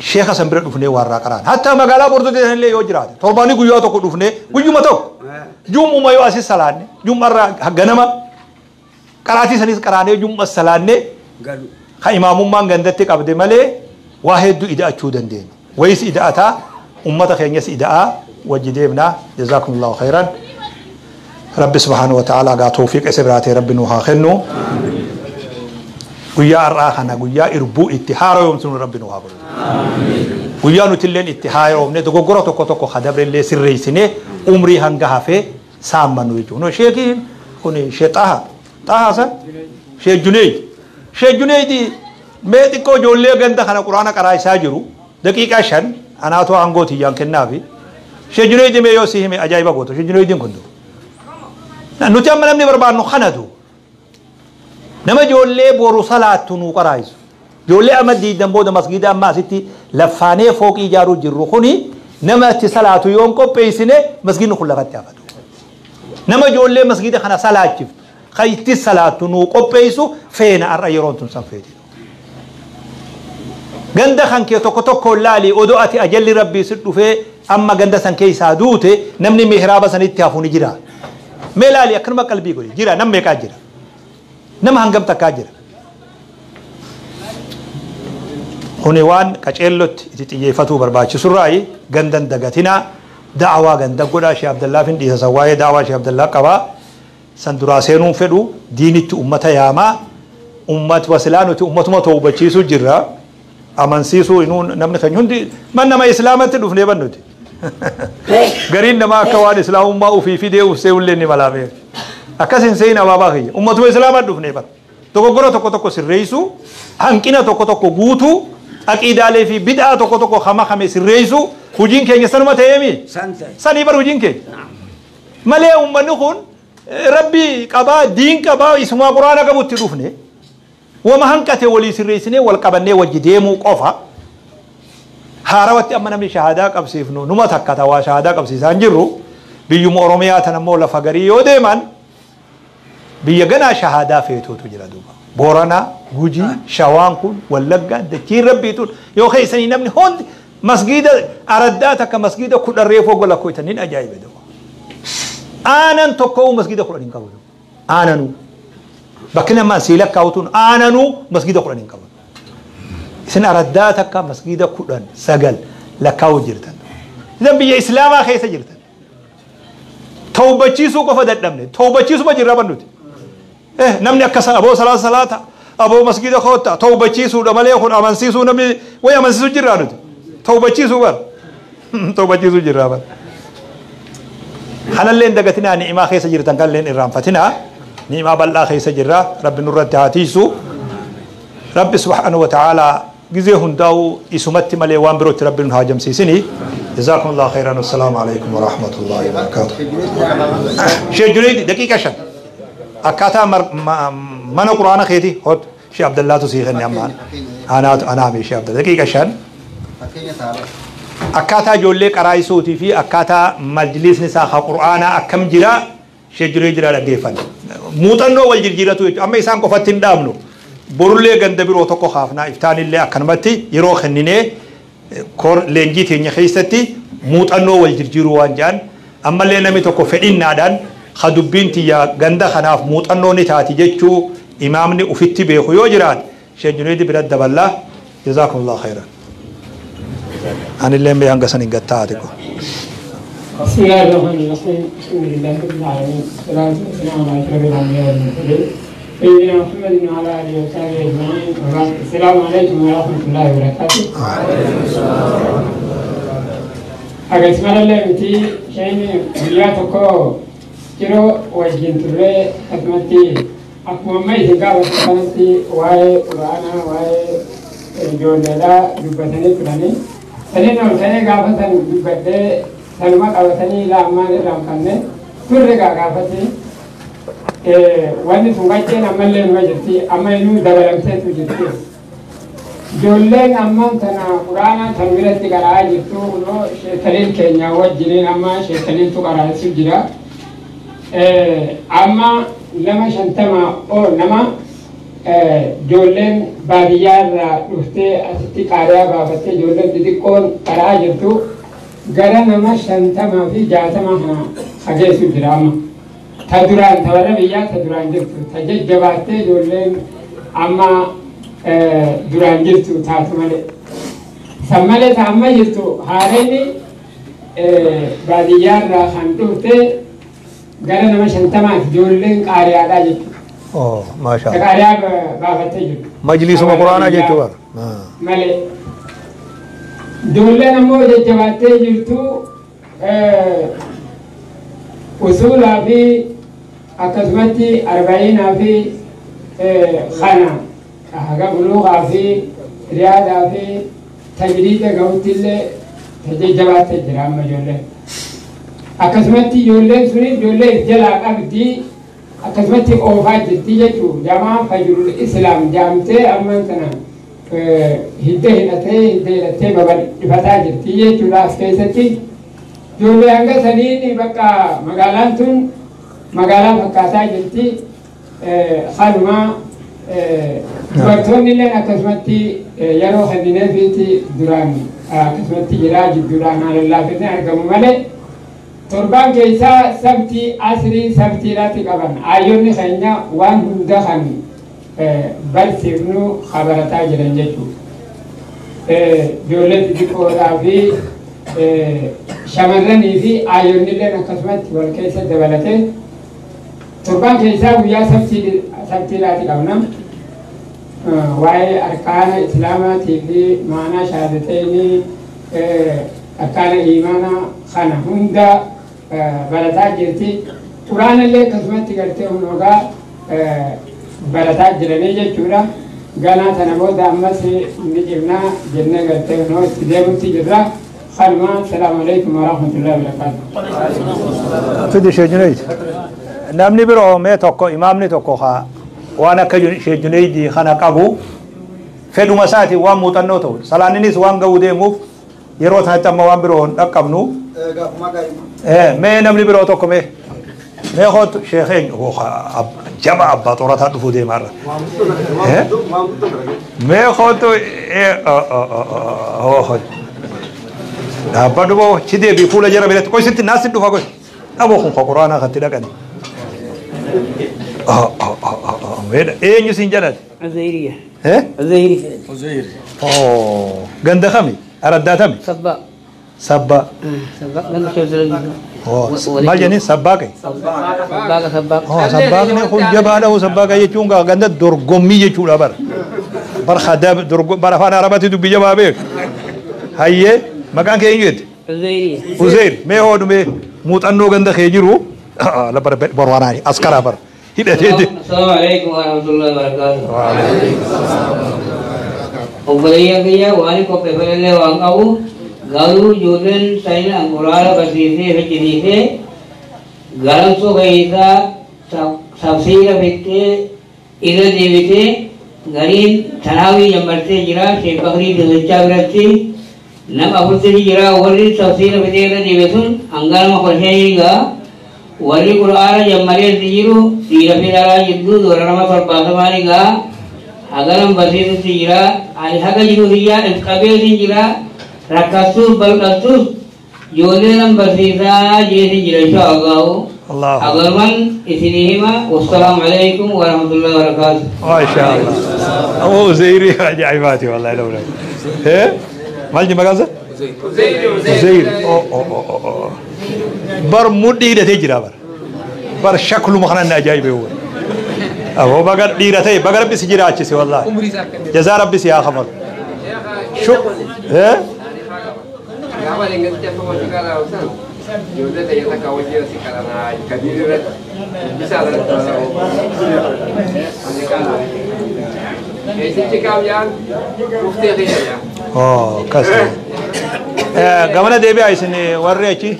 sheeka san bira dhufnee waarraa qaraan. Hatta magaalaa Bordodee sanillee yoo jiraate torbaanii guyyaa tokko dhufnee guyyuma tokko jum'uma yoo asis salaanne jum'arraa ganama qaraatii sanis qaraanee jum'a salaanne kan imaamummaan gandatti qabde malee waa hedduu ida'achuu dandeenya. Wayis ida'ataa ummata keenyas ida'aa wajji deemnaa. Jazaakumullahu khairan. Rabbi subhaanahu wa ta'ala gaa tawfiiqa isa biraatee Rabbi nu haa kennu. Guyyaa har'aa kana guyyaa irbuu itti haaromsinu Rabbi nu haa godhu. Guyyaa nuti illeen itti haaromne dogoggora tokko tokko kadabre illee sirreessinee umrii hanga hafee saammannu jechuudha. Sheekiin kun Shee Xaha Xaha san Shee Juneyd Shee Juneyd mee xiqqoo ijoollee ganda kana quraana qaraa isaa jiru daqiiqaa 5 anaatu aangoo tiyyaan kennaafi. Shee Juneyd mee yoo si hime ajaa'iba gootu. Shee Juneydiin kun nuti amma namni barbaannu kanatu nama ijoollee boru salaattu nuu qaraayisu. Ijoollee amma diidan booda masgiida amma asitti laffaanee fooqii ijaaruu jirru kuni nama itti salaatu yoon qopheessine masgiidni kun lafatti hafatu. Nama ijoollee masgiida kana salaachiftu kan itti salaattu nuu qopheessu feena har'a yeroon tun san feeti. Ganda kan kee tokko tokko laali odoo ati ajalli rabbii si dhufee amma ganda san keessaa duute namni mihraaba sanitti hafu ni jira. Mee laali akkanuma qalbii godhi jira nam meeqaa jira. Nama hangam takkaa jira. Kuni waan qaceellotti itti xiyyeeffatuu barbaachisurraayi gandan dagatinaa da'awaa ganda godhaa Shee Abdallaa fin dhiisa san waa'ee da'awaa Shee Abdallaa qabaa san duraa seenuun fedhu diinitti ummata yaamaa ummat wasilaa nuti ummatuma tawbachiisuu jirra amansiisuu inuu namni keenya hundi man nama islaamatti dhufnee bannuti. Gariin namaa akka waan islaamummaa ofii fidee ufsee ullee ni malaamee. Akkas hin seeyin abaabaa kiyya ummatuma islaamaa dhufnee bara. Dogoggora tokko tokko sirreessuu hanqina tokko tokko guutuu aqiidaalee fi bid'aa tokko tokko hama hame sirreessuu hojiin keenya sanuma ta'eemi. Sanii bara hojiin keenya. Malee uummanni kun rabbi qabaa diin qabaa isumaa quraana qabutti dhufne wama hanqate walii sirreessinee wal qabannee wajji deemuu qofa. Haarawatti amma namni shahaadaa qabsiifnu numa takka tawaa shahaadaa qabsiisaa hin jirru biyyuma Oromiyaa tan ammoo lafa garii yoo deeman biyya ganaa shahaadaa feetuutu jira duuba. Booranaa, Gujii, Shawaan kun, Wallaggaan, dachiin Rabbiituun yoo keessanii namni hundi masgiida araddaa takka masgiida 10 reefoo gola koytaniin ajaa'iba duuba. Aanan tokkoo masgiida 10 hin qabu. Aananuu. Bakki namaa sii lakkaa'utuun aananuu masgiida 10 hin qabu. Isin araddaa takka masgiida 10 9 lakkaa'uu jirtan. Isin biyya Islaamaa keessa jirtan. Tawbachiisuu qofa dadhabne. Tawbachiisuma jirra bannuti. Namni akka aboo salaata aboo masgiida koota tawbachiisuudha malee kun amansiisuu namni wayi amansiisuu jirraa nuti. Tawbachiisuu bar. Tawbachiisuu jirraa bar. Kanallee hin dagatinaa ni'imaa keessa jirtan kanallee irraanfatinaa. Ni'imaa bal'aa keessa jirra Rabbi nurratti haa tiisu. Rabbi subhaanahu wa ta'ala gizee hundaa'u isumatti malee waan birootti Rabbi nu haa jamsiisini. Jazaakumullahu khairan. Assalaamu alaikum wa rahmatullahi wa barakaatuh. Sheekh Junayd daqiiqa 5. Akkaataa mana quraana keeti hot Sheekh Abdallaatu sii kenne ammaan. Anaatu anaami Sheekh Abdalla daqiiqa 5. Akkaataa ijoollee qaraayisuutii fi akkaataa majlisni isaa haa quraanaa akkam jira Sheekh Junayd jira dhaggeeffanne. Muuxannoo wal jijjiiratu jechuudha. Amma isaan qofatti hin dhaabnu. Borullee ganda biroo tokko kaafnaa iftaanillee akkanumatti yeroo kenninee leenjii teenya keessatti muuxannoo wal jijjiiruu waan jedhan ammallee namni tokko fedhinnaadhaan ha dubbiin tiyya ganda kanaaf muuxannoo ni taati jechuu imaamni ufitti beeku yoo jiraat Sheekh Junayd bira daballaa jazaakumullahu khairan. Anillee mee hanga san hin gattaate ko. بسم الله الرحمن الرحيم الحمد لله رب العالمين والصلاة والسلام على أشرف الأنبياء والمرسلين سيدنا محمد وعلى آله وصحبه أجمعين وبعد السلام عليكم ورحمة الله وبركاته. أقسم الله متي شيء وياتكو جرو وجين ترى أتمتي أقوم ما يتقابل كانتي واي قرآن واي جوندلا دبتني كلاني سنين وسنين قابلتني دبتة سلمى قابلتني لا أمان لا مكانه ترى قابلتني wanni sun qacceen ammallee numa jirti amma inuu dabalamteetu jirti. Ijoolleen ammaan tana quraana tan biratti qara'aa jirtu kunoo sheekaliin keenya wajjiniin amma sheekaliintu qara'aa jira. Amma nama 50 ol nama ijoolleen baadiyyaa irraa dhuftee asitti qaariyaa baafattee ijoolleen xixiqqoon qara'aa jirtu gara nama 50 fi 60 hageessu jira amma. Ta duraan ta warra biyyaa ta duraan jirtu ta jajjabaattee ijoolleen amma duraan jirtu taatu malee. San malee ta amma jirtu haareenni baadiyyaa irraa kan dhufte gara nama 50 ijoolleen qaariyaadhaa jechuudha. Oh, maashaa. Ta qaariyaa baafattee jirtu. Majlisuma quraanaa jechuudha. Malee. Ijoolleen ammoo jajjabaattee jirtu usuulaa fi akkasumatti arba'iinaa fi kana haga buluuqaa fi riyaadaa fi tajriida gahutti illee tajajjabaattee jira amma ijoolleen. Akkasumatti ijoolleen suni ijoollee if jalaa qabdi akkasumatti oofaa jirti jechuudha. Jamaa fajrul islaam jaamtee ammaan sana hidda hidhatee babal'ifataa jirti jechuudha as keessatti. Ijoollee hanga saniin bakka magaalaan tun magaalaa fakkaataa jirti. Kanumaa dubartoonni illee akkasumatti yeroo kennineefiitti duraan akkasumatti jiraa jidduudhaan haala argamu malee torbaan keessaa sabtii asrii sabtiidhaatti qaban ayyoonni keenya waan hunda kan barsiifnu habarataa jiran jechuudha. Ijoollee xixiqqoodhaa fi shamarranii fi ayyoonni illee akkasumatti wal keessa dabalatee torbaan keessaa guyyaa sabtiidhaatti qabna. Waa'ee arkaana islaamaatii fi maanaa shahaadateenii arkaana iimaanaa kana hunda barataa jirti. Quraana illee akkasumatti gartee hunoogaa barataa jiranii jechuudha. Ganaa sana booda ammas ni cimnaa jennee gartee hunoo itti deemutti jirra. Kanuma salaamu alaikum warahmatullahi wabarakaatuh. Fidi Sheekh Junayd. Namni biroo mee tokko imaamni tokko haa waan akka Sheekh Junayd kana qabu fedhuma isaatiin waan muuxannoo ta'u salaanninis waan ga'uu deemuuf yeroo sanatti amma waan biroo hin dhaqqabnu. Mee namni biroo tokko mee mee kootu sheekeen jaba abbaa xoorataa dhufuu deemaarra. Mee kootu dhaabbadhu boo chi deebii fuula jara biratti qoysitti naasi dhufa qoy dhaboo kun quraanaa katti dhaqani. Eenyu siin jedhate? Uzayriya. Uzayri. Uzayri. Ganda kami? Araddaa tami? Sabbaa. Sabbaa. Sabbaa ganda keessa. Maal jenni sabbaa qayi? Sabbaaqa sabbaaqa. Sabbaaqni kun jabaadha sabbaaqa jechuun ganda dorgommii jechuudha bara. Bara afaan Arabaatti dubbii jabaa beeku. Hayyee maqaan kee eenyu jette? Uzayriya. Uzayr mee hoodhu mee muuxannoo ganda kee jiru bara barwaanaani askaraa bara. السلام عليكم ورحمة الله وبركاته. Obboleeyyan kiyya waan qopheeffanillee waan qabu garuu ijoolleen saayina quraana barsiisee fichisiisee galamsoo keessaa Tafsiira fixxee irra deebitee gariin tanaawii jammartee jira Sheekh Bakrii Dosochaa biratti nama afurtini jira warri tafsiira fixee irra deebe sun hanga nama 15 gaa warri qur'aana jammareetti jiru dhiira fi dhalaa jidduu doola nama 70 gaa hagaran barsiisutti jira ani haga jiru hiyyaa if qabeetin jira rakkattuus balqattuus ijoollee nan barsiisaa jeetin jira insha Allahu. الله أغرمان إثنيهما والسلام عليكم ورحمة الله وبركاته. ما شاء الله. أبو زيري عجائباتي والله لولا. إيه؟ ما الجي مغازة؟ زير. أو أو أو أو. بر مدي ده تجرا بر. بر شكله مخنا عجائب هو. أبو بقر ديرته بقر بس جرا أتشي والله. جزاء ربي سيا خبر. شو؟ إيه؟ Oh, kasi. Gamana debi ay sini warri achi.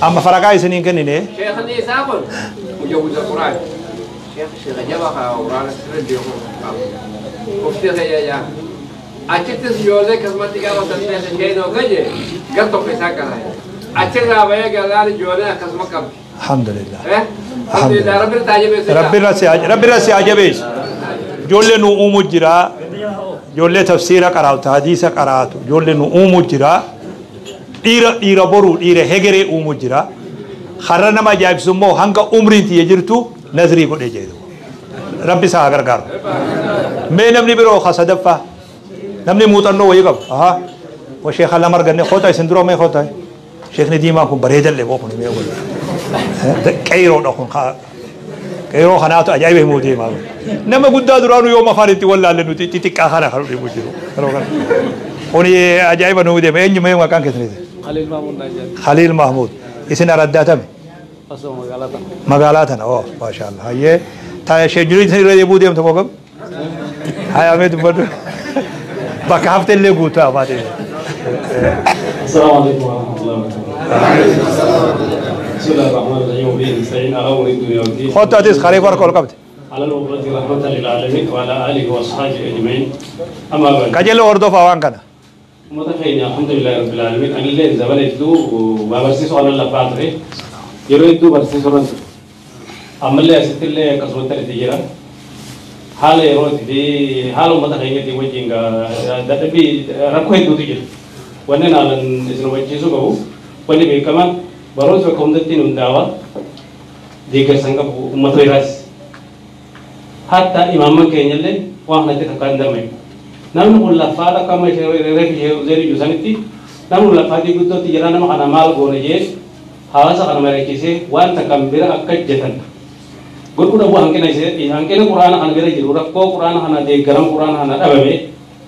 Amma faraka ay sini kan ini. Sheikh ni sabun. Mujawwid al-Quran. Sheikh jaba Quran sirri mufti ya. Achittis ijoollee akkasumatti gaafa salphee isheen hoggaje gar tokko isaa qaba. Achirraa bahee galaan ijoollee akkasuma qabdi. Alhamdulillah. Alhamdulillah rabbi irraa jabeessu. Rabbi irraa si jabeessu. Ijoollee nu uumu jira. Ijoollee tafsiira qaraatu, hadiisa qaraatu, ijoollee nu uumu jira. Dhiira boruu dhiira hegeree uumu jira. Har'a nama ajaa'ibsu immoo hanga umriin tiyya jirtu nazrii godhee jedhu. Rabbi isaa haa gargaaru. Mee namni biroo sadaffaa. Namni muuxannoo wayii qabu. Ahaa. Wa sheekha lama arganne koota isin dura mee koota. Sheekni diimaan kun bareedallee boo kun mee wal. Qeeroodha kun qeeroo kanaatu ajaa'iba himuu deemaa. Nama guddaa duraanuu yooma afaan itti wallaalle nuti xixiqqaa kana kan himuu jiru. Kuni ajaa'iba nuu deema. Eenyu mee maqaan keessaniiti? Khaliil Mahmud Najjar. Khaliil Mahmud. Isin araddaatame? Asuma magaalaa tana. Magaalaa tana. Oh maashaallah. Hayyee. Taa ishee jiru isin irra deebuu deemtu moo kam? Hayaa mee dubbadhu. Bakka haftellee guutaa baatee. السلام عليكم ورحمة الله وبركاته. بسم الله الرحمن الرحيم وبه نستعين على أمور الدنيا والدين. خطة تيس خليك ورك ولا على المبعوث رحمة للعالمين وعلى آله وأصحابه أجمعين. أما بعد. كجل أردو فوان كنا. متخيل الحمد لله رب العالمين. أنا اللي زمان يدو وبرسيس على الله بعدري. يرو يدو برسيس على أما اللي أسيت اللي كسرت التجارة. حال يرو تدي حال متخيل تي وجهنا ده بي ركوه يدو تجار. wanni naalan isin hubachiisuu qabu wanni beekamaan barumsa bakka hundatti hundaa'aa deeggarsa hin qabu uummata biraas hatta imaamman keenyallee waan kanatti takkaa hin darmayu. Namni kun laffaadha akka amma reefi zeerii jiru sanitti namni kun laffaatii guddootti jira nama kana maal goone jee hawaasa kana mari'achiisee waan takkaan bira akka hojjetan godhuu dhabuu hanqina hanqina quraana kana bira jiru rakkoo quraana kana deeggarama quraana kana dhabame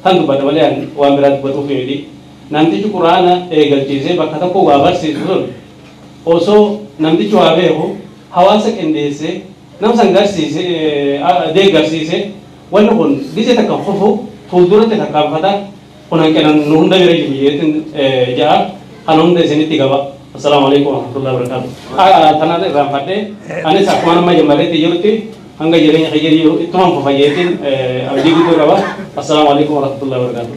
kan dubbata malee waan biraa dubbatuuf miti. Namtichi quraana eegalchiisee bakka tokko waa barsiisu sun osoo namtichi waa beeku hawaasa qindeessee nama san garsiisee deeggarsiisee wanni kun gisee takka fufu fuulduratti tarkaanfata kun hanqina nu hunda bira jiru jeetin ja'a kan hunda isinitti qaba. Assalaamu alaikum warahmatullahi wabarakatuh. Tanaan irraanfadhee anis akkuma nama jammareetti jirutti hanga jireenya kiyya jiru ittumaan fufa jeetin abdii guddoo qaba. Assalaamu alaikum warahmatullahi wabarakatuh.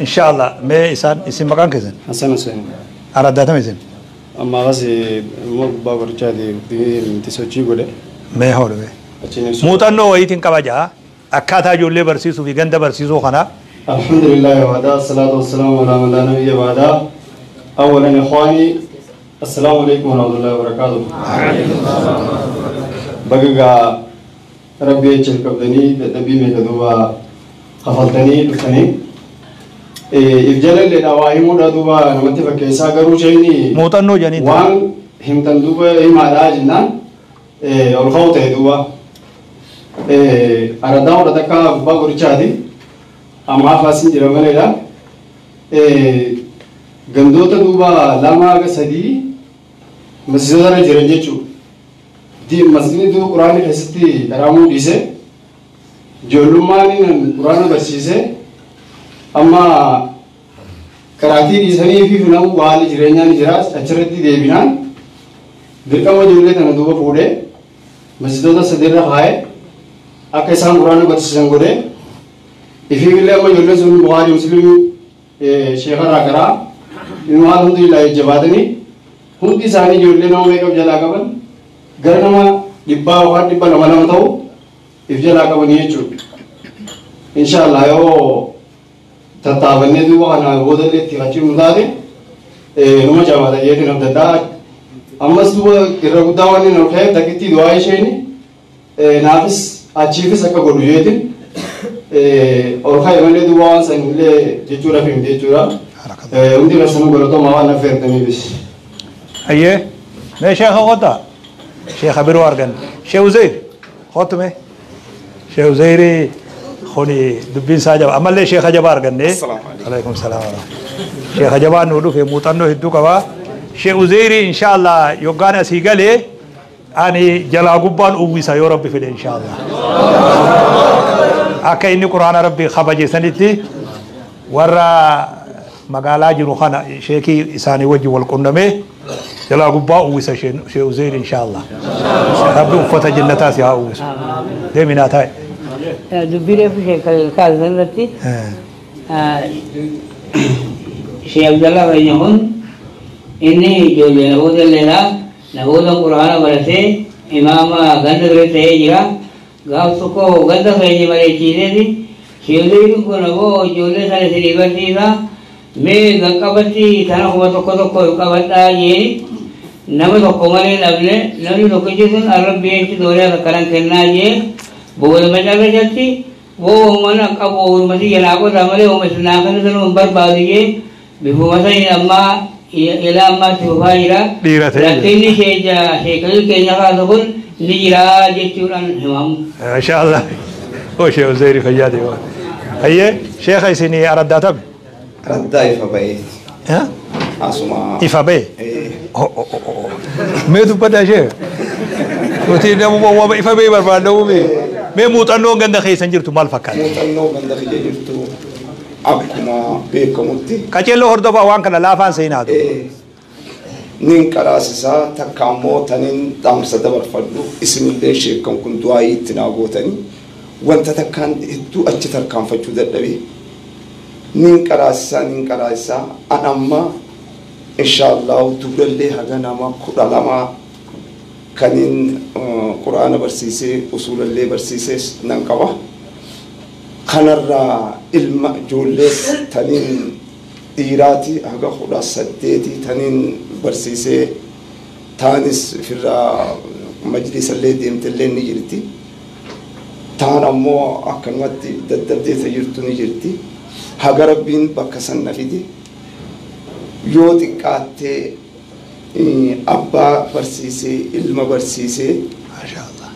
Inshallah mee isaan isin maqaan keessan? Hassan Hussein. Araddaatame isin? Amma qasi immoo gubbaa qorichaati itti sochii godhe. Mee hoodhu mee. Muuxannoo wayiitiin qaba ja'a akkaataa ijoollee barsiisuu fi ganda barsiisuu kana. الحمد لله وحده الصلاة والسلام على من لا نبي بعده. أولا إخواني السلام عليكم ورحمة الله وبركاته. بقى ربي يجعل قبضني تدبي مكدوبة خفلتني دفني. إفجال اللي دواهي مودا دوبا نمتي فكيسا قرو شيني. موتنو جاني. وان همتن دوبا إما راجنا الخوت دوبا. أرداو ردكا بقى قرشادي. Amma faasin jira maleedha. Gandoota duuba lama haga sadii masjiidota irra jiran jechuudha. Masjiidni duuba quraanni keessatti qaraamuu dhiise ijoollummaan quraana barsiise amma karaatii dhiisanii fi namu haalli jireenyaa ni jira achirratti deebinaan Dirqama ijoollee tana duuba fuudhee masjidoota sadiirra kaa'ee akka isaan quraana barsiisan godhee ifiifillee amma ijoolleen sun Bukhaarii Musliimii sheekarraa karaa inuma alhamdulillah jabaatanii hundi isaanii ijoollee nama meeqa of jalaa qaban gara nama 100 yookaan 200 ta'u if jalaa qabanii jechuudha. Inshaallah yoo tattaafannee duuba kana boodallee itti qachiinu taate numa jabaata jeetiin abdaddaa. Ammas duuba irra guddaa waan inni ol ka'eef takkitti du'aa isheen naafis achiifis akka godhu jeetiin ol ka'e malee duuba waan san illee jechuudhaaf himte jechuudha. Hundi keessanuu galatoomaa waan affeertaniifis. Ayyee mee sheekha qotaa sheekha biroo argan Sheekh Uzeyr qotu mee Sheekh Uzeyri kuni dubbiin isaa jaba ammallee sheekha jabaa arganne. Alaikum salaam. Sheekha jabaa nu dhufe muuxannoo hedduu qabaa. Sheekh Uzeyri inshaallah yoggaan asii galee ani jalaa gubbaan uwwisa yoo rabbi fedhe inshaallah. Akka inni quraana rabbi kabaje sanitti warra magaalaa jiru kana sheekii isaanii wajji wal qunnamee jalaa gubbaa uwwisa Sheekh Uzeyri inshaallah. Rabbi uffata jannataa si haa uwwisu. Deeminaa taa'e. Dubbii reefu sheekh kaasan irratti Sheekh Abdallah keenya kun inni ijoollee namoota illeedha. Namoota quraana baratee imaama ganda bira ta'ee jira. Gaaf tokko ganda keenya bareechiiseeti Sheekh kun ammoo ijoollee sana isinii barsiisa. Mee qaqqabatti tana 1000 qabadhaa jeeni nama tokko malee dhabne namni tokkichi sun arrabbi jechi doolee akkanan kennaa jee booda macarrashatti boo mana qabu oolmati jalaa qotaa malee ooma sinaa kana sanuu hin barbaadu jee bifuma saniin ammaa ilaa ammaatti fufaa jira. Dhiira ta'e. Rakkinni sheekalii keenya kaasu kun ni jira jechuudhaan himamu. Inshaallah. Oo Sheekh Uzeyri fayyaa ta'e. Ayyee sheekha isinii araddaa tabe. Araddaa ifa ba'ee. Asuma. Ifa ba'e. Mee dubbadhaa sheekh. Nuti namuma waama ifa ba'e barbaadamu mee. Mee muuxannoon ganda keessan jirtu maal fakkaata? Muuxannoo ganda kiyya jirtu akkuma beekamutti. Qaceelloo hordofaa waan kana laafaan seenaa ta'u. Nin qaraasisaa takka ammoo taniin dhaamsa dabarfadhu isinillee sheekkan kun du'aayii itti naa gootanii wanta takkaan hedduu achi tarkaanfachuu dadhabee. Nin qaraasisaa an amma inshaallah dubrallee haga nama 12 kanin quraana barsiisee usuulallee barsiisees nan qaba. Kanarraa ilma ijoollees taniin dhiiraati haga 18 taniin barsiisee taanis firraa majlisallee deemtellee ni jirti. Taan ammoo akkanumatti daddabdee jirtu ni jirti. Haga rabbiin bakka san na fide yoo xiqqaattee abbaa barsiisee ilma barsiisee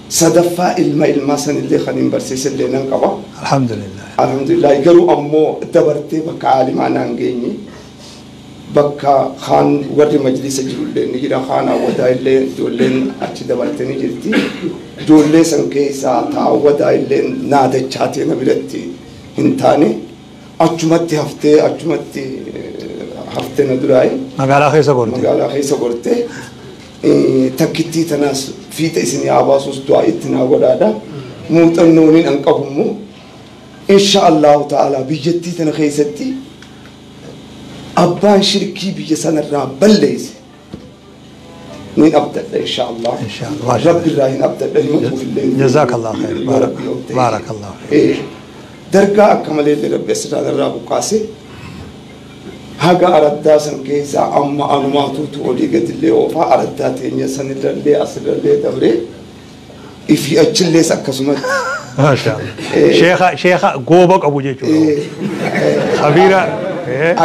sadaffaa ilma ilmaa sanillee kan hin barsiisellee nan qaba. Alhamdulillah. Alhamdulillah garuu ammoo dabartee bakka aalimaa naan geenye bakka kaan warri majlisa jirullee ni jira kaan awwadaa illee ijoolleen achi dabartee ni jirti. Ijoollee san keessaa taawwadaa illee naadachaatee na biratti hin taane achumatti haftee achumatti haftee na duraayi. Magaalaa keessa gorte. Magaalaa keessa gorte. Takkittii tanaas fiixa isinii haa baasus du'aa itti naa godhaadha. Muuxannooniin an qabu immoo insha Allahu ta'ala biyyattii tana keessatti abbaan shirkii biyya sanarraa balleesse nin abdadha insha Allah. Rabbi irraa hin abdadha himatuuf illee. Jazakallah khair. Barakallah. Dargaa akka malee illee rabbi asirraa irraa buqqaase haga araddaa san keessaa amma anumaatuutu olii gadillee oofaa araddaa teenya sanirrallee asirrallee dabree ifi achillees akkasumatti. Maashaallah. Sheekha sheekha gooba qabu jechuudha. Khabiira.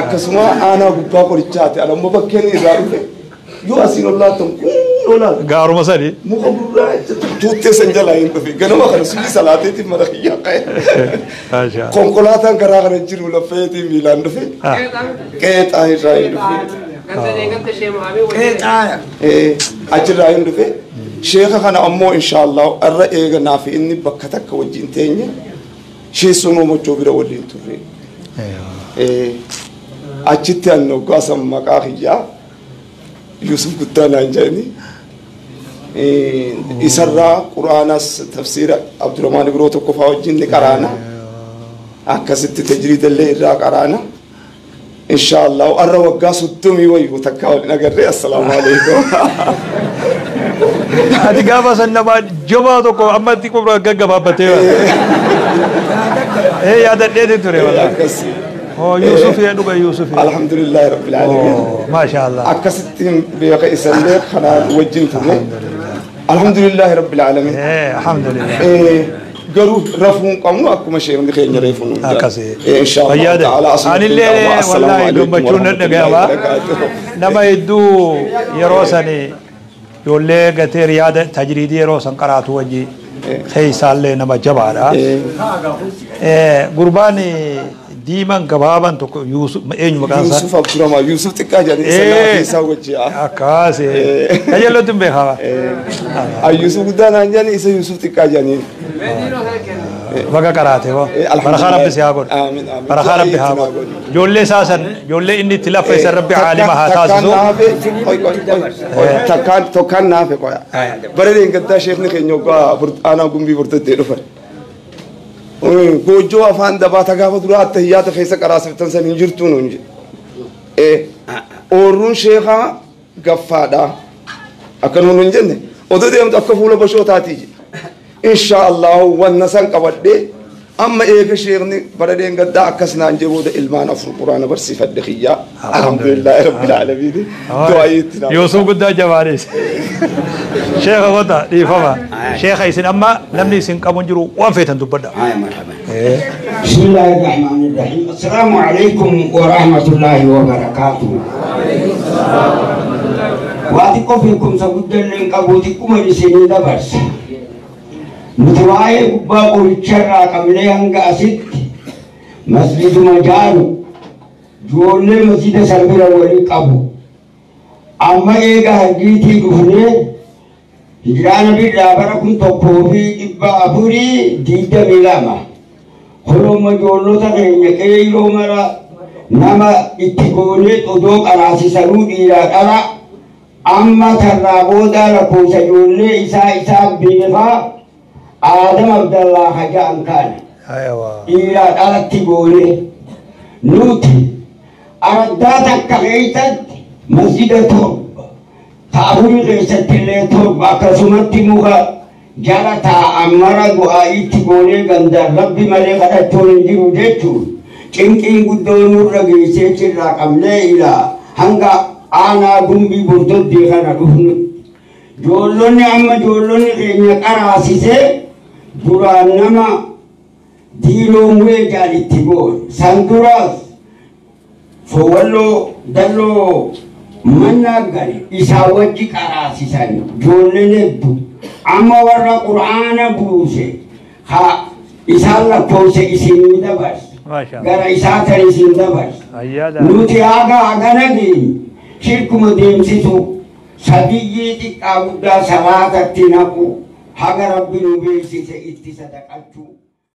Akkasuma aanaa gubbaa qorichaati alamma bakkeen irraa dhufe yoo asiin ol laattan kun olaata. Gaaruma sadi. Muka gurraacha tuuttee san jalaa hin dhufe ganama kana sulli salaateetiin mana kiyyaa ka'e. Konkolaataan karaa kana jiru laffeetiin miilaan dhufe. Qeexaa irraa hin dhufe. Achirraa hin dhufe. Sheeka kana ammoo inshaallah irra eeganaa fi inni bakka takka wajjin teenye sheessunoo mochoo bira waliin turre. Achitti an hoggaasan maqaa kiyyaa Yusuf Guddaa naan jedhani Isarraa quraanas tafsiira Abdurrahmaan Ibroo tokko fa'aa wajjin ni qaraana. Akkasitti tajriidallee irraa qaraana. Inshaallah arra waggaa 30 wayyu takka waliin agarree assalaamu alaikum. Ati gaafa san nama jabaa tokko amma itti qubra gaggabaabbatee. Yaadadheeti ture walaa. Oh Yusuf ya dhuga Yusuf. Alhamdulillah rabbil alamin. Maasha Allah. Akkasitti beeka isallee kanaan wajjin turre. Alhamdulillah rabbil alamin. Alhamdulillah. Garuu rafuu hin qabnu akkuma sheekni keenya reefu nu Akkasi. Inshallah ta'ala Anillee wallahi gammachuun nan dhaga'ama. Nama hedduu yeroo sani ijoollee gatee riyaada tajriidii yeroo san qaraatu wajji keessaallee nama jabaadha. Gurbaan diimaan gabaaban tokko Yusuf eenyu maqaan isaa? Yusuf Abdurrahman Yusuf xiqqaa jedhanii isa naaf isaa wajji. Akkas. Kajeellotti hin beekama. Yusuf guddaa naan jedhanii isa Yusuf xiqqaa jedhanii. Baga qaraate hoo. Barakaa rabbi si haa godhu. Barakaa rabbi haa godhu. Ijoollee isaa san ijoollee inni itti lafa isa rabbi caalima haa taasisu. Takkaan tokkaan naafe qoya. Bara deeggartaa sheekni keenya waggaa aanaa gumbii bortottee dhufan. Goojjoo afaan dabaata gaafa duraa attahiyyaata keessa qaraasiftan san hin jirtu nuun jedhe. Oorruun sheekaa gaffaadha. Akka nuun hin jenne odoo deemtu akka fuula bashoo taatii jedhe. Inshaallah wanna san qabadhee amma eega sheekni bara deengaddaa akkas naan jee booda ilmaan afur quraana barsiifadhe kiyyaa. Alhamdulillahi rabbil alamin. Du'aa itti naa. Yusuf guddaa jabaanis. Sheekha kota dhiifama. Sheekha isin amma namni isin qabu hin jiru waan feetan dubbadha. بسم الله الرحمن الرحيم السلام عليكم ورحمة الله وبركاته واتقوا فيكم سبدا لنقبوتكم لسنين دبرس متواي قبا قريتشرا قبلي هنگا أسد مسجد مجارو جولي مسجد سربير ولي قبو أما إيغا هجيتي دفني هجران بالرابرة كنت قوفي إبا أفوري ديدا ملاما خلوما جولو تغيني كيلو مرا نما اتقوني تدوك أراسي سنو ديرا أرا أما ترابودا لكوسا جولي إسا إسا بيفا آدم عبد الله حجان كان إلى أرتبولي نوتي أرداتك كغيتت مسجد توب تابوري غيست اللي توب أكسمت مغا جالتا أمرا دعائي تبولي غندر ربي ملي غدتون جيرو جيتو چنكين قدو نور رغيسي چرا قبلي إلى هنگا آنا گنبي بردد ديخانا دفن جولوني أما جولوني غينيك أراسيسي duraan nama diiloo mu'ee jaalitti goon san duraas fowwalloo dalloo mannaa gale isaa wajji qaraasisan ijoolleen hedduu amma warra qur'aana buuse haa isaan lakkoofse isinii dabarse gara isaa tan isin dabarse nuti haga hagana geenye shirkuma deemsisu sabiyyii xiqqaa guddaa salaatatti naqu haga rabbi nu beeksise itti sadaqachuu.